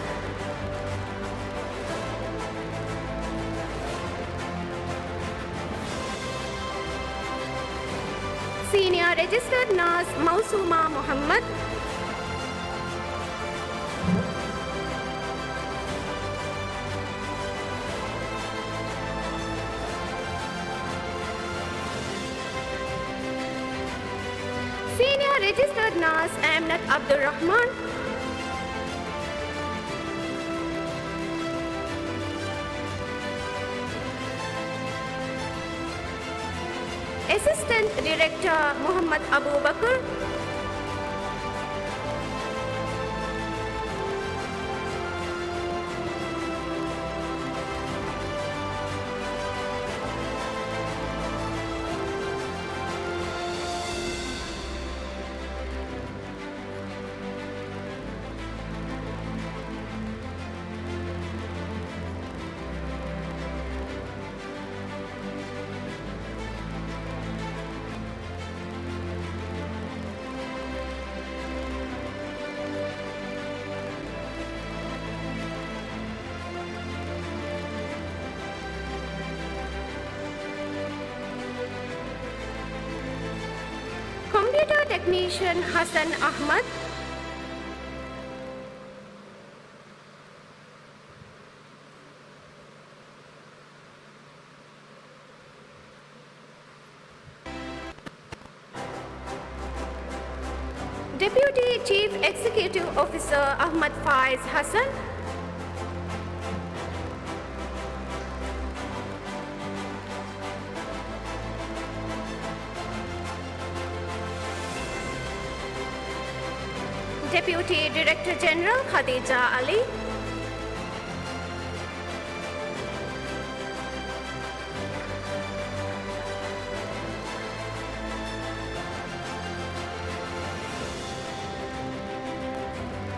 ސީނިއާ ރެޖިސްޓަރޑް ނާސް މައުސޫމާ މުޙައްމަދު. ސީނިއާ ރެޖިސްޓަރޑް ނާސް އައިމްނަތް އަބްދުއްރަޙްމާން. އެސިސްޓެންޓް ޑިރެކްޓަރ މުޙައްމަދު އަބޫބަކުރު. ކޮމްޕިއުޓާ ޓެކްނީޝަން ޙަސަން އަޙްމަދު. ޑެޕިއުޓީ ޗީފް އެގްޒެކެޓިވް އޮފިސަރ އަޙްމަދު ފާއިޒް ޙަސަން. ޑެޕިއުޓީ ޑިރެކްޓަރ ޖެނެރަލް ޚަދީޖާ އަލީ.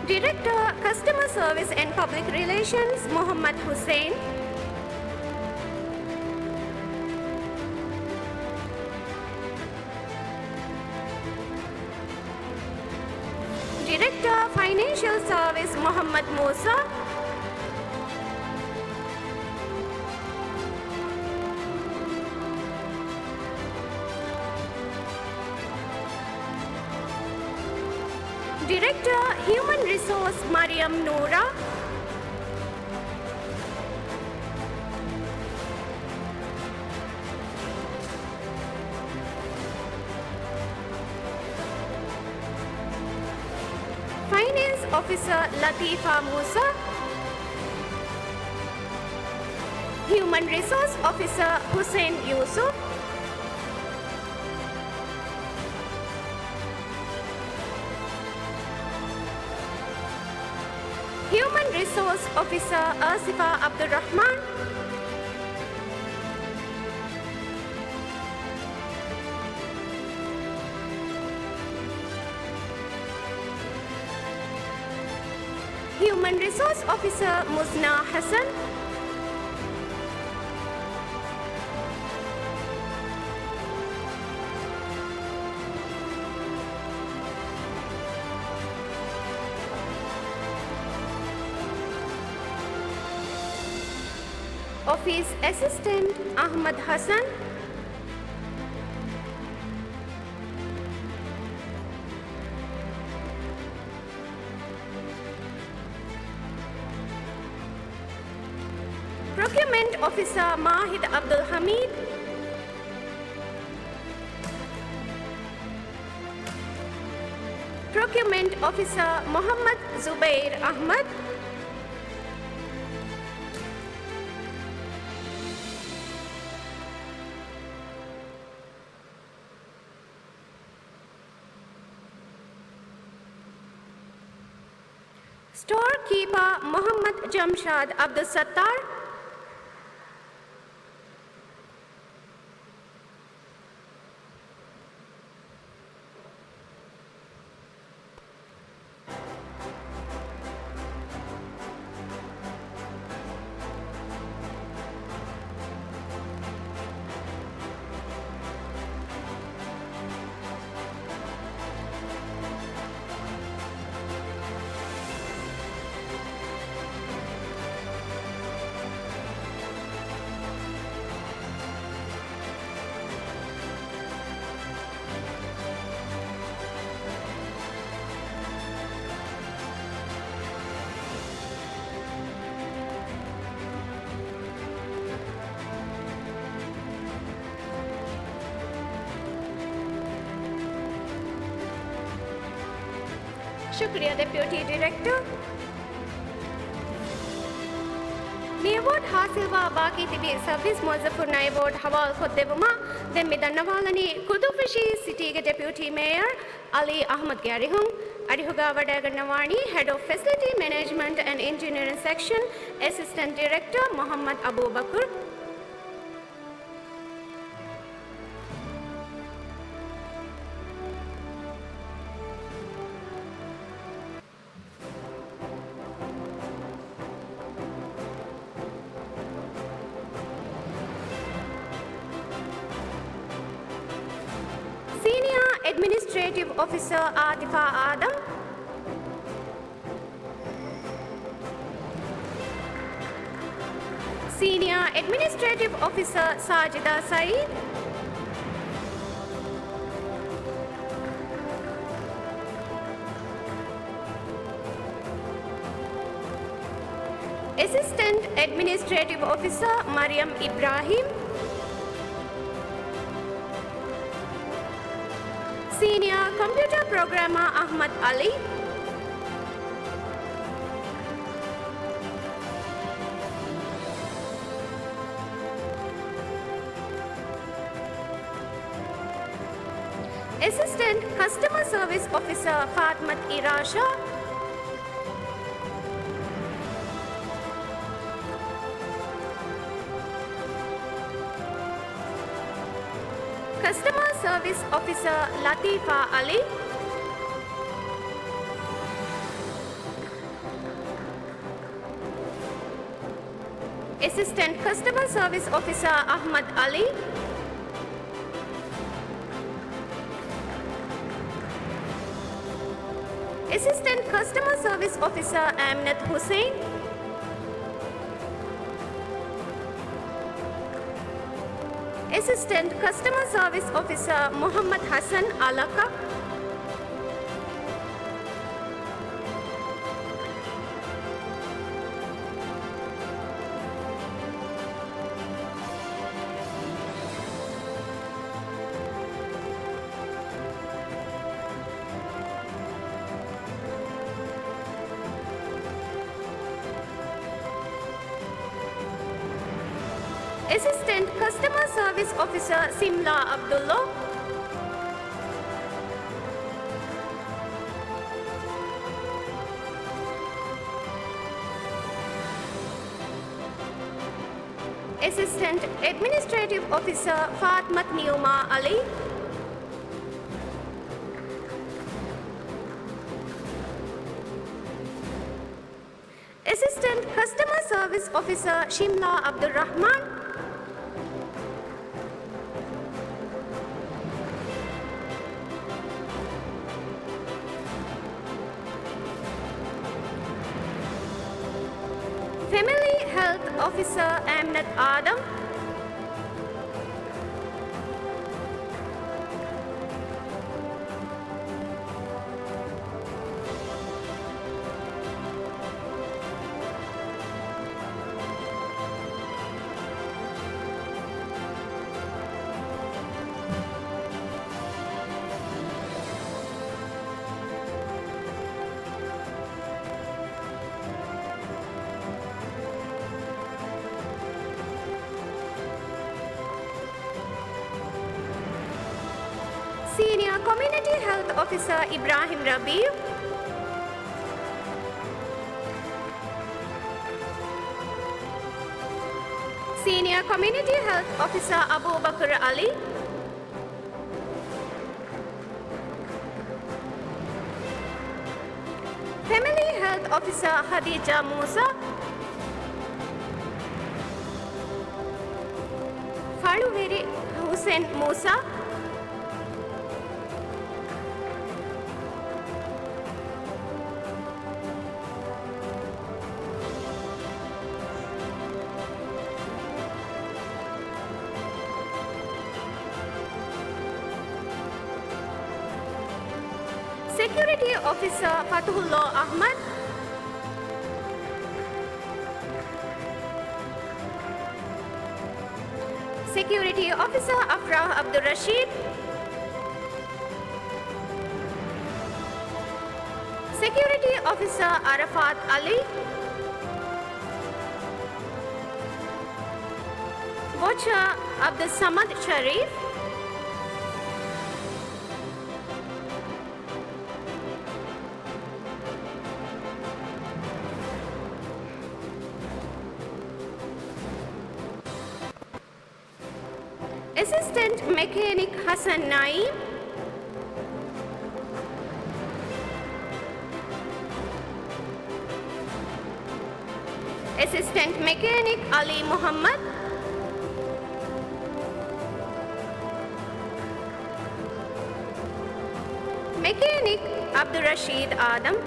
ޑިރެކްޓަރ، ކަސްޓަމަރ ސަރވިސް އެންޑް ޕަބްލިކް ރިލޭޝަންސް، މުހައްމަދު ހުސެއިން. ޑިރެކްޓަރ، ފައިނޭންޝަލް ސާވިސް، މުހައްމަދު މޫސާ. ޑިރެކްޓަރ، ހިއުމަން ރިސޯސް، މަރިޔަމް ނޫރާ. ފައިނޭންސް އޮފިސަރ، ލަތީފާ މޫސާ. ހިއުމަން ރިސޯސް އޮފިސަރ، ހުސެއިން ޔޫސުފް. ހިއުމަން ރިސޯސް އޮފިސަރ، އާސިފާ އަބްދުއްރަޙްމާން. ހިއުމަން ރިސޯސް އޮފިސަރ، މުޒްނާ ޙަސަން. އޮފީސް އެސިސްޓެންޓް، އަޙްމަދު ޙަސަން. ޕްރޮކިއުމަންޓް އޮފިސަރ، މާހިދު ޢަބްދުލް ޙަމީދު. ޕްރޮކިއުމަންޓް އޮފިސަރ، މުޙައްމަދު ޒުބައިރު އަޙްމަދު. ސްޓޯރ ކީޕަރ، މުޙައްމަދު ޖަމްޝާދު ޢަބްދުއްސައްތާރު. ޝުކުރިއްޔާ، ޑެޕިއުޓީ ޑިރެކްޓަރ. މި އެވޯޑް ހާސިލްވާ ބާކީ ތިބި ސަރވިސް މުވައްޒަފުންނަށް އެވޯޑް ހަވާލުކޮށްދެއްވުމަށް ދެން މި ދަންނަވާލަނީ ކުދޫފަށީ ސިޓީގެ ޑެޕިއުޓީ މޭޔަރ އަލީ އަޙްމަދުގެ އަރިހުން. އަރިހުގަ ވަޑައިގަންނަވާނީ ހެޑް އޮފް ފެސިލިޓީ މެނޭޖްމަންޓް އެންޑް އިންޖިނިއަރިން ސެކްޝަން އެސިސްޓެންޓް ޑިރެކްޓަރ މުޙައްމަދު އަބޫބަކުރު. ސީނިއާ އެޑްމިނިސްޓްރޭޓިވް އޮފިސަރ އާތިފާ އާދަމް. ސީނިއާ އެޑްމިނިސްޓްރޭޓިވް އޮފިސަރ ސާޖިދާ ސައީދު. އެސިސްޓެންޓް އެޑްމިނިސްޓްރޭޓިވް އޮފިސަރ މަރިޔަމް އިބްރާހީމް. ސީނިއާ ކޮމްޕިއުޓަރ ޕްރޮގްރާމަރ އަޙްމަދު އަލީ. އެސިސްޓެންޓް ކަސްޓަމަރ ސަރވިސް އޮފިސަރ ފާތިމަތު އިރާޝާ. ކަސްޓަމަރ ސަރވިސް އޮފިސަރ ލަތީފާ އަލީ. އެސިސްޓެންޓް ކަސްޓަމަރ ސަރވިސް އޮފިސަރ އަޙްމަދު ޢަލީ. އެސިސްޓެންޓް ކަސްޓަމަރ ސަރވިސް އޮފިސަރ އަމިނަތު ޙުސައިން. އެސިސްޓެންޓް ކަސްޓަމަރ ސަރވިސް އޮފިސަރ މުޙައްމަދު ޙަސަން އަލަކަ. އެސިސްޓެންޓް ކަސްޓަމަރ ސަރވިސް އޮފިސަރ ސިމްލާ ޢަބްދުﷲ. އެސިސްޓެންޓް އެޑްމިނިސްޓްރޭޓިވް އޮފިސަރ ފާތިމަތު ނިޢުމާ ޢަލީ. އެސިސްޓެންޓް ކަސްޓަމަރ ސަރވިސް އޮފިސަރ ޝިމްލާ ޢަބްދުއްރަޙްމާން. ފެމިލީ ހެލްތް އޮފިސަރ އަމިނަތު އާދަމް. ސީނިއާ ކޮމިއުނިޓީ ހެލްތް އޮފިސަރ އިބްރާހިމް ރަބީޢު. ސީނިއާ ކޮމިއުނިޓީ ހެލްތް އޮފިސަރ އަބޫބަކުރު ޢަލީ. ފެމިލީ ހެލްތް އޮފިސަރ ޚަދީޖާ މޫސާ. ފަޅުވެރި ޙުސެން މޫސާ. ސެކިއުރިޓީ އޮފިސަރ ފަތުޙުﷲ އަޙްމަދު. ސެކިއުރިޓީ އޮފިސަރ އަފްރާހް ޢަބްދުއްރަޝީދު. ސެކިއުރިޓީ އޮފިސަރ ޢަރަފާތު ޢަލީ. ވޮޗަރ ޢަބްދުއްޞަމަދު ޝަރީފް. އެސިސްޓެންޓް މެކޭނިކް ޙަސަން ނަޢީމް. އެސިސްޓެންޓް މެކޭނިކް ޢަލީ މުޙައްމަދު. މެކޭނިކް ޢަބްދުއްރަޝީދު އާދަމް.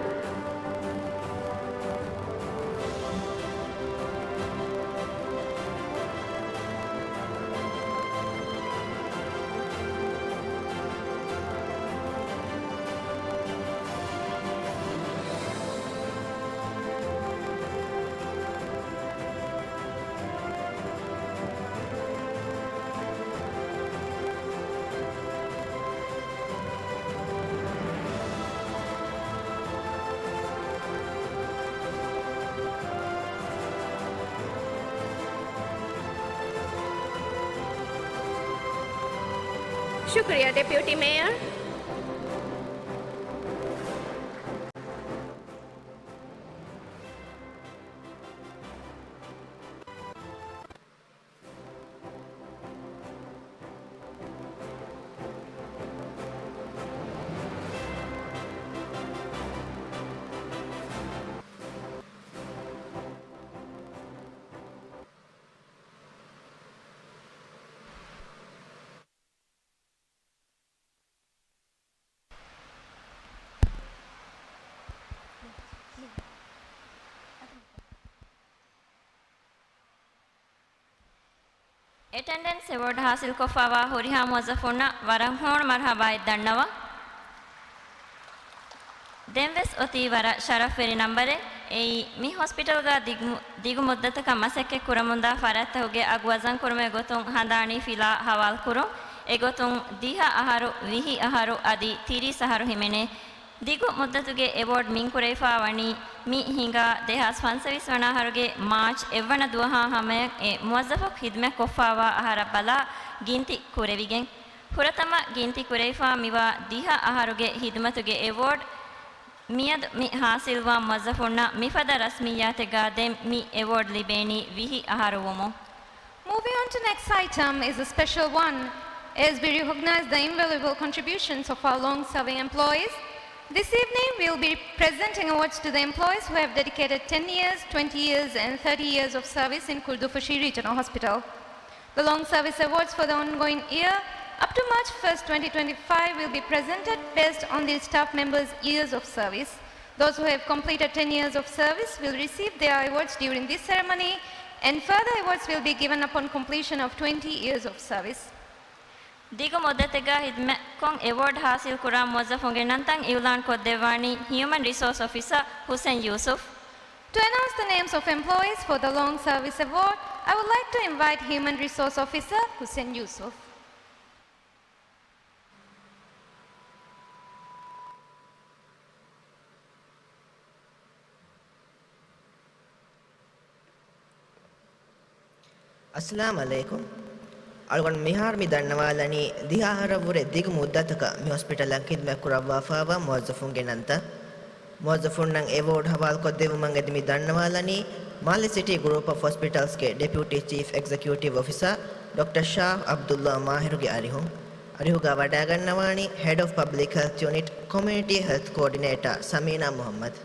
ޝުކުރިއްޔާ، ޑެޕިއުޓީ މޭޔަރ. އެޓެންޑެންސް އެވޯޑް ހާސިލްކޮށްފާވާ ހުރިހާ މުވައްޒަފުންނަށް ވަރަށް ހޫނު މަރުޙަބާއެއް ދަންނަވަން. ދެންވެސް އޮތީ ވަރަށް ޝަރަފްވެރި ނަންބަރެއް. އެއީ، މި ހޮސްޕިޓަލްގަ ދިގު، ދިގު މުއްދަތަކަށް މަސައްކަތް ކުރަމުންދާ ފަރާތްތަކުގެ އަގު ވަޒަން ކުރުމުގެ ގޮތުން ހަނދާނީ ފިލާ ހަވާލުކުރުން. އެގޮތުން ދިހަ އަހަރު، ވިހި އަހަރު އަދި ތިރީސް އަހަރު ހިމެނޭ. ދިގު މުއްދަތުގެ އެވޯޑް މިންކުރެވިފާ ވަނީ މި ހިނގާ ދެހާސް ފަންސަވީސް ވަނަ އަހަރުގެ މާޗް އެއްވަނަ ދުވަހާ ހަމަޔަށް އެ މުވައްޒަފަކު ޚިދުމަތްކޮށްފާވާ އަހަރަށް ބަލާ ގިންތި ކުރެވިގެން. ފުރަތަމަ ގިންތި ކުރެވިފާ މިވާ ދިހަ އަހަރުގެ ހިދުމަތުގެ އެވޯޑް މިއަދު މި ހާސިލްވާ މުވައްޒަފުންނަށް މިފަދަ ރަސްމިއްޔާތެއްގަ ދެން މި އެވޯޑް ލިބޭނީ ވިހި އަހަރު ވުމުން. Moving on to next item is a special one, as we recognize the invaluable contributions of our long-serving employees. This evening, we'll be presenting awards to the employees who have dedicated ten years, twenty years, and thirty years of service in Kurdufushi Regional Hospital. The long service awards for the ongoing year, up to March first, twenty twenty-five, will be presented based on the staff members' years of service. Those who have completed ten years of service will receive their awards during this ceremony, and further awards will be given upon completion of twenty years of service. ދިގު މުއްދަތެއްގަ ޚިދުމަތްކޮށް އެވޯޑް ހާސިލްކުރާ މުވައްޒަފުންގެ ނަންތައް އިޢުލާންކޮށްދެއްވާނީ ހިއުމަން ރިސޯސް އޮފިސަރ ހުސެން ޔޫސުފް. To announce the names of employees for the long service award, I would like to invite Human Resource Officer Hussein Yusuf. އައްސަލާމް ޢަލައިކުމް. އަޅުގަނޑު މިހާރު މި ދަންނަވާލަނީ ދިހަ އަހަރަށްވުރެ ދިގު މުއްދަތަކަށް މި ހޮސްޕިޓަލަށް ޚިދުމަތް ކުރައްވާފާވާ މުވައްޒަފުންގެ ނަންތައް. މުވައްޒަފުންނަށް އެވޯޑް ހަވާލުކޮށްދެއްވުމަށް އެދި މި ދަންނަވާލަނީ، މާލެ ސިޓީ ގްރޫޕް އޮފް ހޮސްޕިޓަލްސްގެ ޑެޕިއުޓީ ޗީފް އެގްޒެކިއުޓިވް އޮފިސަރ ޑޮކްޓަރ ޝާހް ޢަބްދުﷲ މާހިރުގެ އަރިހުން. އަރިހުގަ ވަޑައިގަންނަވާނީ ހެޑް އޮފް ޕަބްލިކް ހެލްތް ޔުނިޓް ކޮމިއުނިޓީ ހެލްތް ކޯޑިނޭޓަރ ސަމީނާ މުޙައްމަދު.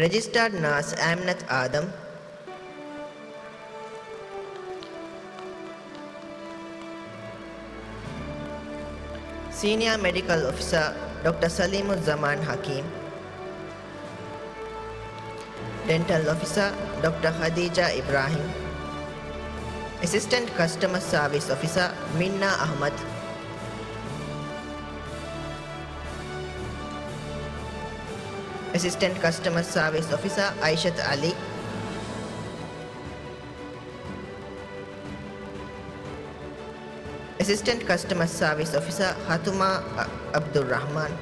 ރެޖިސްޓާޑް ނާސް އާމިނަތު އާދަމް. ސީނިއާ މެޑިކަލް އޮފިސަރ ޑޮކްޓަރ ސަލީމުއްޒަމާން ޙަކީމް. ޑެންޓަލް އޮފިސަރ ޑޮކްޓަރ ޚަދީޖާ އިބްރާހިމް. އެސިސްޓެންޓް ކަސްޓަމަރ ސާވިސް އޮފިސަރ މިންނާ އަޙްމަދު. އެސިސްޓެންޓް ކަސްޓަމަރ ސާވިސް އޮފިސަރ އައިޝަތު ޢަލީ. އެސިސްޓެންޓް ކަސްޓަމަރ ސާވިސް އޮފިސަރ ހަތުމާ އަ، ޢަބްދުއްރަޙްމާން.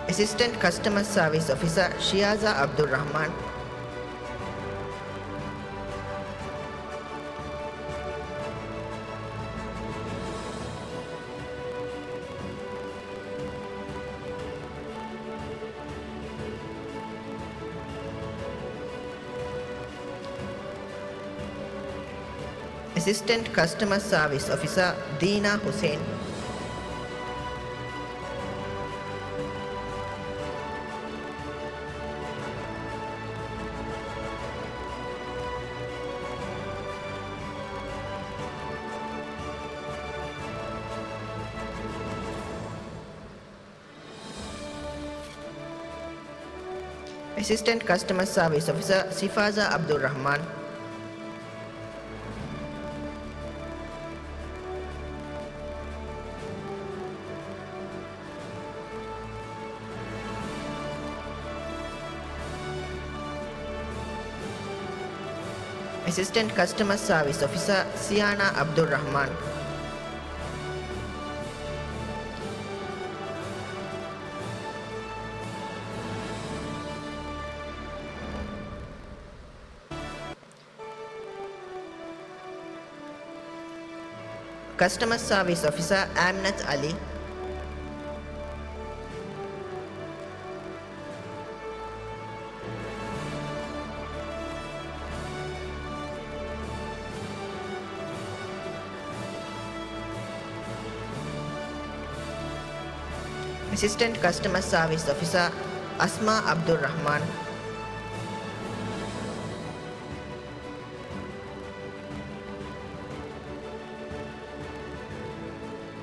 އެސިސްޓެންޓް ކަސްޓަމަރ ސާވިސް އޮފިސަރ ޝިޔާޒާ ޢަބްދުއްރަޙްމާން. އެސިސްޓެންޓް ކަސްޓަމަރ ސާވިސް އޮފިސަރ ދީނާ ހުސެން. އެސިސްޓެންޓް ކަސްޓަމަރ ސާވިސް އޮފިސަރ ސިފާޒާ ޢަބްދުއްރަޙްމާން. އެސިސްޓެންޓް ކަސްޓަމަރ ސާވިސް އޮފިސަރ ސިޔާނާ ޢަބްދުއްރަޙްމާން. ކަސްޓަމަރ ސާވިސް އޮފިސަރ އާމިނަތު ޢަލީ. އެސިސްޓެންޓް ކަސްޓަމަރ ސާވިސް އޮފިސާ އަސްމާ އަބްދުއްރަޙްމާން.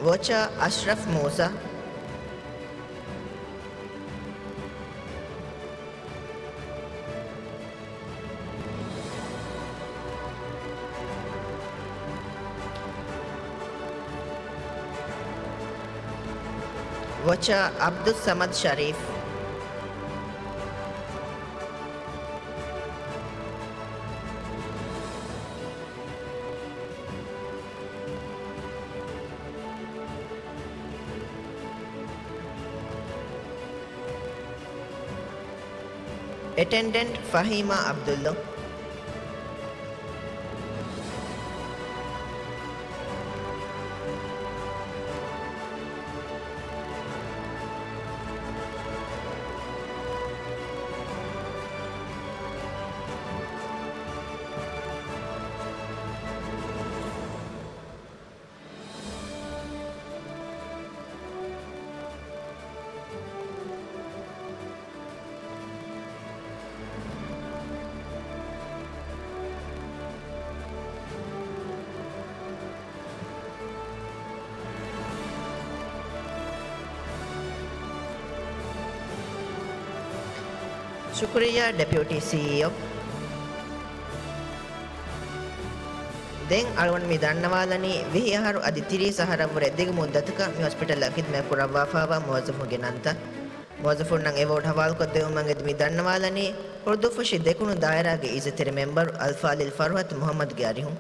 ވޯޗާ އަޝްރަފް މޫސާ. ވޯޗާ އަބްދުއްސަމަދު ޝަރީފް. އެޓެންޑެންޓް ފަހީމާ އަބްދުއްލޯ. ޝުކުރިއްޔާ، ޑެޕިއުޓީ ސީއީއޯ. ދެން އަޅުގަނޑު މި ދަންނަވާލަނީ ވިހި އަހަރު އަދި ތިރީސް އަހަރަށްވުރެ ދިގު މުއްދަތަކަށް މި ހޮސްޕިޓަލަށް ޚިދުމަތް ކުރައްވާފައިވާ މުވައްޒަފުންގެ ނަންތައް. މުވައްޒަފުންނަށް އެވޯޑް ހަވާލުކޮށްދެވުމަށް އެދި މި ދަންނަވާލަނީ ހުޅުދޫފުށި ދެކުނު ދާއިރާގެ އިއްޒަތްތެރި މެމްބަރު އަލްފާޟިލް ފަރުހަތު މުޙައްމަދުގެ އަރިހުން.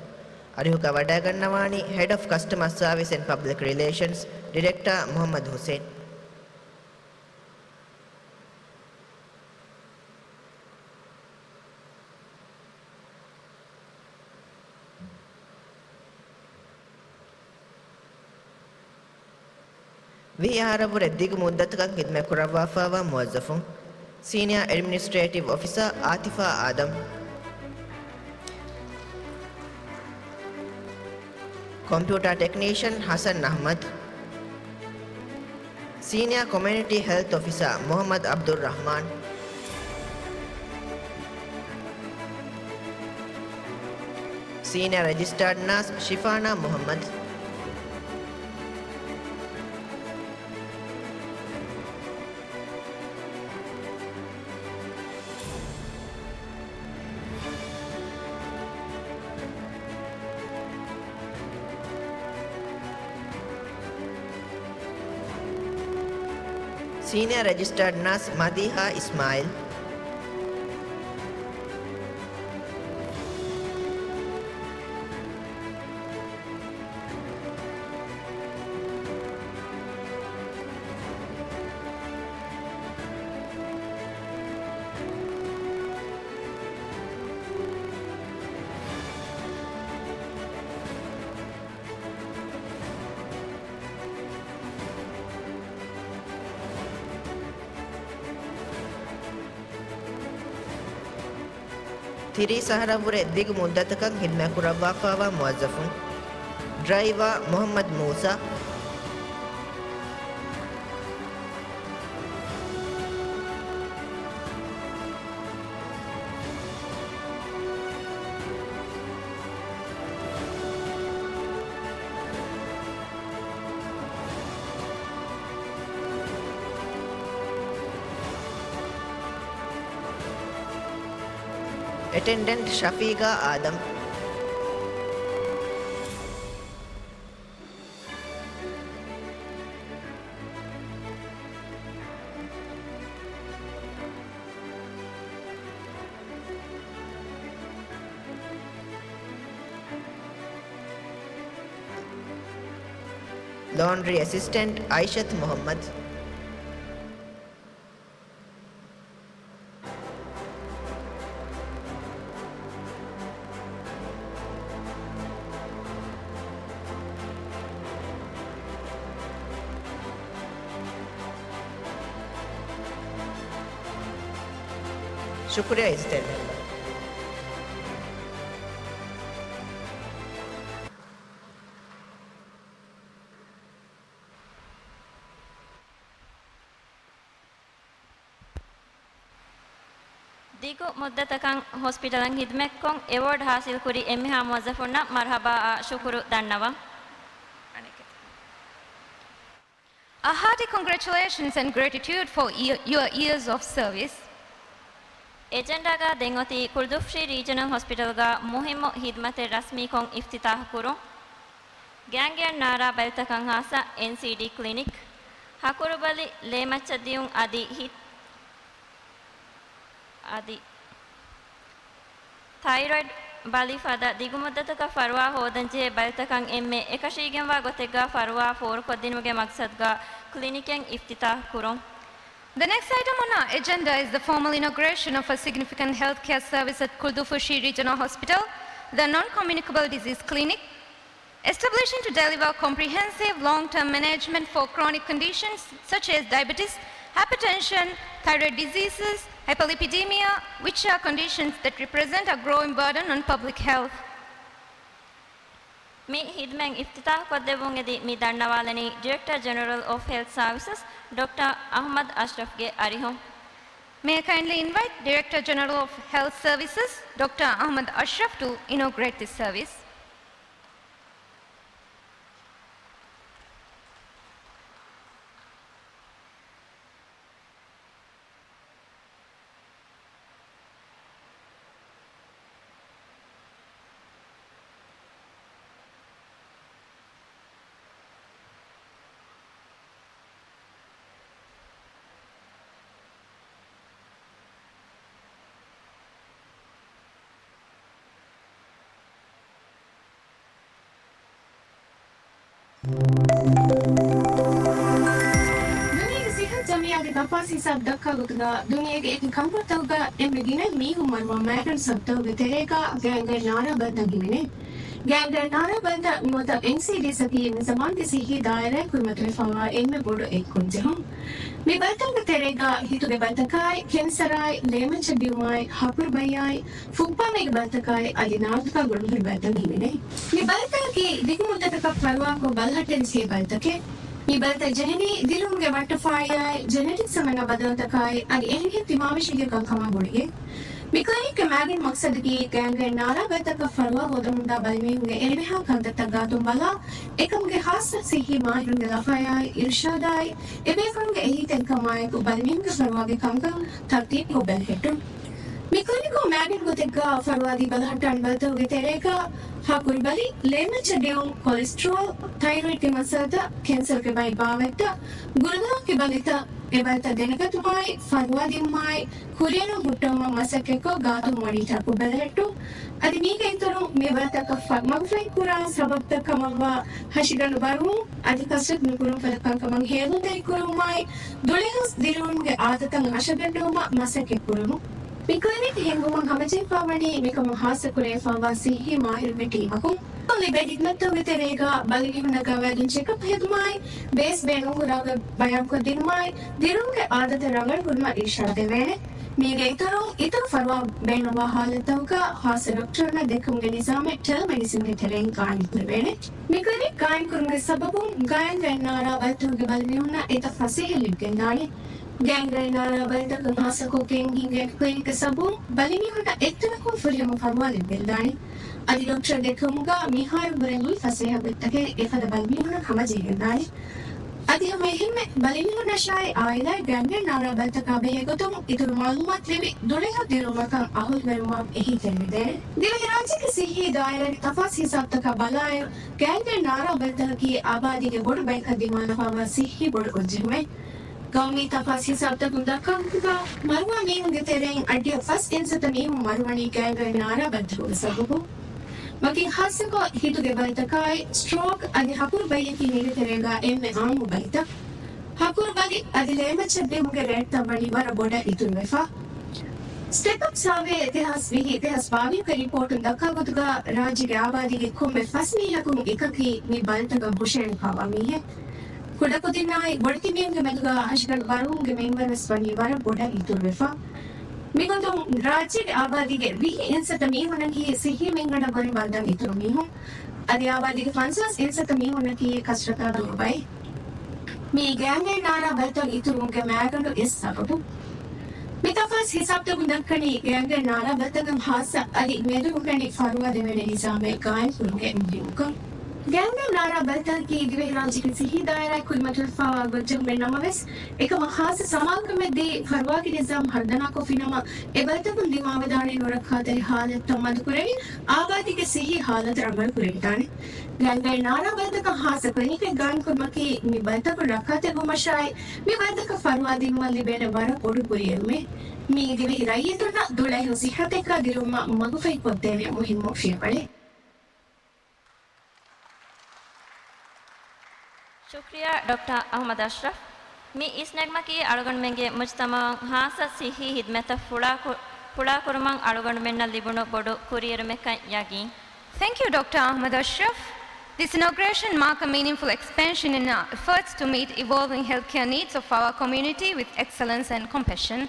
އަރިހުގަ ވަޑައިގަންނަވާނީ ހެޑް އޮފް ކަސްޓަމަރ ސާވިސް އެންޑް ޕަބްލިކް ރިލޭޝަންސް، ޑިރެކްޓާ މުޙައްމަދު ހުސެން. ވިހި އަހަރަށްވުރެ ދިގު މުއްދަތަކަށް ޚިދުމަތް ކުރައްވާފައިވާ މުވައްޒަފުން، ސީނިއާ އެޑްމިނިސްޓްރޭޓިވް އޮފިސަރ އާތިފާ އާދަމް، ކޮމްޕިއުޓާ ޓެކްނީޝަން ހަސަން އަޙްމަދު، ސީނިއާ ކޮމިއުނިޓީ ހެލްތް އޮފިސަރ މުޙައްމަދު އަބްދުއްރަޙްމާން، ސީނިއާ ރެޖިސްޓާޑް ނާސް ޝިފާނާ މުޙައްމަދު. ސީނިއާ ރެޖިސްޓާޑް ނާސް މަދީޙާ އިސްމާއިލް. ތިރީސް އަހަރަށްވުރެ ދިގު މުއްދަތަކަށް ޚިދުމަތް ކުރައްވާފައިވާ މުވައްޒަފުން، ޑްރައިވާ މުޙައްމަދު މޫސާ، އެޓެންޑެންޓް ޝަފީގާ އާދަމް. ލޯންޑްރީ އެސިސްޓެންޓް އައިޝަތު މުޙައްމަދު. ޝުކުރިއްޔާ އިޒްތިޔާރު މެމްބަރު. ދިގު މުއްދަތަކަށް ހޮސްޕިޓަލަށް ހިދުމަތްކޮށް، އެވޯޑް ހާސިލްކުރި އެންމެހާ މުވައްޒަފުންނަށް މަރްހަބާއާ ޝުކުރު ދަންނަވަން. A hearty congratulations and gratitude for your years of service. އެޖެންޑާގަ ދެން އޮތީ ކުޅުދުއްފުށި ރީޖަނަލް ހޮސްޕިޓަލްގަ މުހިއްމު ހިދުމަތެއް ރަސްމީކޮށް އިފްތިތާޙު ކުރުން. ގޭންގްރެއިން ނާރާ ބަލިތަކަށް ހާއްސަ އެންސީޑީ ކްލިނިކް، ހަކުރުބަލި، ލޭމައްޗަށް ދިޔުން އަދި ހިތް އަދި ތައިރޮއިޑް ބަލި ފަދަ ދިގުމުއްދަތަކަށް ފަރުވާ ހޯދަންޖެހޭ ބަލިތަކަށް އެންމެ އެކަށީގެންވާ ގޮތެއްގަ ފަރުވާ ފޯރުކޮށްދިނުމުގެ މަގްސަދުގަ ކްލިނިކެއް އިފްތިތާޙު ކުރުން. The next item on our agenda is the formal inauguration of a significant healthcare service at ކުޅުދުއްފުށި Regional Hospital, the Non-Communicable Disease Clinic, established to deliver comprehensive long-term management for chronic conditions such as diabetes, hypertension, thyroid diseases, hyperlipidemia, which are conditions that represent a growing burden on public health. މި ހިދުމަތް އިފްތިތާޙުކޮށްދެއްވުން އެދި މި ދަންނަވާލަނީ ޑިރެކްޓަރ ޖެނެރަލް އޮފް ހެލްތް ސާވިސަސް ޑޮކްޓަރ އަޙްމަދު އަޝްރަފްގެ އަރިހުން. May I kindly invite Director General of Health Services, Doctor Ahmed Ashraf, to inaugurate this service. ދުނިޔޭގެ ސިއްހަތު ޖަމިއްޔާގެ ތަފާސް ހިސާބު ދައްކާ ގޮތުގަ، ދުނިޔޭގެ އެކި ކަންކޮޅުތަކުގަ އެންމެ ގިނައިން މީހުން މަރުވާ މައިގަނޑު ސަބަބުތަކުގެ ތެރޭގަ ގޭންގްރެއިން ނާރާ ބަލިތައް ހިމެނޭ. ގޭންގްރެއިން ނާރާ ބަލިތައް ނުވަތަ އެންސީޑީސް އަކީ މި ޒަމާންގެ ސިއްހީ ދާއިރާއިން ކުރިމަތިވެފައިވާ އެންމެ ބޮޑު އެއްކޮށް ޖެހުން. މި ބަލިތަކުގެ ތެރޭގަ ހިތުގެ ބަލިތަކާއި، ކެންސަރާއި، ލޭމައްޗަށް ދިޔުމާއި، ހަކުރުބައިއާއި، ފުއްޕާމައިގެ ބަލިތަކާއި އަދި ނާޒުކާ ގުޅުންތެރި ބަލިތައް ހިމެނޭ. މި ބަލިތަކަކީ ދިގު މުއްދަތަކަށް ފަރުވާކޮށް ބަލަހައްޓަން ޖެހޭ ބަލިތަކެއް. މި ބަލިތައް ޖެހެނީ ދިރިއުޅުމުގެ ވައްޓަފާޅިއާއި، ޖެނެޓިކްސް މަންނަ ބަދަލުތަކާއި އަދި އެހެނިހެން ތިމާވެށިގެން ކަންކަމާ ގުޅިގެން. މި ކްލިނިކްގެ މައިގަނޑު މަގްސަދަކީ ގޭންގްރެއިން ނާރާ ބަލިތަކަށް ފަރުވާ ހޯދަމުންދާ ބަލިމީހުންގެ އެންމެހާ ކަންތައްތައް ގާތުން ބަލާ، އެކަމުގެ ހާއްސަ ސިއްހީ މާހިރުންގެ ލަފަޔާއި، އިރުޝާދާއި، އެބޭފުޅުންގެ އެހީތެރިކަމާއެކު ބަލިމީހުންގެ ފަރުވާގެ ކަންކަން ތަރުތީބުކޮށް ބަލަހައްޓުން. މި ކްލިނިކުން މައިގަނޑު ގޮތެއްގަ ފަރުވާދީ ބަލަހައްޓާނެ ބަލިތަކުގެ ތެރޭގަ ހަކުރުބަލި، ލޭމައްޗަށް ދިޔުން، ކޮލެސްޓްރޯލް، ތައިރޮއިޑް ތިމަންސަލްތައް، ކެންސަރުގެ ބައި ބާވަތްތައް، ގުޅުދުލުމުގެ ބަލިތައް، އެ ބަލިތައް ދެނެގަތުމާއި، ފަރުވާދިނުމާއި، ކުރިއެރުން ހުއްޓަވުމަށް މަސައްކަތްކޮށް ގާތުން މޮނިޓާކޮށް ބަލަހައްޓުން. އަދި މީގެ އިތުރުން މި ބަލިތަކަށް ފަ-، މަގުފަހި ކުރާ ސަބަބުތައް ކަމަށްވާ ހަށިގަނޑު ބަރުވުން އަދި ކަސްރަތު ނުކުރުން ފަދަ ކަންކަމަށް ހޭލުންތެރިކުރުމާއި، ދުޅިހުސް ދިރިއުޅުމުގެ އާދަތައް ހަށަގަންނަވުމަށް މަސައްކަތްކުރުނު. މި ކްލިނިކް ހިންގުމަށް ހަމަޖެހިފައިވަނީ މިކަމަށް ހާއްސަކުރެވިފައިވާ ސިއްހީ މާހިރުންގެ ޓީމަކުން. ލިބޭ ޚިދުމަތްތަކުގެ ތެރޭގަ ބަލިމީހުންނަށް ގަވާއިދުން ޗެކަޕް ހެދުމާއި، ބޭސް ބޭނުންކުރާ ގޮތް ބަޔާންކޮށްދިނުމާއި، ދިރިއުޅުމުގެ އާދަތައް ރަނގަޅުކުރުމަށް އިރުޝާދު ދެވޭނެ. މީގެ އިތުރުން، އިތުރު ފަރުވާ ބޭނުންވާ ޙާލަތްތަކުގަ ޚާއްޞަ ޑޮކްޓަރުންނާ ދެއްކުމުގެ ނިޒާމެއް ޓެލެމެޑިސިންގެ ތެރެއިން ގާއިމްކުރެވޭނެ. މި ކްލިނިކް ގާއިމްކުރުމުގެ ސަބަބުން ގާތްގަނޑު ނާރާ ބަލިތަކުގެ ބަލިމީހުންނަށް އެތައް ފަސޭހަ ލިބިގެންދާނެ. ގޭންގްރެއިން ނާރާ ބަލިތަކަށް ހާއްސަކޮށް ގެންގިން ކްލިނިކްގެ ސަބަބުން ބަލިމީހުންނަށް އެއްތަނަކުން ފުރިހަމަ ފަރުވާ ލިބިގެންދާނެ. އަދި ޑޮކްޓަރު ދެއްކުމުގަ މިހާރު ހުރެ ލުއި ފަސޭހަ ގޮތްތަކެއް އެފަދަ ބަލިމީހުންނަށް ހަމަޖެހިގެންދާނެ. އަދި ހަމަ އެހެންމެ ބަލިމީހުންނަށާއި އާއިލާއެއް ގޭންގްރެއިން ނާރާ ބަލިތަކާ ބެހޭ ގޮތުން އިތުރު މައުލޫމާތު ލިބި، ދުޅިހުސް ދިރިއުޅުމަކަށް އަހުލުވެރިވުމަށް އެހީތެރިވެދޭނެ. ދިވެހިރާއްޖޭގެ ސިއްހީ ދާއިރާގެ ތަފާސް ހިސާބުތަކާ ބަލާއިރު، ގޭންގްރެއިން ނާރާ ބަލިތަކަކީ އާބާދީގެ ބޮޑު ބަޔަކަށް ދިމާލަފައިވާ ސިއްހީ ބޮޑު އޮއްޖެހުމެއް. ގައުމީ ތަފާސް ހިސާބުތަކުން ދައްކާ ގޮތުގަ، މަރުވާ މީހުންގެ ތެރެއިން އަށްޑިހަ ފަސް އިންސަތަ މީހުން މަރުވަނީ ގޭންގްރެއިން ނާރާ ބަލިތަކުގެ ސަބަބުން. ވަކިން ޚާއްޞަކޮށް، ހިތުގެ ބަލިތަކާއި، ސްޓްރޯކް އަދި ހަކުރު ބައްޔަކީ މީގެ ތެރޭގަ އެންމެ އާއްމު ބަލިތައް. ހަކުރު ބަލި އަދި ލޭމައްޗަށް ދިޔުމުގެ ރޭޓްތައް ވަނީ ވަރަށް ބޮޑަށް އިތުރުވެފަ. ސްޓެޕް އަޕް ސާވޭ ދެހާސް ވިހި ދެހާސް ބާވީހުގެ ރިޕޯޓުން ދައްކާ ގޮތުގަ، ރާއްޖޭގެ އާބާދީގެ ކޮންމެ ފަސް މީހަކުން އެކަކީ މި ބަލިތަކަށް ހުށައެޅިފައިވާ މީހެއް. ކުޑަކުދިންނާއި ބޮޑެތި މީހުންގެ މެދުގަ ހަށިގަނޑު ބަރުވުމުގެ މިންވަރުވެސް ވަނީ ވަރަށް ބޮޑަށް އިތުރުވެފަ. މިގޮތުން ރާއްޖޭގެ އާބާދީގެ ވިހި އިންސަތަ މީހުންނަކީ ސިއްހީ މިންގަނޑަށް ވަނީ ބަލިދަން އިތުރު މީހުން. އަދި އާބާދީގެ ފަންސާސް އިންސަތަ މީހުންނަކީ ކަސްރަތާ ދުރު ބައެއް. މިއީ ގޭންގްރެއިން ނާރާ ބަލިތައް އިތުރުވުމުގެ މައިގަނޑު އެއް ސަބަބު. މި ތަފާސް ހިސާބުތަކުން ދައްކަނީ ގެންގެ ނާރާ ބަލިތަކަށް ހާއްސަ އަދި މެދު ހުންނަނީ ފަރުވާ ދެވޭނެ ނިޒާމެއް ގާއިމްކުރުމުގެ މުހިންމުކަން. ގެންގެ ނާރާ ބަލިތަކަކީ ދިވެހިރާއްޖޭގެ ސިއްހީ ދާއިރާއެއް ކުރިމަތިވެފައިވާ ގޮތްޖެހުމެއް ނަމަވެސް، އެކަމަށް ހާއްސަ ސަމާލުކަމެއް ދީ ފަރުވާގެ ނިޒާމް ހަރުދަނާކޮށްފިނަމަ، އެ ބަލިތަކުން ދިމާވެދާނެ ނުރައްކާތެރި ހާލަތްތައް މަދުކުރެވި، އާބާދީގެ ސިއްހީ ހާލަތަށް އަމަލު ކުރެވިދާނެ. ގެންގެ ނާރާ ބަލިތަކަށް ހާއްސަ ކްލިނިކެއް ގާއިމްކުރުމަކީ މި ބަލިތަކުން ރައްކާތެރިވުމަށާއި، މި ބަލިތަކަށް ފަރުވާ ދިނުމަށް ލިބޭނެ ވަރަށް ބޮޑު ކުރިއެރުމެއް. މީ ދިވެހި ރައްޔިތުންނަށް ދުޅަހެޔޮ ސިއްހަތެއްގާ ދިރުވުމަށް މަގުފަހިކޮށްދޭނެ މުހިންމު ފިޔަވަޅެއް. ޝުކްރިޔާ ޑޮކްޓަރ އަޙްމަދު އަޝްރަފް. މި އިސްނެގުމަކީ އަޅުގަނޑުމެންގެ މުޖްތަމަޢަށް ހާއްސަ ސިއްހީ ހިދްމަތްތައް ފުޅާކު-، ފުޅާކުރުމަށް އަޅުގަނޑުމެންނަށް ލިބުނު ބޮޑު ކުރިއެރުމެއްކަން ޔަގީން. Thank you, Doctor Ahmed Ashraf. This inauguration mark a meaningful expansion in our efforts to meet evolving healthcare needs of our community with excellence and compassion.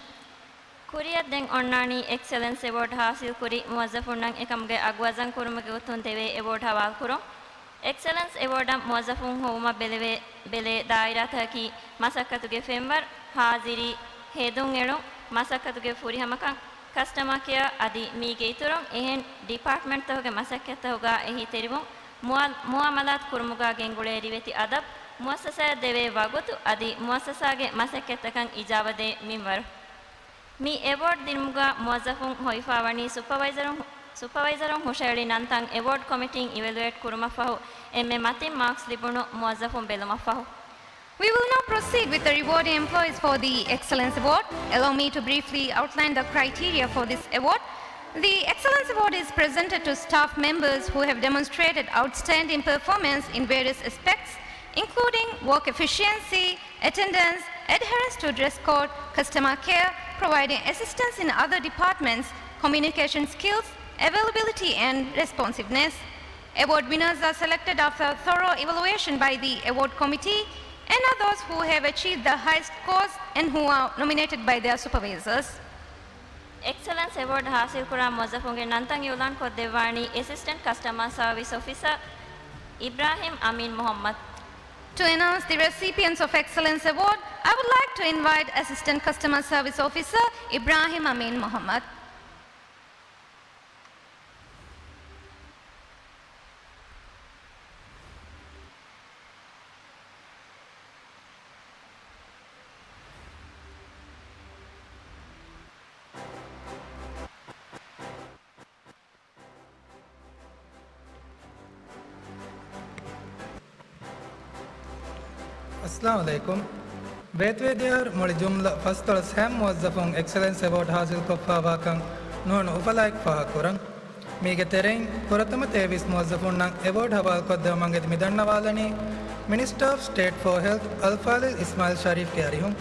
ކުރިއަށް ދެން އޮންނާނީ އެކްސެލެންސް އެވޯޑް ހާސިލްކުރި މުވައްޒަފުންނަށް އެކަމުގެ އަގު ވަޒަން ކުރުމުގެ ގޮތުން ދެވޭ އެވޯޑް ހަވާލުކުރުން. އެކްސެލެންސް އެވޯޑަށް މުވައްޒަފުން ހޮވުމަށް ބެލެވޭ، ބެލޭ ދާއިރާތަކަކީ މަސައްކަތުގެ ފެންވަރު، ހާޒިރީ، ހެދުން އެޅުން، މަސައްކަތުގެ ފުރިހަމަކަން، ކަސްޓަމާ ކެއާ އަދި މީގެ އިތުރުން އެހެން ޑިޕާޓްމަންޓްތަކުގެ މަސައްކަތްތަކުގާ އެހީތެރިވުން، މުއާ-، މުއާމަލާތު ކުރުމުގާ ގެންގުޅޭ ރިވެތި އަދަބު، މުއައްސަސާއަށް ދެވޭ ވަގުތު އަދި މުއައްސަސާގެ މަސައްކަތްތަކަށް އިޖާބަދޭ މިންވަރު. މި އެވޯޑް ދިނުމުގަ މުވައްޒަފުން ހޮވިފައިވަނީ ސުޕަވައިޒަރުން، ސުޕަވައިޒަރުން ހުށައެޅި ނަންތައް އެވޯޑް ކޮމިޓީން އިވެލުއޭޓް ކުރުމަށްފަހު އެންމެ މަތިން މާކްސް ލިބުނު މުވައްޒަފުން ބެލުމަށްފަހު. We will now proceed with the rewarding employees for the Excellence Award. Allow me to briefly outline the criteria for this award. The Excellence Award is presented to staff members who have demonstrated outstanding performance in various aspects, including work efficiency, attendance, adherence to dress code, customer care, providing assistance in other departments, communication skills, availability and responsiveness. Award winners are selected after thorough evaluation by the award committee and are those who have achieved the highest scores and who are nominated by their supervisors. އެކްސެލެންސް އެވޯޑް ހާސިލްކުރާ މުވައްޒަފުންގެ ނަންތައް އިއުލާން ކޮށްދެއްވާނީ އެސިސްޓެންޓް ކަސްޓަމާ ސާވިސް އޮފިސަރ އިބްރާހިމް އަމީން މުޙައްމަދު. To announce the recipient of Excellence Award, I would like to invite Assistant Customer Service Officer Ibrahim Amin Muhammad. އައްސަލާމު ޢަލައިކުމް. ވޭތުވެދިޔަ އަހަރު މުޅި ޖުމްލަ ފަސްދޮޅަސް ހަ މުވައްޒަފުން އެކްސެލެންސް އެވޯޑް ހާސިލްކޮށްފައިވާކަން ނޫނު އުފަލާއެކު ފާހަގަކުރަން. މީގެ ތެރެއިން ފުރަތަމަ ތޭވީސް މުވައްޒަފުންނަށް އެވޯޑް ހަވާލުކޮށްދެއްވުމަށް އެދި މިދަންނަވާލަނީ، މިނިސްޓަރ އޮފް ސްޓޭޓް ފޯ ހެލްތް އަލްފާޟިލް އިސްމާޢީލް ޝަރީފްގެ އަރިހުން.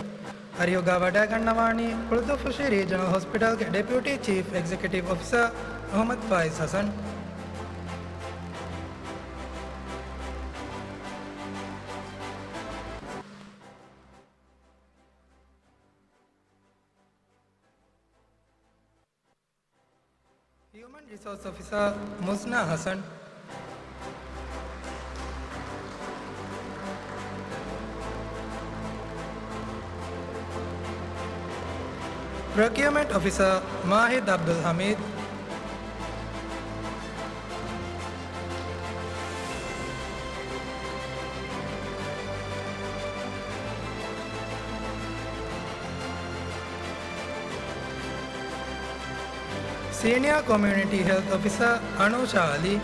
އަރިހުގާ ވަޑައިގަންނަވާނީ ހުޅުދުއްފުށި ރީޖަނަލް ހޮސްޕިޓަލްގެ ޑެޕިއުޓީ ޗީފް އެގްޒެކެޓިވް އޮފިސަރ އަޙްމަދު ފާއިޒް ޙަސަން. ހިއުމަން ރިސޯސް އޮފިސަރ މުޒްނާ ޙަސަން. ޕްރޮކިއުމަންޓް އޮފިސަރ މާހިދް ޢަބްދުލް ޙަމީދު. ސީނިއާ ކޮމިއުނިޓީ ހެލްތް އޮފިސަރ އަނޫޝާ ޢަލީ.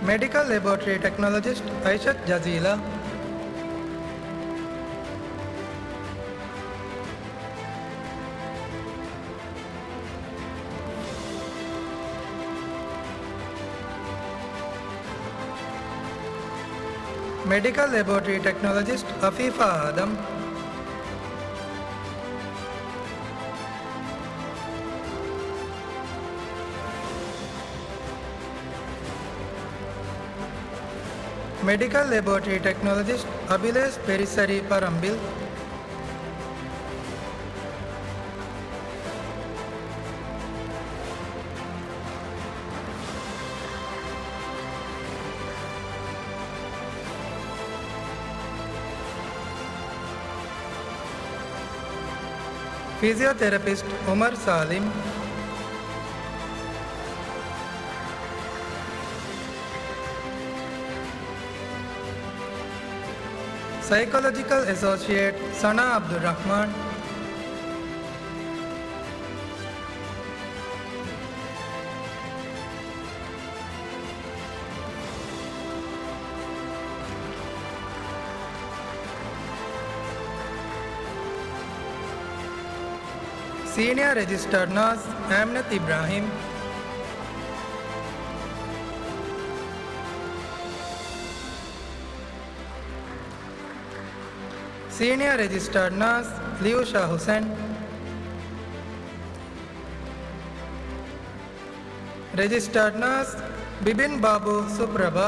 މެޑިކަލް ލެބޯޓްރީ ޓެކްނޮލޮޖިސްޓް އައިޝަތު ޖަޒީލާ. މެޑިކަލް ލެބޯޓްރީ ޓެކްނޮލޮޖިސްޓް އަފީފާ އާދަމް. މެޑިކަލް ލެބޯޓްރީ ޓެކްނޮލޮޖިސްޓް އަބިލޭސް ޕެރިއްސަރީ ޕަރަނބިލް. ފިޒިއޯތެރަޕިސްޓް އުމަރު ސާލިމް. ސައިކޮލޮޖިކަލް އެސޯސިއޭޓް ސަނާ އަބްދުއްރަޙްމާން. ސީނިއާ ރެޖިސްޓާޑް ނާސް އާމިނަތު އިބްރާހިމް. ސީނިއާ ރެޖިސްޓާޑް ނާސް ލިޔޫޝާ ހުސެން. ރެޖިސްޓާޑް ނާސް ބިބިން ބާބޫ ސުޕްރަބާ.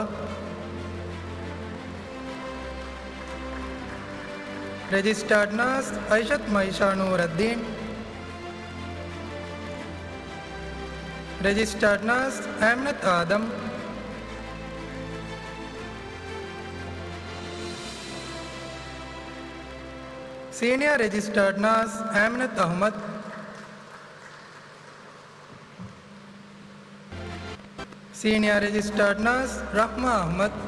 ރެޖިސްޓާޑް ނާސް އައިޝަތު މައިޝާ ނޫރައްދީން. ރެޖިސްޓާޑް ނާސް އާމިނަތު އާދަމް. ސީނިއާ ރެޖިސްޓާޑް ނާސް އާމިނަތު އަޙްމަދު. ސީނިއާ ރެޖިސްޓާޑް ނާސް ރަޙްމާ އަޙްމަދު.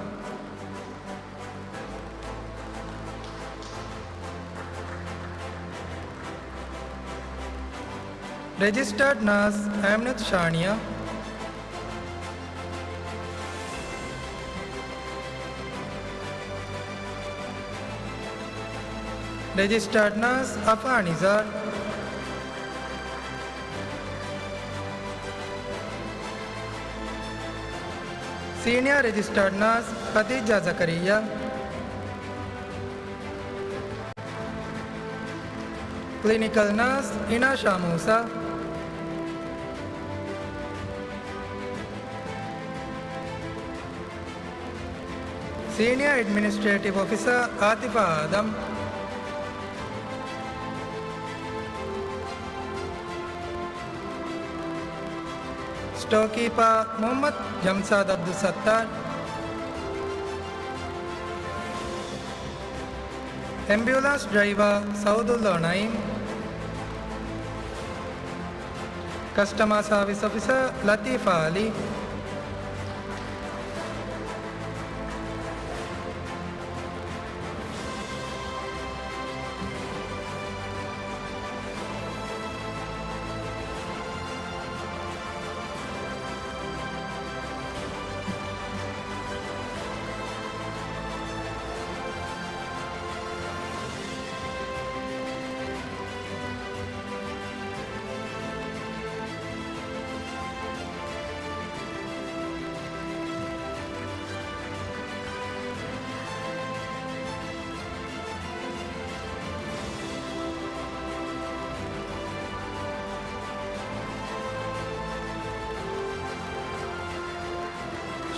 ރެޖިސްޓާޑް ނާސް އާމިނަތު ޝާނިޔާ. ރެޖިސްޓާޑް ނާސް އަފާ ނިޒާރް. ސީނިއާ ރެޖިސްޓާޑް ނާސް ޚަދީޖާ ޒަކަރިއްޔާ. ކްލިނިކަލް ނާސް އިނާޝާ މޫސާ. ސީނިއާ އެޑްމިނިސްޓްރޭޓިވް އޮފިސަރ އާތިފާ އާދަމް. ސްޓޯކީޕާ މުޙައްމަދު ޖަމްޝާދު އަބްދުއްސައްތާރު. އެމްބިއުލާންސް ޑްރައިވާ ސައުދުﷲ ނައީމް. ކަސްޓަމާ ސާވިސް އޮފިސަރ ލަތީފާ އަލީ.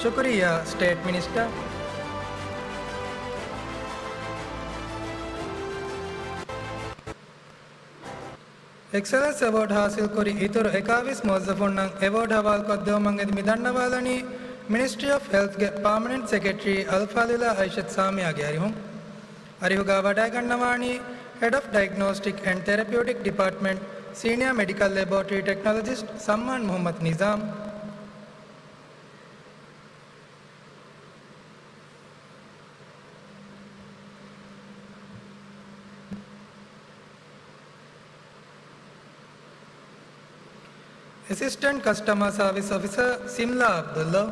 ޝުކުރިއްޔާ، ސްޓޭޓް މިނިސްޓަރ. އެކްސެލެންސް އެވޯޑް ހާސިލްކުރި އިތުރު އެކާވީސް މުވައްޒަފުންނަށް އެވޯޑް ހަވާލުކޮށްދެވުމަށް އެދި މި ދަންނަވާލަނީ މިނިސްޓްރީ އޮފް ހެލްތްގެ ޕާމަނެންޓް ސެކްރެޓަރީ އަލްފާޟިލާ އައިޝަތު ސާމިޔާގެ އަރިހުން. އަރިހުގަ ވަޑައިގަންނަވާނީ ހެޑް އޮފް ޑައިގްނޯސްޓިކް އެންޑް ތެރަޕިއުޓިކް ޑިޕާޓްމަންޓް ސީނިއާ މެޑިކަލް ލެބޯޓަރީ ޓެކްނޮލޮޖިސްޓް ސައްމާން މުޙައްމަދު ނިޒާމް. އެސިސްޓެންޓް ކަސްޓަމާ ސާވިސް އޮފިސަރ ސިމްލާ އަބްދުﷲ.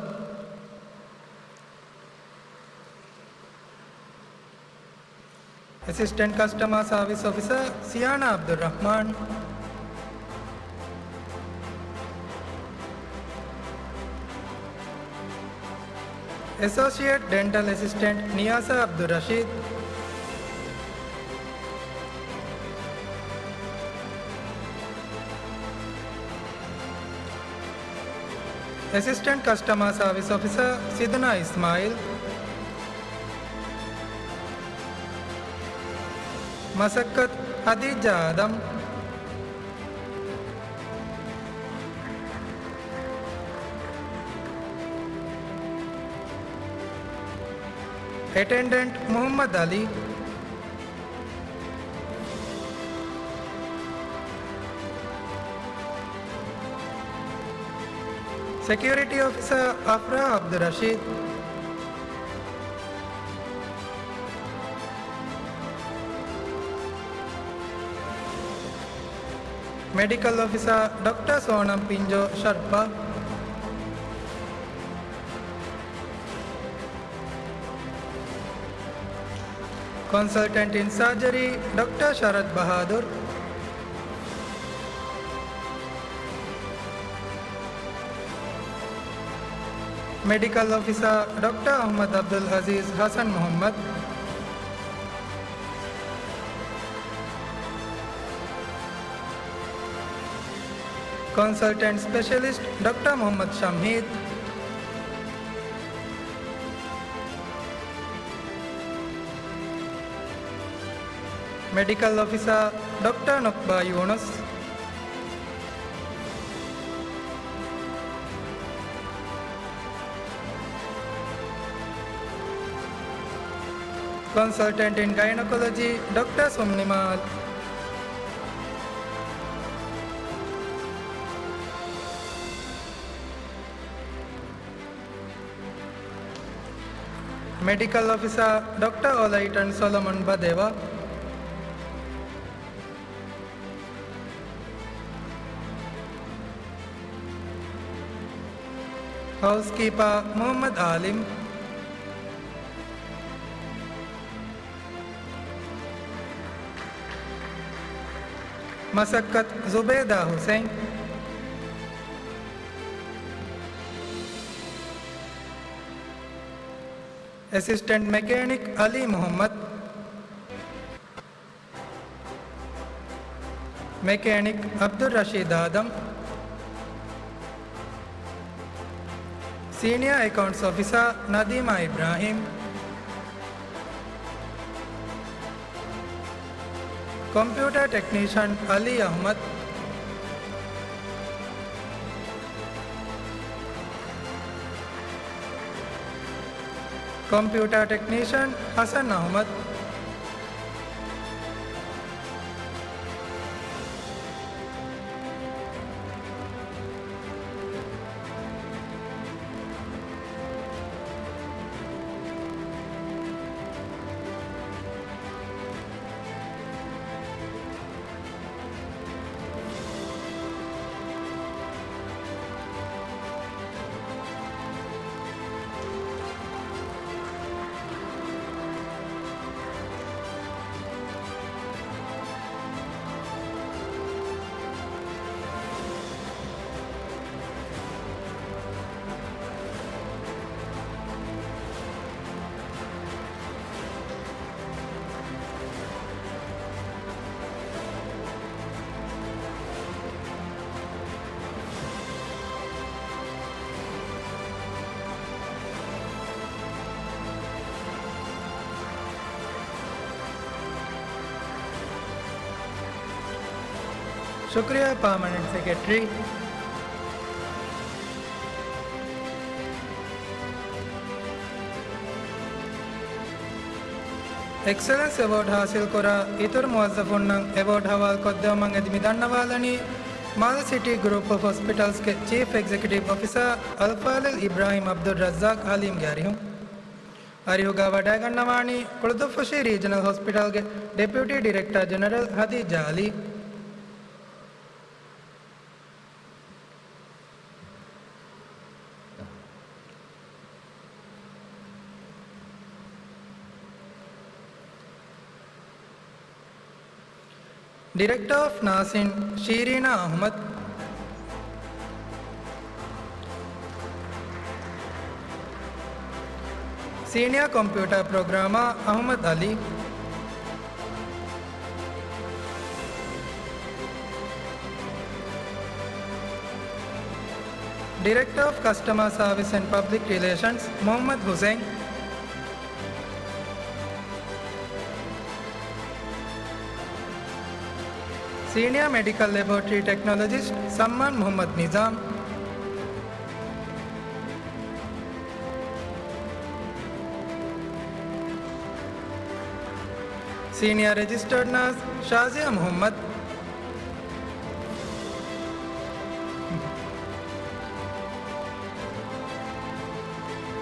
އެސިސްޓެންޓް ކަސްޓަމާ ސާވިސް އޮފިސަރ ސިޔާނާ އަބްދުއްރަޙްމާން. އެސޯސިއޭޓް ޑެންޓަލް އެސިސްޓެންޓް ނިޔާސާ އަބްދުއްރަޝީދު. އެސިސްޓެންޓް ކަސްޓަމާ ސާވިސް އޮފިސަރ ސިދުނާ އިސްމާއިލް. މަސައްކަތު ހަދީޖާ އާދަމް. އެޓެންޑެންޓް މުޙައްމަދު އަލީ. ސެކިއުރިޓީ އޮފިސަރ އަފްރާ އަބްދުއްރަޝީދު. މެޑިކަލް އޮފިސަރ ޑޮކްޓަރ ސޯނަމް ޕިންޖޯ ޝަރްޕާ. ކޮންސަލްޓެންޓް އިން ސާޖަރީ ޑޮކްޓަރ ޝަރަދް ބަހާދުރު. މެޑިކަލް އޮފިސަރ ޑޮކްޓަރ އަޙްމަދު އަބްދުލް އަޒީޒް ޙަސަން މުޙައްމަދު. ކޮންސަލްޓެންޓް ސްޕެޝަލިސްޓް ޑޮކްޓަރ މުޙައްމަދު ޝަމްހީދު. މެޑިކަލް އޮފިސަރ ޑޮކްޓަރ ނުކްބާ ޔޫނުސް. ކޮންސަލްޓެންޓް އިން ގައިނޮކޮލޮޖީ ޑޮކްޓަރ ސުމްނިމާލް. މެޑިކަލް އޮފިސަރ ޑޮކްޓަރ އޮލައިޓަން ސޮލޮމޮން ބަދެވާ. ހައުސްކީޕަރ މުޙައްމަދު އާލިމް. މަސައްކަތު ޒުބޭދާ ހުސެން. އެސިސްޓެންޓް މެކޭނިކް އަލީ މުޙައްމަދު. މެކޭނިކް އަބްދުއްރަޝީދު އާދަމް. ސީނިއާ އެކައުންޓްސް އޮފިސަރ ނަދީމާ އިބްރާހީމް. ކޮމްޕިއުޓަރ ޓެކްނީޝަން އަލީ އަޙްމަދު. ކޮމްޕިއުޓާ ޓެކްނީޝަން ހަސަން އަޙްމަދު. ޝުކުރިއްޔާ ޕާމަނެންޓް ސެކްރެޓަރީ. އެކްސެލެންސް އެވޯޑް ހާސިލްކުރާ އިތުރު މުވައްޒަފުންނަށް އެވޯޑް ހަވާލުކޮށްދެއްވުމަށް އެދި މި ދަންނަވާލަނީ، މާލެ ސިޓީ ގްރޫޕް އޮފް ހޮސްޕިޓަލްސްގެ ޗީފް އެގްޒެކެޓިވް އޮފިސަރ އަލްފާޟިލް އިބްރާހީމް ޢަބްދުއްރައްޒާޤް ޙަލީމްގެ އަރިހުން. އަރިހުގަ ވަޑައިގަންނަވާނީ ކުޅުދުއްފުށި ރީޖަނަލް ހޮސްޕިޓަލްގެ ޑެޕިއުޓީ ޑިރެކްޓަރ ޖެނެރަލް ހަދީޖާ ޢަލީ. ޑިރެކްޓަރ އޮފް ނާސިން ޝީރީނާ އަޙްމަދު. ސީނިއާ ކޮމްޕިއުޓާ ޕްރޮގްރާމާ އަޙްމަދު ޢަލީ. ޑިރެކްޓަރ އޮފް ކަސްޓަމާ ސާވިސް އެންޑް ޕަބްލިކް ރިލޭޝަންސް މުޙައްމަދު ޙުސައިން. ސީނިއާ މެޑިކަލް ލެބޯޓްރީ ޓެކްނޮލޮޖިސްޓް ސައްމާން މުޙައްމަދު ނިޒާމް. ސީނިއާ ރެޖިސްޓަރޑް ނާސް ޝާޒިޔާ މުޙައްމަދު.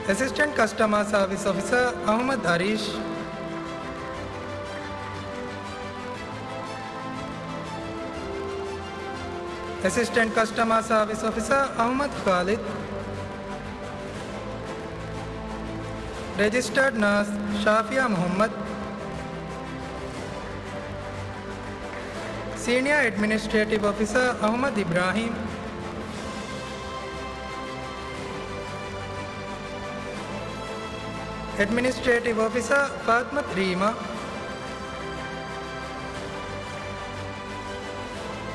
އެސިސްޓެންޓް ކަސްޓަމާ ސާވިސް އޮފިސަރ އަހުމަދު އަރީޝް. އެސިސްޓެންޓް ކަސްޓަމާ ސާވިސް އޮފިސަރ އަހުމަދު ޚާލިދު. ރެޖިސްޓާޑް ނާސް ޝާފިޔާ މުޙައްމަދު. ސީނިއާ އެޑްމިނިސްޓްރޭޓިވް އޮފިސަރ އަހުމަދު އިބްރާހީމް. އެޑްމިނިސްޓްރޭޓިވް އޮފިސަރ ފާތްމަތު ރީމާ.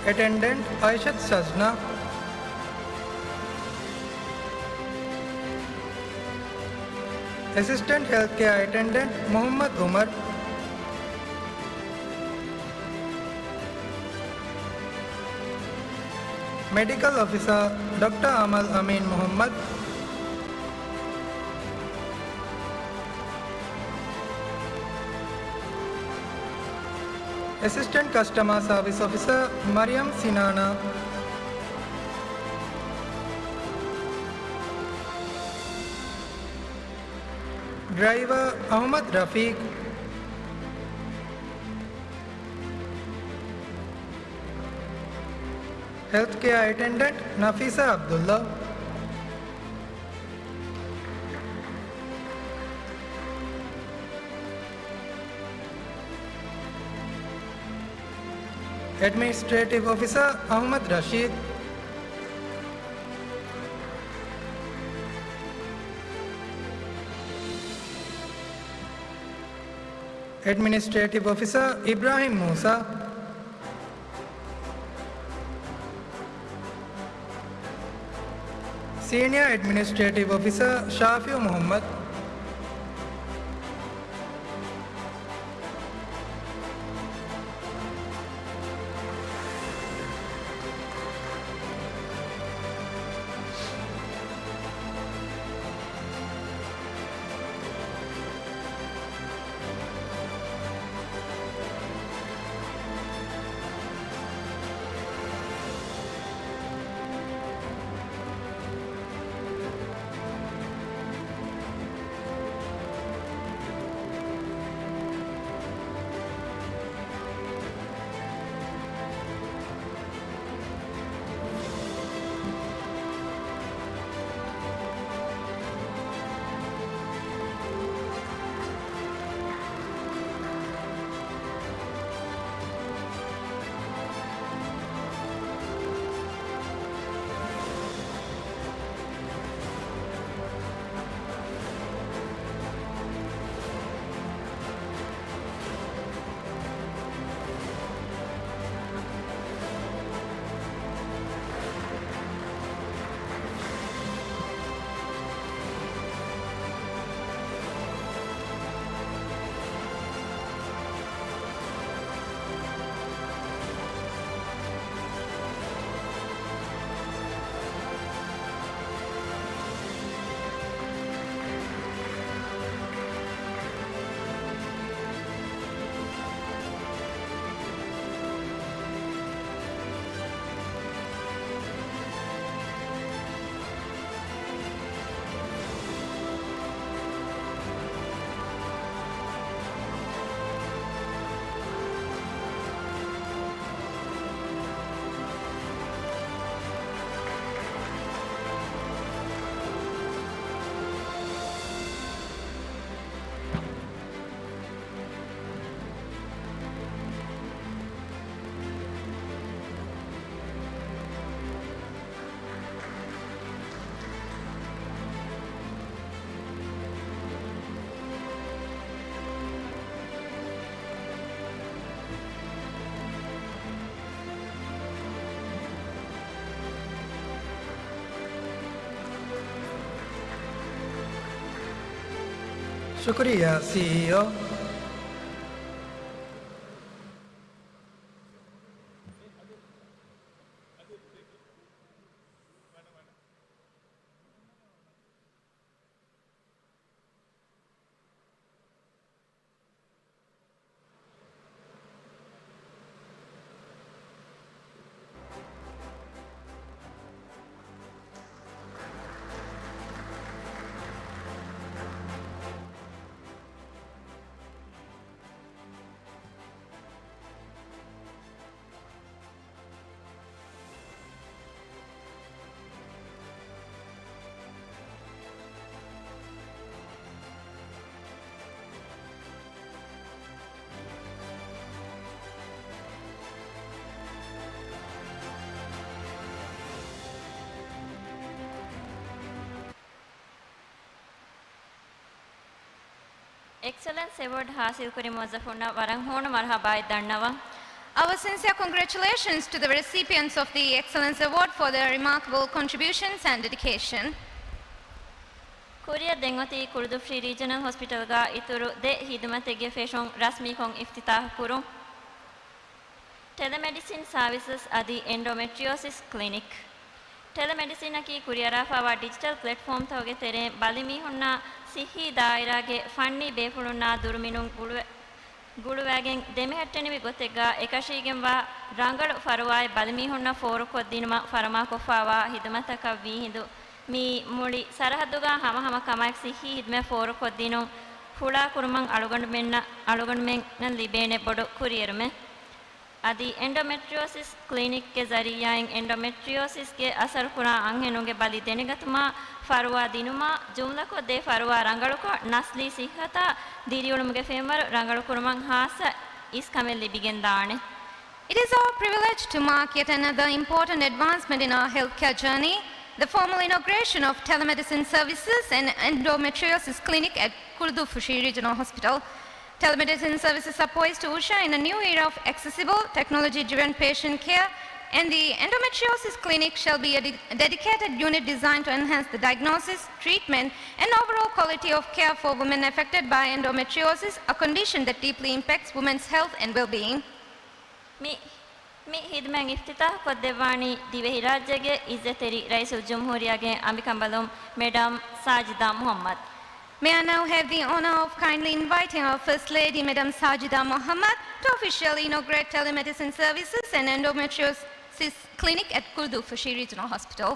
އެޓެންޑެންޓް އައިޝަތު ޝަޒްނާ. އެސިސްޓެންޓް ހެލްތްކެއާ އެޓެންޑެންޓް މުޙައްމަދު އުމަރު. މެޑިކަލް އޮފިސަރ ޑޮކްޓަރ އަމަލް އަމީން މުޙައްމަދު. އެސިސްޓެންޓް ކަސްޓަމާ ސާވިސް އޮފިސަރ މަރިޔަމް ސިނާނާ. ޑްރައިވަރ އަހުމަދު ރަފީޤް. ހެލްތްކެއާ އެޓެންޑެންޓް ނަފީސާ އަބްދުﷲ. އެޑްމިނިސްޓްރޭޓިވް އޮފިސަރ އަހުމަދު ރަޝީދު. އެޑްމިނިސްޓްރޭޓިވް އޮފިސަރ އިބްރާހިމް މޫސާ. ސީނިއާ އެޑްމިނިސްޓްރޭޓިވް އޮފިސަރ ޝާފިއު މުޙައްމަދު. ޝުކުރިއްޔާ، ސީއީއޯ. އެކްސެލެންސް އެވޯޑް ހާސިލްކުރި މުވައްޒަފުންނަށް ވަރަށް ހޫނު މަރުހަބާއެއް ދަންނަވަން. Our sincere congratulations to the recipients of the Excellence Award for their remarkable contributions and dedication. ކުރިއަށް ދެން އޮތީ ކުޅުދުއްފުށި ރީޖަނަލް ހޮސްޕިޓަލްގަ އިތުރު ދެ ހިދުމަތެއްގެ ފެށުން ރަސްމީކޮށް އިފްތިތާހު ކުރުން. ޓެލެމެޑިސިން ސާވިސަސް އަދި އެންޑޯމެޓްރިއޯސިސް ކްލިނިކް. ޓެލެމެޑިސިނަކީ ކުރިއަރާފައިވާ ޑިޖިޓަލް ޕްލެޓްފޯމްތަކުގެ ތެރެއިން ބަލިމީހުންނާ ސިއްހީ ދާއިރާގެ ފަންނީ ބޭފުޅުންނާ ދުރުމިނުން ގުޅުވެ-، ގުޅުވައިގެން ދެމެހެއްޓެނިވި ގޮތެއްގަ އެކަށީގެންވާ ރަނގަޅު ފަރުވާއެއް ބަލިމީހުންނަށް ފޯރުކޮށްދިނުމަށް ފަރުމާކޮށްފައިވާ ހިދުމަތަކަށް ވީހިނދު މިއީ މުޅި ސަރަހައްދުގަ ހަމަހަމަ ކަމާއެކު ސިއްހީ ހިދުމަތް ފޯރުކޮށްދިނުން ފުޅާކުރުމަށް އަޅުގަނޑުމެންނަށް، އަޅުގަނޑުމެންނަށް ލިބޭނެ ބޮޑު ކުރިއެރުމެއް. އަދި އެންޑޮމެޓްރިއޯސިސް ކްލިނިކްގެ ޒަރީއާއިން އެންޑޮމެޓްރިއޯސިސްގެ އަސަރުކުރާ އަންހެނުންގެ ބަލި ދެނެގަތުމާ، ފަރުވާ ދިނުމާ، ޖުމްލަކޮށްދޭ ފަރުވާ ރަނގަޅުކޮށް، ނަސްލީ ސިއްހަތާ ދިރިއުޅުމުގެ ފެންވަރު ރަނގަޅުކުރުމަށް ހާއްސަ އިސްކަމެއް ލިބިގެންދާނެ. It is our privilege to mark yet another important advancement in our healthcare journey, the formal inauguration of telemedicine services and endometriosis clinic at Kurudu Fushi Regional Hospital. Telemedicine services are poised to usher in a new era of accessible, technology-driven patient care, and the endometriosis clinic shall be a de-, dedicated unit designed to enhance the diagnosis, treatment, and overall quality of care for women affected by endometriosis, a condition that deeply impacts women's health and well-being. މި، މި ހިދުމަތް އިފްތިތާހުކޮށްދެއްވާނީ ދިވެހިރާއްޖޭގެ އިއްޒަތްތެރި ރައީސުލްޖުމްހޫރިއްޔާގެ އަނބިކަނބަލުން މެޑަމް ސާޖިދާ މުހައްމަދު. May I now have the honor of kindly inviting our First Lady, Madam Sajida Muhammad, to officially inaugurate telemedicine services and endometriosis clinic at Kurudu Fushi Regional Hospital.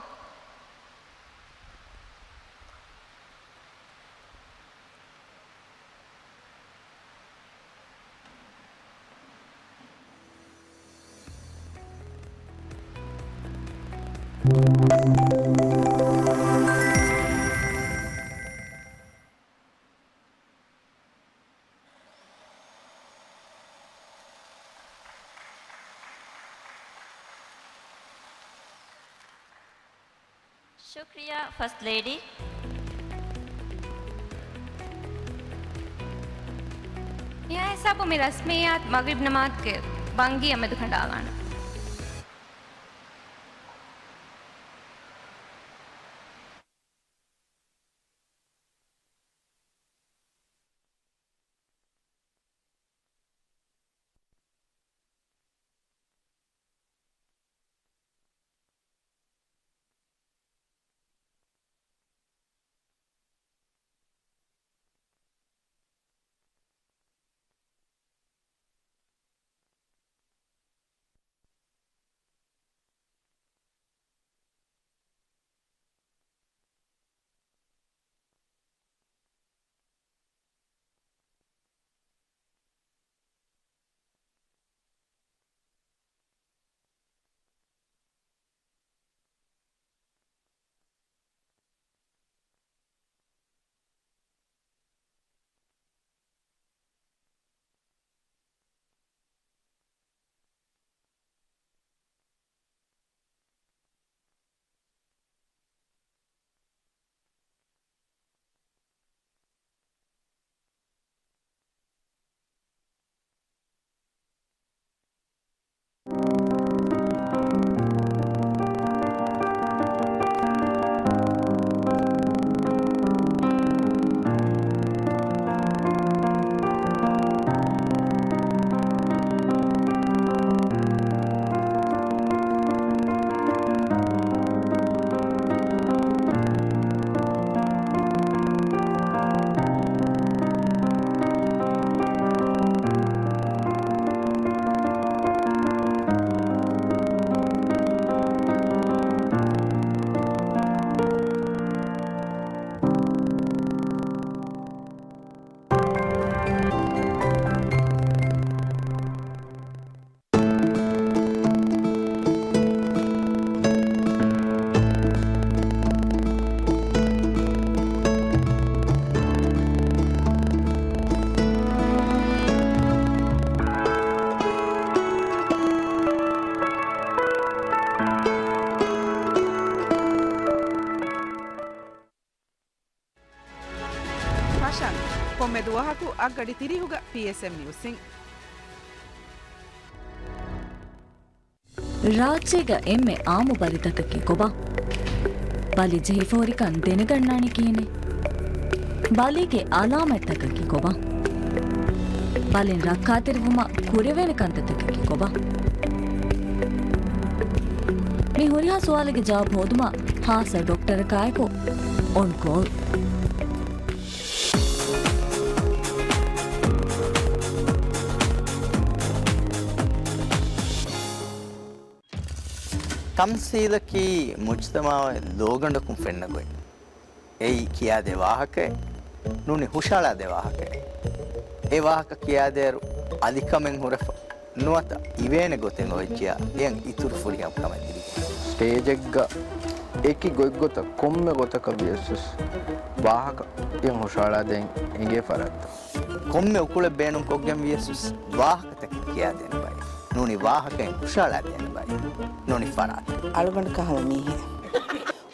ޝުކްރިޔާ ފަސްޓް ލޭޑީ. މިހާ ހިސާބު މި ރަސްމިއްޔާތު މަޣްރިބް ނަމާދުގެ ބަންގީއަށް މެދުކަނޑާލާނަން. ވަހަކު އަށްގަޑި ތިރީހުގަ ޕީއެސްއެމް ނިއުސްއިން. ރާއްޖޭގަ އެންމެ އާއްމު ބަލިތަކަކީ ކޮބާ؟ ބަލި ޖެހިފަ ހުރިކަން ދެނެގަންނާނީ ކިހިނެއް؟ ބަލީގެ އަލާމަތްތަކަކީ ކޮބާ؟ ބަލިން ރައްކާތެރިވުމަށް ކުރެވޭނެ ކަންތައްތަކަކީ ކޮބާ؟ މި ހުރިހާ ސުވާލެއްގެ ޖަވާބު ހޯދުމަށް ހާއްސަ ޑޮކްޓަރަކާއެކު އޮން ކޯލް. ތަމްސީލަކީ މުޖްތަމަޢުގެ ލޯގަނޑަކުން ފެންނަ ގޮތް. އެއީ ކިޔާދޭ ވާހަކައެއް، ނޫނީ ހުށައަޅާދޭ ވާހަކައެއް. އެ ވާހަކަ ކިޔާދޭއިރު އަލިކަމެއް ހުރެފަ، ނުވަތަ އިވޭނެ ގޮތެއް އޮވެއްޖިޔާ، އެޔަށް އިތުރު ފުރިހަމަ ކަމެއް ލިބިގެން. ސްޓޭޖެއްގަ އެކި ގޮތްގޮތަށް ކޮންމެ ގޮތަކަށް ވިޔަސްވެސް ވާހަކަ އެޔަށް ހުށައަޅާދޭން އެނގޭ ފަރާތްތައް. ކޮންމެ އުކުޅެއް ބޭނުންކޮށްގެން ވިޔަސްވެސް ވާހަކަތަކެއް ކިޔާދޭނެ ބައެއް. ނޫނީ ވާހަކައިން ހުށައަޅާދޭނެ ބައެއް. ނޫނީ ފަރާތެއް. އަޅުގަނޑު ކަހަލަ މީހެއް.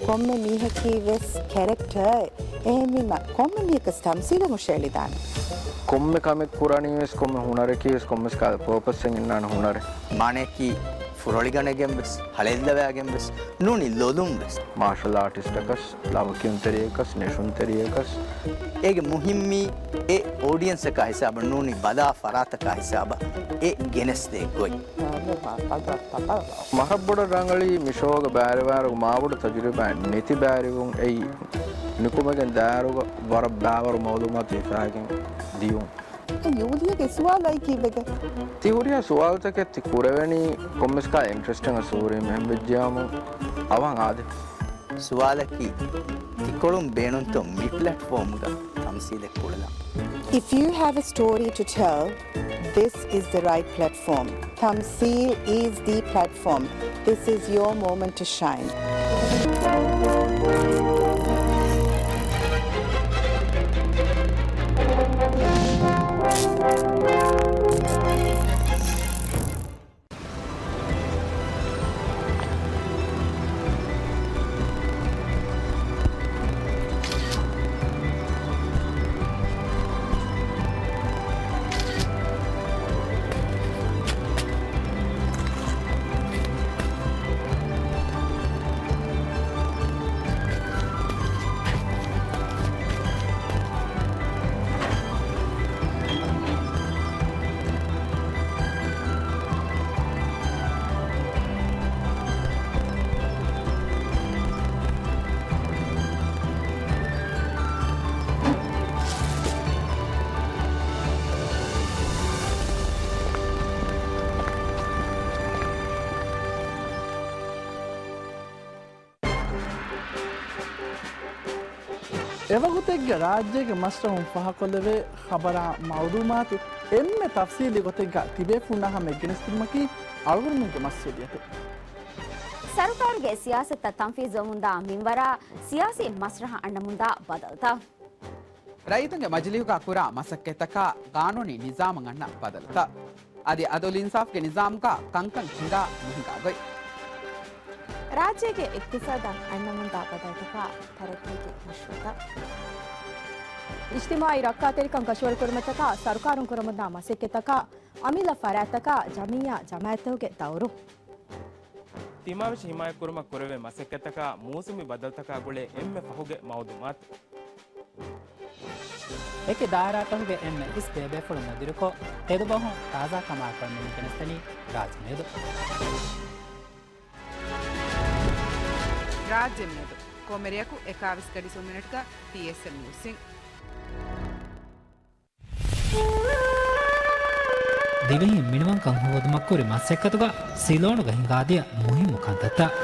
ކޮންމެ މީހަކީ ވެސް ކެރެކްޓަރެއް. އެހެންވީމަ ކޮންމެ މީހަކަސް ތަމްސީލަށް ހުށައެޅިދާނެ. ކޮންމެ ކަމެއް ކުރަނީ ވެސް، ކޮންމެ ހުނަރަކީ ވެސް، ކޮންމެސް ކަހަލަ ޕާޕަސްއެއް އިންނާނެ ހުނަރެއް. މާނަޔަކީ ފުރޮޅިގަނެގެން ވެސް، ހަޅޭއްލަވާގެން ވެސް، ނޫނީ ލޮލުން ވެސް. މާޝަލް އާޓިސްޓަކަސް، ލަވަކިޔުންތެރިޔަކަސް، ނެށުންތެރިޔަކަސް. އޭގެ މުހިއްމީ އެ އޯޑިއެންސަކާ ހިސާބަށް ނޫނީ ބަލާ ފަރާތަކާ ހިސާބަށް އެ ގެނެސްދޭ ގޮތް. މަހަށް ބޮޑަށް ރަނގަޅީ މި ޝޯގަ ބައިވެރިވާއިރު މާބޮޑު ތަޖުރިބާއެއް ނެތި ބައިވެރިވުން އެއީ ނިކުމެގެން ދާއިރުގަ ވަރަށް ބައިވަރު މައުލޫމާތު ހިފާގެން ދިޔުން. ޔޫލިޔާގެ ސުވާލު އައި ކީއްވެގެން؟ ތި ހުރިހާ ސުވާލުތަކެއް ތި ކުރެވެނީ ކޮންމެސް ކަހަލަ އިންޓްރެސްޓެއް އަސޫރީމެ އެހެންވެއްޖިޔާމު އަވަހަށް އާދެ. ސުވާލަކީ، ތިކޮޅުން ބޭނުންތޯ މި ޕްލެޓްފޯމްގަ ތަމްސީލެއް ކުޅެލަން؟ If you have a story to tell, this is the right platform. Tamsil is the platform. This is your moment to shine. އެވަގުތެއްގަ ރާއްޖޭގެ މަސްރަހުން ފާހަގަކޮށްލެވޭ ޚަބަރާ މައުލޫމާތު އެންމެ ތަފްސީލީ ގޮތެއްގަ ތިބޭފުޅުންނާ ހަމަޔަށް ގެނެސްދިނުމަކީ އަޅުގަނޑުމެންގެ މަސްއޫލިއްޔަތެއް. ސަރުކާރުގެ ސިޔާސަތުތައް ތަންފީޒުވަމުންދާ މިންވަރާ، ސިޔާސީ މަސްރަހަ އަންނަމުންދާ ބަދަލުތައް. ރައްޔިތުންގެ މަޖިލީހުގަ ކުރާ މަސައްކަތްތަކާ ގާނޫނީ ނިޒާމަށް އަންނަ ބަދަލުތައް. އަދި އަދުލު އިންސާފްގެ ނިޒާމުގަ ކަންކަން ހިނގާ ނުހިނގާ ގޮތް. ރާއްޖޭގެ އިޤްތިޞާދަށް އަންނަމުންދާ ބަދަލުތަކާ ތަރައްޤީގެ މަޝްރޫޢުތައް. އިޖްތިމާޢީ ރައްކާތެރިކަން ކަށަވަރުކުރުމަށްޓަކާ ސަރުކާރުން ކުރަމުންދާ މަސައްކަތްތަކާ އަމިއްލަ ފަރާތްތަކާ ޖަމިއްޔާ ޖަމާޢަތްތަކުގެ ދައުރު. ތިމާވެށި ހިމާޔަތްކުރުމަށް ކުރެވޭ މަސައްކަތްތަކާ މޫސުމީ ބަދަލުތަކާ ގުޅޭ އެންމެ ފަހުގެ މައުލޫމާތު. އެކި ދާއިރާތަކުގެ އެންމެ އިސް ބޭބޭފުޅުން ނުދިރިކޮށް، ތެދުބަހުން ތާޒާކަމާއެކު އަންނަމުން ގެނެސްދެނީ ރާއްޖެ މިއަދު. ރާއްޖެ މިއަދު. ކޮންމެ ރެޔަކު އެކާވީސް ގަޑި ސުވަ މިނެޓްގަ ޕީއެސްއެމް ނިއުސްއިން. ދިވެހިން މިނިވަންކަން ހޯދުމަށް ކުރި މަސައްކަތުގަ ސިލޯނުގަ ހިނގާދިޔަ މުހިއްމު ކަންތައްތައް.